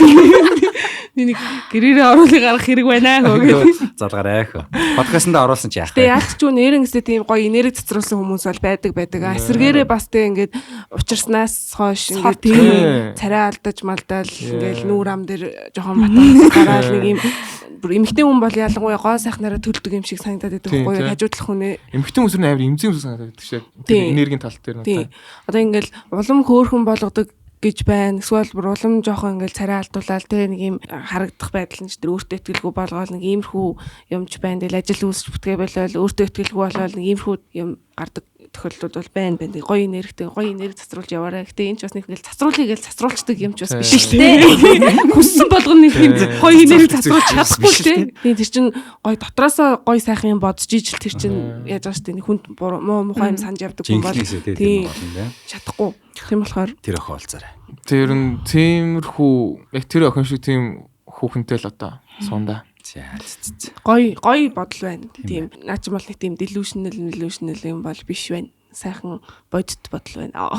Нэг гэрээрээ оруулыг гаргах хэрэг байна хөө гэдэг. Залгаарай хөө. Подкастт оруулсан чи яах Тэгээ вэ? ялч ч үн нэрнгэсээ тийм гоё энерги цэцруулсан хүмүүс бол байдаг байдаг. Эсэргээрээ бас тэг ингээд учирснаас хойш ингээд тийм царай алдаж малдаал ингээд нүүр ам дээр жоохон баталгаа гараал нэг юм бүр эмэгтэй хүн бол ялангуяа гоо сайхнараа төлдөг юм шиг санагдаад байдаг байхгүй юу? Хажуудлах хүнээ. Эмэгтэй хүмүүс нь амар эмзэг хүмүүс санагдаад байдаг шээ. Тэр энергийн тал дээр надад. Одоо ингээд улам хөөхөн болгодог гэж байна. Эсвэл бүр улам жоохон ингээл царай алдуулаад те нэг юм харагдах байдал нь ч тэр өөртөө итгэлгүй болгоол нэг иймэрхүү юмч байна. Тэгэл ажил үүсч бүтгээ болол өөртөө итгэлгүй болол нэг иймэрхүү юм гардаг тохиолдлууд бол байна байна. Гоё энергитэй гоё энерги цацруулж яваарай. Гэтэ энэ ч бас нэг ингээл цацруулъя гэж цацруулцдаг юм ч бас биш шүү дээ. Хүссэн болгоно нэг юм гоё энерги цацруулж чадахгүй шүү дээ. Тийм тэр чин гоё дотроосоо гоё сайхан юм бодож ижил тэр чин яаж байгаа шүү дээ. Хүнд муу мухай юм санаж явдаг хүн бол тийм чадахгүй. Тийм болохоор тэр охин олцоорой. Тэр нь тиймэрхүү яг тэр охин шиг тийм хүүхэнтэй л одоо сундаа. За. Гоё гоё бодол байна. Тийм. Наа чи бол нэг тийм delusional юм бол биш байна. Сайхан бодит бодол байна.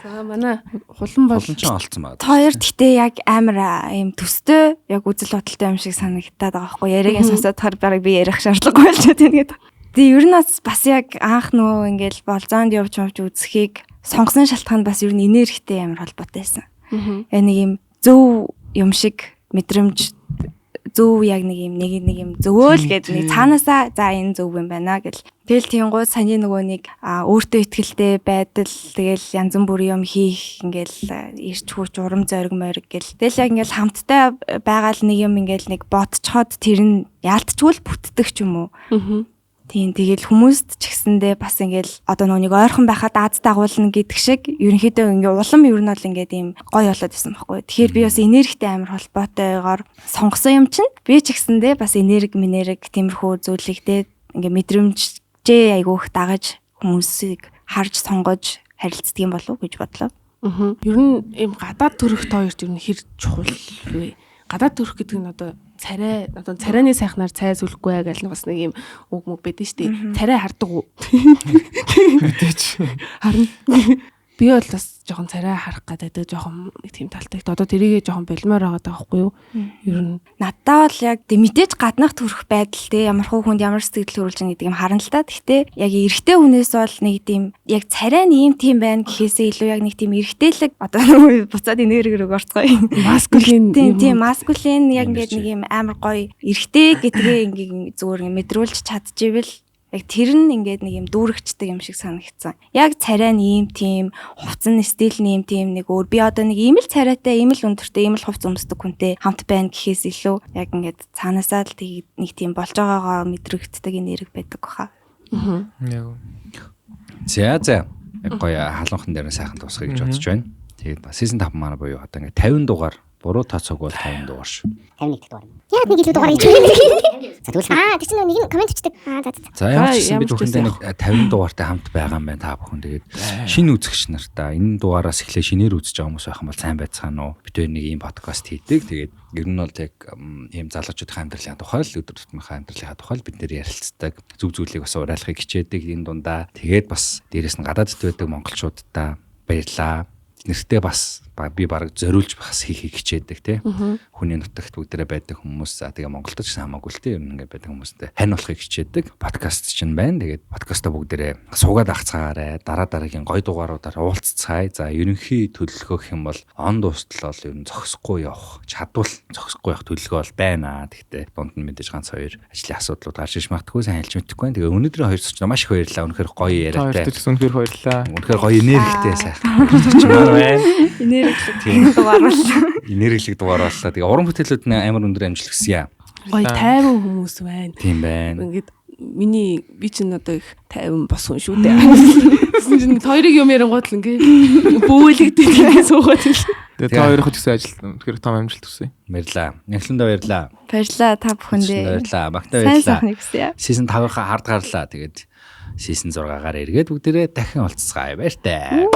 За манай хулан бол хулан ч олцсон байна. Та хоёр гэхдээ яг амар юм төстэй яг үзэл бодолтой юм шиг санагдаад байгаа байхгүй яриагийн сонсоод тахаар бараг би ярих шаардлагагүй болчиход байна гэдэг. Тэгээ ер нь бас яг анх нөгөө ингээл болзоонд явж явж үзхийг сонгосон шалтгаан бас ер нь энергитэй амар холбоотой байсан. Яг нэг юм зөв юм шиг мэдрэмж зөв яг нэг юм нэг нэг юм зөвөөл гэдэг нэг цаанаасаа за энэ зөв юм байна гэл. Тэгэл тиймгууд саяны нөгөө нэг өөртөө ихтэй байдал тэгэл янз бүрийн юм хийх ингээл ирч хүч урам зориг мориг гэл. Тэгэл яг ингээл хамттай байгаа л нэг юм ингээл нэг ботчход тэр нь яалтчгүй л бүтдэг ч юм уу. Тийм тэгэл хүмүүст ч гэсэндээ бас ингээл одоо нөгөө нэг ойрхон байхад аз дагуулна гэдэг шиг ерөнхийдөө ингээ улам ер нь бол ингээд ийм гоё болоод исэн байхгүй. Тэгэхээр би бас энергитэй амар холбоотойгоор сонгосон юм чинь би ч гэсэндээ бас энерги минерэг тиймэрхүү зүйлийг те ингээ мэдрэмжээ айгүйх дагаж хүмүүсийг харж сонгож харилцдаг юм болов уу гэж бодлоо. Ер нь ийм гадаад төрөх та хоёрт ер нь хэр чухал вэ? Гадаад төрөх гэдэг нь одоо царай одоо царайны сайхнаар цай сүлэхгүй гэл бас нэг юм үг мөг байдэн штэ. Царай хардаг уу? Мэдээч. Харна. Би бол бас жоохон царай харах гэдэг жоохон нэг тийм талтай. Одоо тэрийгээ жоохон болмоор байгаа даахгүй юу? Ер нь надад бол яг мэдээж гаднах төрөх байдал те ямар хуу хүнд ямар сэтгэл төрүүлж байгаа гэдэг юм харна л та. Гэхдээ яг эрэгтэй хүнээс бол нэг тийм яг царай нь ийм тийм байна гэхээсээ илүү яг нэг тийм эрэгтэйлэг одоо буцаад энерги рүү орцгоё. Маскулин тийм маскулин яг ингээд нэг юм амар гоё эрэгтэй гэдгээ ингээд зүгээр мэдрүүлж чадчихвэл яг тэр нь ингээд нэг юм дүүрэгчдэг юм шиг санагдсан. Яг царай нь ийм тийм, хувцас нь стил нь ийм тийм нэг өөр. Би одоо нэг ийм л царайтай, ийм л өндөртэй, ийм л хувц өмсдөг хүнтэй хамт байна гэхээс илүү яг ингээд цаанаасаа л нэг тийм болж байгаагаа мэдрэгддэг энерги байдаг баха. Яг. За за. Яг гоё халуунхан дээр нь сайхан дуусгая гэж бодож байна. Тэгээд season 5 маань буюу одоо ингээд 50 дугаар буруу тооцоог бол 50 дугаар шүү. 51 дугаар. Яг нэг илүү дугаар гэж байна. За тэгвэл тэр чинь нэг нь комент бичдэг. За за. За ямар ч гэсэн бид бүхэндээ нэг 50 дугаартай хамт байгаа юм байна та бүхэн. Тэгээд шинэ үзэгч нартаа энэ дугаараас эхлээ шинээр үзэж байгаа хүмүүс байх юм бол сайн байцгаана уу? Бид хоёр нэг ийм подкаст хийдэг. Тэгээд ер нь бол яг ийм залуучуудын амьдралын тухай л өдөр тутмынхаа амьдралынхаа тухай л бид нэр ярилцдаг. Зүг зүйлийг бас уриалахыг хичээдэг энэ дундаа. Тэгээд бас дээрэс нь гадаадд байдаг монголчуудаа баярлаа. Тэднэртээ бас би бараг зориулж бас хийхийг хичээдэг тий. Хүний нутагт бүгдээрээ байдаг хүмүүс за тэгээ Монголд ч гэсэн хамаагүй л тий. Ер нь ингээд байдаг хүмүүстэй хань болохыг хичээдэг. Подкаст чинь байна. Тэгээд подкастаа бүгдээрээ суугаад ахцгаарай. Дараа дараагийн гоё дугааруудаар уулзцгаая. За ерөнхий төлөвлөгөө гэх юм бол он дуустал бол ер нь зогсохгүй явах, чадвал зогсохгүй явах төлөвлөгөө бол байна. Тэгтээ дунд нь мэдээж ганц хоёр ажлын асуудлууд гарч иж магадгүй сайн хэлж мэдэхгүй байна. Тэгээ өнөөдрийн хоёр зочноо маш их баярлалаа. Үнэхээр гоё Та яриатай. хоёрт ч гэсэн үнэхээр баярлалаа. Үнэхээр гоё энергитэй сайхан зочмоор байна. Энерглэг дугаар боллоо. Энерглэг дугаар боллоо. Тэгээ уран бүтээлүүд нь амар өндөр амжилт хүсье. Гоё тайван хүмүүс байна. Тийм байна. Ингээд миний би чинь одоо их тайван босгон шүү дээ. Тэгсэн чинь хоёрыг юм ярингууд л ингээд бөөлөгдөд ингээд суугаад л. Тэгээ та хоёрын ч гэсэн ажилд үнэхээр том амжилт хүсье. Баярлаа. Нягтландаа баярлаа. Баярлалаа та Баярлалаа. бүхэндээ. Баярлалаа. Багтаа Сайн баярлалаа. сайхныг хүсье. Season 5-ынхаа ард гарлаа. Тэгээд season 6-гаар эргээд бүгдээрээ дахин уулзцгаая. Баяртай.